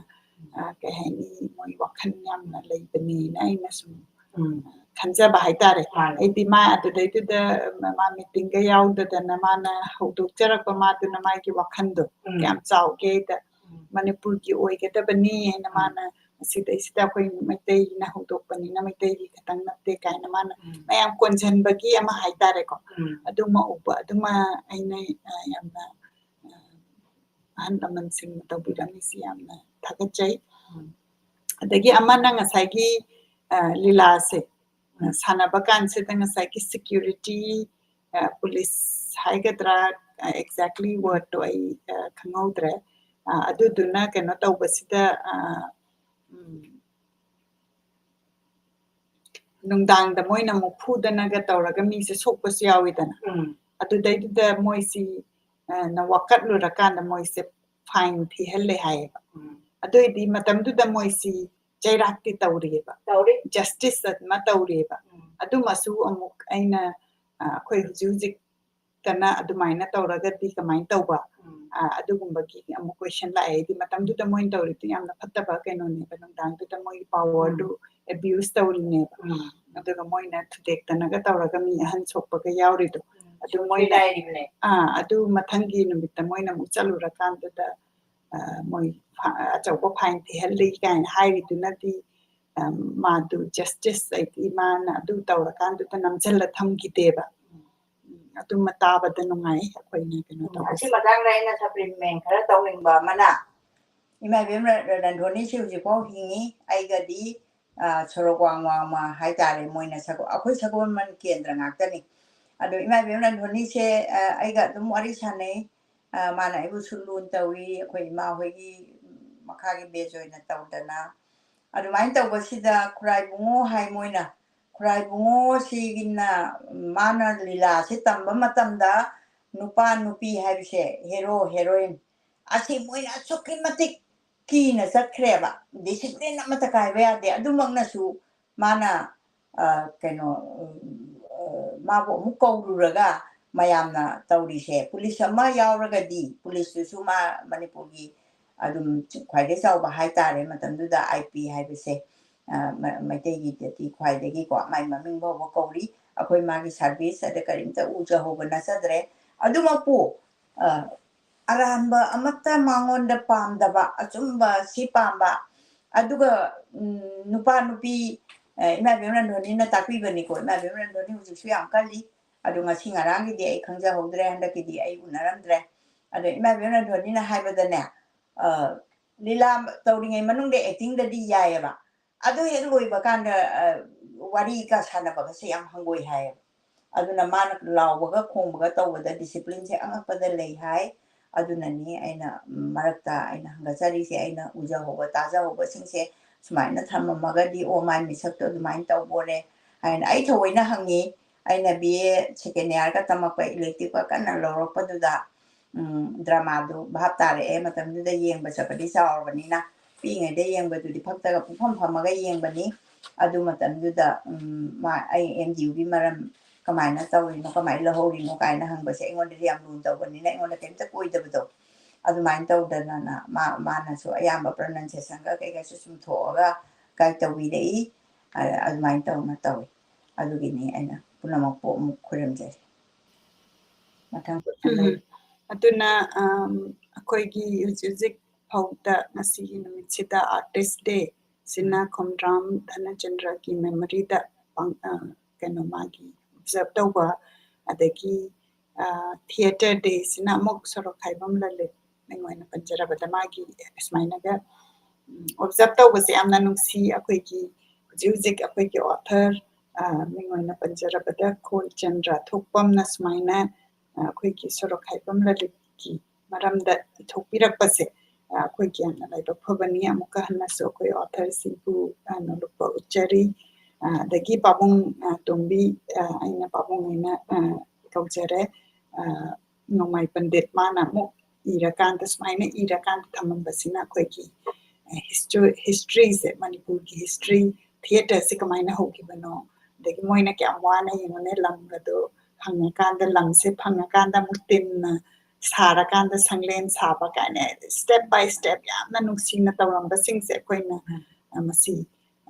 ꯀꯩ ꯍꯥꯏꯅꯤ, ꯃꯣꯏ ꯋꯥꯈꯜ ꯌꯥꯝꯅ ꯂꯩꯕꯅꯦꯅ ꯑꯩꯅ ꯁꯨꯝ ꯈꯟꯖꯕ ꯍꯥꯏꯇꯥꯔꯦ꯫ ꯑꯩꯗꯤ ꯃꯥ ꯑꯗꯨꯗꯩꯗꯨꯗ ꯃꯥ ꯃꯤꯇꯤꯡꯒ ꯌꯥꯎꯗꯗꯅ ꯃꯥꯅ ꯍꯧꯗꯣꯛꯆꯔꯛꯄ ꯃꯥꯗꯨꯅ ꯃꯥꯒꯤ ꯋꯥꯈꯜꯗꯣ ꯀꯌꯥꯝ ꯆꯥꯎꯒꯦꯗ, ꯃꯅꯤꯄꯨꯔꯒꯤ ꯑꯣꯏꯒꯗꯕꯅꯤ ꯍꯥꯏꯅ ꯃꯥꯅ ꯁꯤꯗꯩꯁꯤꯗ ꯑꯩꯈꯣꯏ ꯃꯩꯇꯩꯅ ꯍꯧꯗꯣꯛꯄꯅꯤꯅ ꯃꯩꯇꯩꯒꯤ ꯈꯛꯇꯪ ꯅꯠꯇꯦ ꯀꯥꯏꯅ ꯃꯥꯅ ꯃꯌꯥꯝ ꯀꯣꯟꯁꯤꯟꯕꯒꯤ ꯑꯃ ꯍꯥꯏꯇꯥꯔꯦꯀꯣ꯫ ꯑꯗꯨꯃ ꯎꯕ, ꯑꯗꯨꯃ ꯑꯩꯅ ꯌꯥꯝꯅ ꯑꯍꯜ ꯂꯃꯟꯁꯤꯡꯅ ꯇꯧꯕꯤꯔꯝꯃꯤꯁꯤ ꯌꯥꯝꯅ ꯊꯥꯒꯠꯆꯩ꯫ ꯑꯗꯒꯤ ꯑꯃꯅ ꯉꯁꯥꯏꯒꯤ ꯂꯤꯂꯥꯁꯦ ꯁꯥꯟꯅꯕ ꯀꯥꯟꯁꯤꯗ ꯉꯁꯥꯏꯒꯤ ꯁꯦꯀ꯭ꯌꯨꯔꯤꯇꯤ, ꯄꯨꯂꯤꯁ ꯍꯥꯏꯒꯗ꯭ꯔꯥ, ꯑꯦꯛꯖꯦꯛꯂꯤ ꯋꯥꯔꯗꯇꯣ ꯑꯩ ꯈꯪꯍꯧꯗ꯭ꯔꯦ꯫ ꯑꯗꯨꯗꯨꯅ ꯀꯩꯅꯣ ꯇꯧꯕꯁꯤꯗ ꯅꯨꯡꯗꯥꯡꯗ ꯃꯣꯏꯅ ꯑꯃꯨꯛ ꯐꯨꯗꯅꯒ ꯇꯧꯔꯒ ꯃꯤꯁꯦ ꯁꯣꯛꯄꯁꯨ ꯌꯥꯎꯋꯤꯗꯅ꯫ ꯑꯗꯨꯗꯩꯗꯨꯗ ꯃꯣꯏꯁꯤ ꯅ ꯋꯥꯀꯠꯂꯨꯔꯀꯥꯟꯗ ꯃꯣꯏꯁꯦ ꯐꯥꯏꯟ ꯊꯤꯍꯜꯂꯦ ꯍꯥꯏꯌꯦꯕ꯫ ꯑꯗꯨ ꯑꯣꯏꯗꯤ ꯃꯇꯝꯗꯨꯗ ꯃꯣꯏꯁꯤ ꯆꯩꯔꯥꯛꯇꯤ ꯇꯧꯔꯤꯑꯕ, ꯖꯁꯇꯤꯁ ꯑꯃ ꯇꯧꯔꯤꯑꯕ꯫ ꯑꯗꯨꯃꯁꯨ ꯑꯃꯨꯛ ꯑꯩꯅ ꯑꯩꯈꯣꯏ ꯍꯧꯖꯤꯛ ꯍꯧꯖꯤꯛꯇꯅ ꯑꯗꯨꯃꯥꯏꯅ ꯇꯧꯔꯒꯗꯤ ꯀꯃꯥꯏꯅ ꯇꯧꯕ? ꯑꯗꯨꯒꯨꯝꯕꯒꯤ ꯑꯃꯨꯛ ꯀꯣꯏꯁꯟ ꯂꯥꯛꯑꯦ꯫ ꯍꯥꯏꯗꯤ ꯃꯇꯝꯗꯨꯗ ꯃꯣꯏꯅ ꯇꯧꯔꯤꯗꯨ ꯌꯥꯝꯅ ꯐꯠꯇꯕ ꯀꯩꯅꯣꯅꯦꯕ, ꯅꯨꯡꯗꯥꯡꯗꯨꯗ ꯃꯣꯏꯒꯤ ꯄꯋꯥꯔꯗꯨ ꯑꯦꯕ꯭ꯌꯨꯁ ꯇꯧꯔꯤꯅꯦꯕ꯫ ꯑꯗꯨꯒ ꯃꯣꯏꯅ ꯊꯨꯗꯦꯛꯇꯅꯒ ꯇꯧꯔꯒ ꯃꯤ ꯑꯍꯟ ꯁꯣꯛꯄꯒ ꯌꯥꯎꯔꯤꯗꯣ꯫ ꯑꯗꯨ ꯃꯣꯏꯅ, ꯑꯥ, ꯑꯗꯨ ꯃꯊꯪꯒꯤ ꯅꯨꯃꯤꯠꯇ ꯃꯣꯏꯅ ꯑꯃꯨꯛ ꯆꯠꯂꯨꯔꯀꯥꯟꯗꯨꯗ ꯃꯣꯏ ꯑꯆꯧꯕ ꯐꯥꯏꯟ ꯊꯤꯍꯜꯂꯤ ꯀꯥꯏꯅ ꯍꯥꯏꯔꯤꯗꯨꯅꯗꯤ ꯃꯥꯗꯨ ꯖꯁꯇꯤꯁ ꯍꯥꯏꯗꯤ ꯃꯥꯅ ꯑꯗꯨ ꯇꯧꯔꯀꯥꯟꯗꯨꯗ ꯅꯝꯁꯤꯜꯂ ꯊꯝꯈꯤꯗꯦꯕ꯫ ꯑꯗꯨꯃ ꯇꯥꯕꯗ ꯅꯨꯡꯉꯥꯏ ꯑꯩꯈꯣꯏꯅ ꯀꯩꯅꯣ ꯇꯧꯕꯁꯦ꯫ ꯑꯁꯤ ꯃꯇꯥꯡꯗ ꯑꯩꯅ ꯁꯄ꯭ꯂꯤꯃꯦꯟ ꯈꯔ ꯇꯧꯅꯤꯡꯕ ꯑꯃꯅ, ꯏꯃꯥ ꯏꯕꯦꯝ ꯔꯟꯙꯣꯅꯤꯁꯤ ꯍꯧꯖꯤꯛꯐꯥꯎ ꯍꯤꯡꯉꯤ꯫ ꯑꯩꯒꯗꯤ ꯁꯣꯔꯣꯛ ꯋꯥꯡ ꯋꯥꯡꯃ ꯍꯥꯏꯇꯥꯔꯦ, ꯃꯣꯏꯅ ꯑꯩꯈꯣꯏ ꯁꯒꯣꯜꯕꯟ ꯀꯦꯟꯗ꯭ꯔ ꯉꯥꯛꯇꯅꯤ꯫ ꯑꯗꯣ ꯏꯃꯥ ꯏꯕꯦꯝ ꯔꯟꯙꯣꯅꯤꯁꯦ ꯑꯩꯒ ꯑꯗꯨꯝ ꯋꯥꯔꯤ ꯁꯥꯟꯅꯩ꯫ ꯃꯥꯅ ꯑꯩꯕꯨꯁꯨ ꯂꯨꯅ ꯇꯧꯏ, ꯑꯩꯈꯣꯏ ꯏꯃꯥ ꯍꯣꯏꯒꯤ ꯃꯈꯥꯒꯤ ꯕꯦꯆ ꯑꯣꯏꯅ ꯇꯧꯗꯅ꯫ ꯑꯗꯨꯃꯥꯏꯅ ꯇꯧꯕꯁꯤꯗ ꯈꯨꯔꯥꯏ ꯏꯕꯨꯡꯉꯣ ꯍꯥꯏ ꯃꯣꯏꯅ, ꯈꯨꯔꯥꯏ ꯏꯕꯨꯡꯉꯣꯁꯤꯒꯤꯅ ꯃꯥꯅ ꯂꯤꯂꯥꯁꯦ ꯇꯝꯕ ꯃꯇꯝꯗ ꯅꯨꯄꯥ ꯅꯨꯄꯤ ꯍꯥꯏꯕꯁꯦ, ꯍꯦꯔꯣ ꯍꯦꯔꯣꯏꯟ ꯑꯁꯤ ꯃꯣꯏꯅ ꯑꯁꯨꯛꯀꯤ ꯃꯇꯤꯛ ꯀꯤꯅ ꯆꯠꯈ꯭ꯔꯦꯕ꯫ ꯗꯤꯁꯤꯄ꯭ꯂꯤꯟ ꯑꯃꯠꯇ ꯀꯥꯏꯕ ꯌꯥꯗꯦ꯫ ꯑꯗꯨꯃꯛꯅꯁꯨ ꯃꯥꯅ ꯀꯩꯅꯣ ꯃꯥꯕꯨ ꯑꯃꯨꯛ ꯀꯧꯔꯨꯔꯒ ꯃꯌꯥꯝꯅ ꯇꯧꯔꯤꯁꯦ, ꯄꯨꯂꯤꯁ ꯑꯃ ꯌꯥꯎꯔꯒꯗꯤ, ꯄꯨꯂꯤꯁꯇꯨꯁꯨ ꯃꯥ ꯃꯅꯤꯄꯨꯔꯒꯤ ꯑꯗꯨꯝ ꯈ꯭ꯋꯥꯏꯗꯩ ꯆꯥꯎꯕ ꯍꯥꯏꯇꯥꯔꯦ, ꯃꯇꯝꯗꯨꯗ ꯑꯥꯏ ꯄꯤ ꯍꯥꯏꯕꯁꯦ, ꯑ, ꯃ-, ꯃꯩꯇꯩꯒꯤꯗꯗꯤ ꯈ꯭ꯋꯥꯏꯗꯒꯤꯀꯣ ꯃꯥꯏ ꯃꯃꯤꯡ ꯐꯥꯎꯕ ꯀꯧꯔꯤ꯫ ꯑꯩꯈꯣꯏ ꯃꯥꯒꯤ ꯁꯥꯔꯚꯤꯁ ꯑꯗ ꯀꯔꯤꯝꯇ ꯎꯖꯍꯧꯕ ꯅꯠꯆꯗ꯭ꯔꯦ꯫ ꯑꯗꯨꯃꯛꯄꯨ, ꯑ, ꯑꯔꯥꯟꯕ ꯑꯃꯠꯇ ꯃꯉꯣꯟꯗ ꯄꯥꯝꯗꯕ, ꯑꯆꯨꯝꯕ ꯁꯤ ꯄꯥꯝꯕ, ꯑꯗꯨꯒ, ꯎꯝ, ꯅꯨꯄꯥ ꯅꯨꯄꯤ, ꯑ, ꯏꯃꯥ ꯏꯕꯦꯝ ꯔꯟꯙꯣꯅꯤꯅ ꯇꯥꯛꯄꯤꯕꯅꯤꯀꯣ, ꯏꯃꯥ ꯏꯕꯦꯝ ꯔꯟꯙꯣꯅꯤ ꯍꯧꯖꯤꯛꯁꯨ ꯌꯥꯝ ꯀꯜꯂꯤ꯫ ꯑꯗꯨ ꯉꯁꯤ ꯉꯔꯥꯡꯒꯤꯗꯤ ꯑꯩ ꯈꯪꯖꯍꯧꯗ꯭ꯔꯦ, ꯍꯟꯗꯛꯀꯤꯗꯤ ꯑꯩ ꯎꯅꯔꯝꯗ꯭ꯔꯦ꯫ ꯑꯗꯣ ꯏꯃꯥ ꯏꯕꯦꯝ ꯔꯟꯙꯣꯅꯤꯅ ꯍꯥꯏꯕꯗꯅꯦ, ꯑ, ꯂꯤꯂꯥ ꯇꯧꯔꯤꯉꯩ ꯃꯅꯨꯡꯗ ꯑꯦꯛꯇꯤꯡꯗꯗꯤ ꯌꯥꯏꯑꯕ, ꯑꯗꯨ ꯍꯦꯛ ꯂꯣꯏꯕ ꯀꯥꯟꯗ, ꯑ, ꯋꯥꯔꯤꯒ ꯁꯥꯟꯅꯕꯒꯁꯦ ꯌꯥꯝ ꯍꯪꯒꯣꯏ ꯍꯥꯏꯌꯦꯕ꯫ ꯑꯗꯨꯅ ꯃꯥꯅ ꯂꯥꯎꯕꯒ ꯈꯣꯡꯕꯒ ꯇꯧꯕꯗ ꯗꯤꯁꯤꯄ꯭ꯂꯤꯟꯁꯦ ꯑꯉꯛꯄꯗ ꯂꯩ ꯍꯥꯏ꯫ ꯑꯗꯨꯅꯅꯤ ꯑꯩꯅ, ꯎꯝ, ꯃꯔꯛꯇ ꯑꯩꯅ ꯍꯪꯒꯠꯆꯔꯤꯁꯦ, ꯑꯩꯅ ꯎꯖꯍꯧꯕ ꯇꯥꯖꯍꯧꯕꯁꯤꯡꯁꯦ ꯁꯨꯃꯥꯏꯅ ꯊꯝꯃꯝꯃꯒꯗꯤ, ꯑꯣ, ꯃꯥꯏ ꯃꯤꯁꯛꯇꯣ ꯑꯗꯨꯃꯥꯏꯅ ꯇꯧꯕ ꯑꯣꯏꯔꯦ ꯍꯥꯏꯅ ꯑꯩ ꯊꯑꯣꯏꯅ ꯍꯪꯉꯤ꯫ ꯑꯩꯅ ꯕꯤ ꯑꯦ ꯁꯦꯀꯦꯟ ꯏꯌꯥꯔꯒ ꯇꯝꯃꯛꯄ ꯏꯂꯦꯛꯇꯤꯞꯀ ꯀꯟꯅ ꯂꯧꯔꯛꯄꯗꯨꯗ, ꯎꯝ, ꯗ꯭ꯔꯃꯥꯗꯨ ꯚꯥꯞ ꯇꯥꯔꯛꯑꯦ꯫ ꯃꯇꯝꯗꯨꯗ ꯌꯦꯡꯕ ꯆꯠꯄꯗꯤ ꯆꯥꯎꯔꯕꯅꯤꯅ, ꯄꯤꯛꯏꯉꯩꯗ ꯌꯦꯡꯕꯗꯨꯗꯤ ꯐꯛꯇꯒ ꯄꯨꯡꯐꯝ ꯐꯝꯃꯒ ꯌꯦꯡꯕꯅꯤ꯫ ꯑꯗꯨ ꯃꯇꯝꯗꯨꯗ, ꯎꯝ, ꯃꯥ, ꯑꯩ ꯑꯦꯝ ꯗꯤ ꯌꯨꯒꯤ ꯃꯔꯝ ꯀꯃꯥꯏꯅ ꯇꯧꯔꯤꯅꯣ, ꯀꯃꯥꯏꯅ ꯂꯧꯍꯧꯔꯤꯅꯣ ꯀꯥꯏꯅ ꯍꯪꯕꯁꯦ ꯑꯩꯉꯣꯟꯗꯗꯤ ꯌꯥꯝ ꯂꯨꯅ ꯇꯧꯕꯅꯤꯅ ꯑꯩꯉꯣꯟꯗ ꯀꯔꯤꯝꯇ ꯀꯣꯏꯗꯕꯗꯣ꯫ ꯑꯗꯨꯃꯥꯏꯅ ꯇꯧꯗꯅ ꯃꯥ-, ꯃꯥꯅꯁꯨ ꯑꯌꯥꯝꯕ ꯄ꯭ꯔꯣꯅꯟꯁꯤꯌꯦꯁꯟꯒ ꯀꯩꯀꯥꯁꯨ ꯆꯨꯝꯊꯣꯛꯑꯒ ꯒꯥꯏꯗ ꯇꯧꯕꯤꯔꯛꯏ꯫ ꯑ-, ꯑꯗꯨꯃꯥꯏꯅ ꯇꯧꯅ ꯇꯧꯏ꯫ ꯑꯗꯨꯒꯤꯅꯤ ꯑꯩꯅ ꯄꯨꯝꯅꯃꯛꯄꯨ ꯑꯃꯨꯛ ꯈꯨꯔꯨꯝꯖꯔꯤ꯫ ꯃꯊꯪ꯫ ꯎꯝ꯫ ꯑꯗꯨꯅ, ꯑꯝ, ꯑꯩꯈꯣꯏꯒꯤ ꯍꯧꯖꯤꯛ ꯍꯧꯖꯤꯛ ꯐꯥꯎꯗ ꯉꯁꯤꯒꯤ ꯅꯨꯃꯤꯠꯁꯤꯗ ꯑꯥꯔꯇꯤꯁ ꯗꯦ ꯁꯤꯅ ꯈꯣꯝꯗ꯭ꯔꯥꯝ ꯙꯅꯆꯟꯗ꯭ꯔꯒꯤ ꯃꯦꯃꯣꯔꯤꯗ ꯄꯥꯡ-, ꯑ, ꯀꯩꯅꯣ, ꯃꯥꯒꯤ ꯑꯣꯕꯖꯔꯞ ꯇꯧꯕ, ꯑꯗꯒꯤ, ꯑ, ꯊꯤꯌꯦꯇꯔ ꯗꯦ ꯁꯤꯅ ꯑꯃꯨꯛ ꯁꯣꯔꯣꯛ ꯈꯥꯏꯕꯝ ꯂꯂꯤꯠ ꯃꯤꯡ ꯑꯣꯏꯅ ꯄꯟꯖꯔꯕꯗ ꯃꯥꯒꯤ ꯁꯨꯃꯥꯏꯅꯒ, ꯎꯝ, ꯑꯣꯕꯖꯔꯞ ꯇꯧꯕꯁꯦ ꯌꯥꯝꯅ ꯅꯨꯡꯁꯤ꯫ ꯑꯩꯈꯣꯏꯒꯤ ꯍꯧꯖꯤꯛ ꯍꯧꯖꯤꯛ ꯑꯩꯈꯣꯏꯒꯤ ꯑꯣꯊꯔ, ꯑ, ꯃꯤꯡ ꯑꯣꯏꯅ ꯄꯟꯖꯔꯕꯗ ꯈꯣꯏꯆꯟꯗ꯭ꯔ ꯊꯣꯛꯄꯝꯅ ꯁꯨꯃꯥꯏꯅ, ꯑ, ꯑꯩꯈꯣꯏꯒꯤ ꯁꯣꯔꯣꯛ ꯈꯥꯏꯕꯝ ꯂꯂꯤꯠꯀꯤ ꯃꯔꯝꯗ ꯏꯊꯣꯛꯄꯤꯔꯛꯄꯁꯦ, ꯑ, ꯑꯩꯈꯣꯏꯒꯤ ꯌꯥꯝꯅ ꯂꯥꯏꯕꯛ ꯐꯕꯅꯤ꯫ ꯑꯃꯨꯛꯀ ꯍꯟꯅꯁꯨ ꯑꯩꯈꯣꯏ ꯑꯣꯊꯔꯁꯤꯕꯨ, ꯑ, ꯅꯣꯂꯨꯛꯄ ꯎꯠꯆꯔꯤ꯫ ꯑ, ꯑꯗꯒꯤ ꯄꯥꯕꯨꯡ, ꯑ, ꯇꯣꯝꯕꯤ, ꯑ, ꯑꯩꯅ ꯄꯥꯕꯨꯡ ꯍꯥꯏꯅ, ꯑ, ꯀꯧꯖꯔꯦ꯫ ꯑ, ꯅꯣꯡꯃꯥꯏ ꯄꯟꯗꯤꯠ ꯃꯥꯅ ꯑꯃꯨꯛ ꯏꯔꯀꯥꯟꯗ, ꯁꯨꯃꯥꯏꯅ ꯏꯔꯀꯥꯟꯗ ꯊꯝꯃꯝꯕꯁꯤꯅ ꯑꯩꯈꯣꯏꯒꯤ, ꯑ, ꯍꯤꯁꯇꯣ-, ꯍꯤꯁꯇ꯭ꯔꯤꯁꯦ, ꯃꯅꯤꯄꯨꯔꯒꯤ ꯍꯤꯁꯇ꯭ꯔꯤ, ꯊꯤꯌꯦꯇꯔꯁꯦ ꯀꯃꯥꯏꯅ ꯍꯧꯈꯤꯕꯅꯣ, ꯑꯗꯒꯤ ꯃꯣꯏꯅ ꯀꯌꯥꯝ ꯋꯥꯅ ꯌꯦꯡꯉꯨꯅꯦ, ꯂꯝꯒꯗꯣ ꯐꯪꯉꯀꯥꯟꯗ, ꯂꯝꯁꯦ ꯐꯪꯉꯀꯥꯟꯗ ꯑꯃꯨꯛ ꯇꯤꯟꯅ ꯁꯥꯔꯀꯥꯟꯗ ꯁꯪꯂꯦꯟ ꯁꯥꯕ ꯀꯥꯏꯅ step by step ꯌꯥꯝꯅ ꯅꯨꯡꯁꯤꯅ ꯇꯧꯔꯝꯕꯁꯤꯡꯁꯦ ꯑꯩꯈꯣꯏꯅ, ꯑ, ꯃꯁꯤ,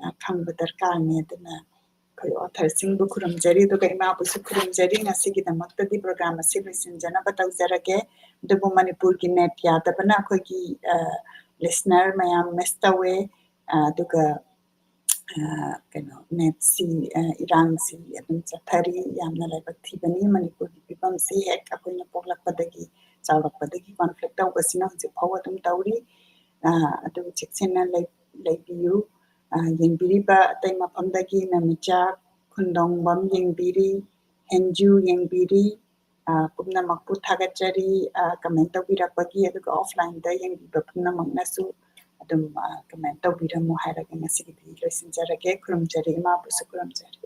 ꯑ, ꯈꯪꯕ ꯗꯔꯀꯥꯔꯅꯤ꯫ ꯑꯗꯨꯅ ꯑꯩꯈꯣꯏ authorꯁꯤꯡꯕꯨ ꯈꯨꯔꯨꯝꯖꯔꯤ, ꯑꯗꯨꯒ ꯏꯃꯥꯕꯨꯁꯨ ꯈꯨꯔꯨꯝꯖꯔꯤ꯫ ꯉꯁꯤꯒꯤꯗꯃꯛꯇꯗꯤ program ꯑꯁꯤ ꯂꯣꯏꯁꯤꯟꯖꯅꯕ ꯇꯧꯖꯔꯒꯦ꯫ ꯑꯗꯨꯕꯨ ꯃꯅꯤꯄꯨꯔꯒꯤ net ꯌꯥꯗꯕꯅ ꯑꯩꯈꯣꯏꯒꯤ, ꯑ, listener ꯃꯌꯥꯝ miss ꯇꯧꯋꯦ꯫ ꯑ, ꯑꯗꯨꯒ, ꯑ, ꯀꯩꯅꯣ, netꯁꯤ, ꯑ, ꯏꯔꯥꯡꯁꯤ ꯑꯗꯨꯝ ꯆꯠꯊꯔꯤ꯫ ꯌꯥꯝꯅ ꯂꯥꯏꯕꯛ ꯊꯤꯕꯅꯤ꯫ ꯃꯅꯤꯄꯨꯔꯒꯤ ꯐꯤꯕꯝꯁꯤ ꯍꯦꯛ ꯑꯩꯈꯣꯏꯅ ꯄꯣꯛꯂꯛꯄꯗꯒꯤ ꯆꯥꯎꯔꯛꯄꯗꯒꯤ conflict ꯇꯧꯕꯁꯤꯅ ꯍꯧꯖꯤꯛ ꯐꯥꯎꯕ ꯑꯗꯨꯝ ꯇꯧꯔꯤ꯫ ꯑ, ꯑꯗꯨ ꯆꯦꯛꯁꯤꯟꯅ ꯂꯩ-, ꯂꯩꯕꯤꯌꯨ꯫ ꯑ, ꯌꯦꯡꯕꯤꯔꯤꯕ ꯑꯇꯩ ꯃꯐꯝꯗꯒꯤ ꯅꯃꯤꯆꯥ ꯈꯨꯟꯗꯣꯡꯕꯝ ꯌꯦꯡꯕꯤꯔꯤ, ꯍꯦꯟꯖꯨ ꯌꯦꯡꯕꯤꯔꯤ, ꯑ, ꯄꯨꯝꯅꯃꯛꯄꯨ ꯊꯥꯒꯠꯆꯔꯤ꯫ ꯑ, comment ꯇꯧꯕꯤꯔꯛꯄꯒꯤ, ꯑꯗꯨꯒ offlineꯗ ꯌꯦꯡꯕꯤꯕ ꯄꯨꯝꯅꯃꯛꯅꯁꯨ ꯑꯗꯨꯝ, ꯑ, comment ꯇꯧꯕꯤꯔꯝꯃꯨ ꯍꯥꯏꯔꯒ ꯉꯁꯤꯒꯤꯗꯤ ꯂꯣꯏꯁꯤꯟꯖꯔꯒꯦ꯫ ꯈꯨꯔꯨꯝꯖꯔꯤ, ꯏꯃꯥꯕꯨꯁꯨ ꯈꯨꯔꯨꯝꯖꯔꯤ꯫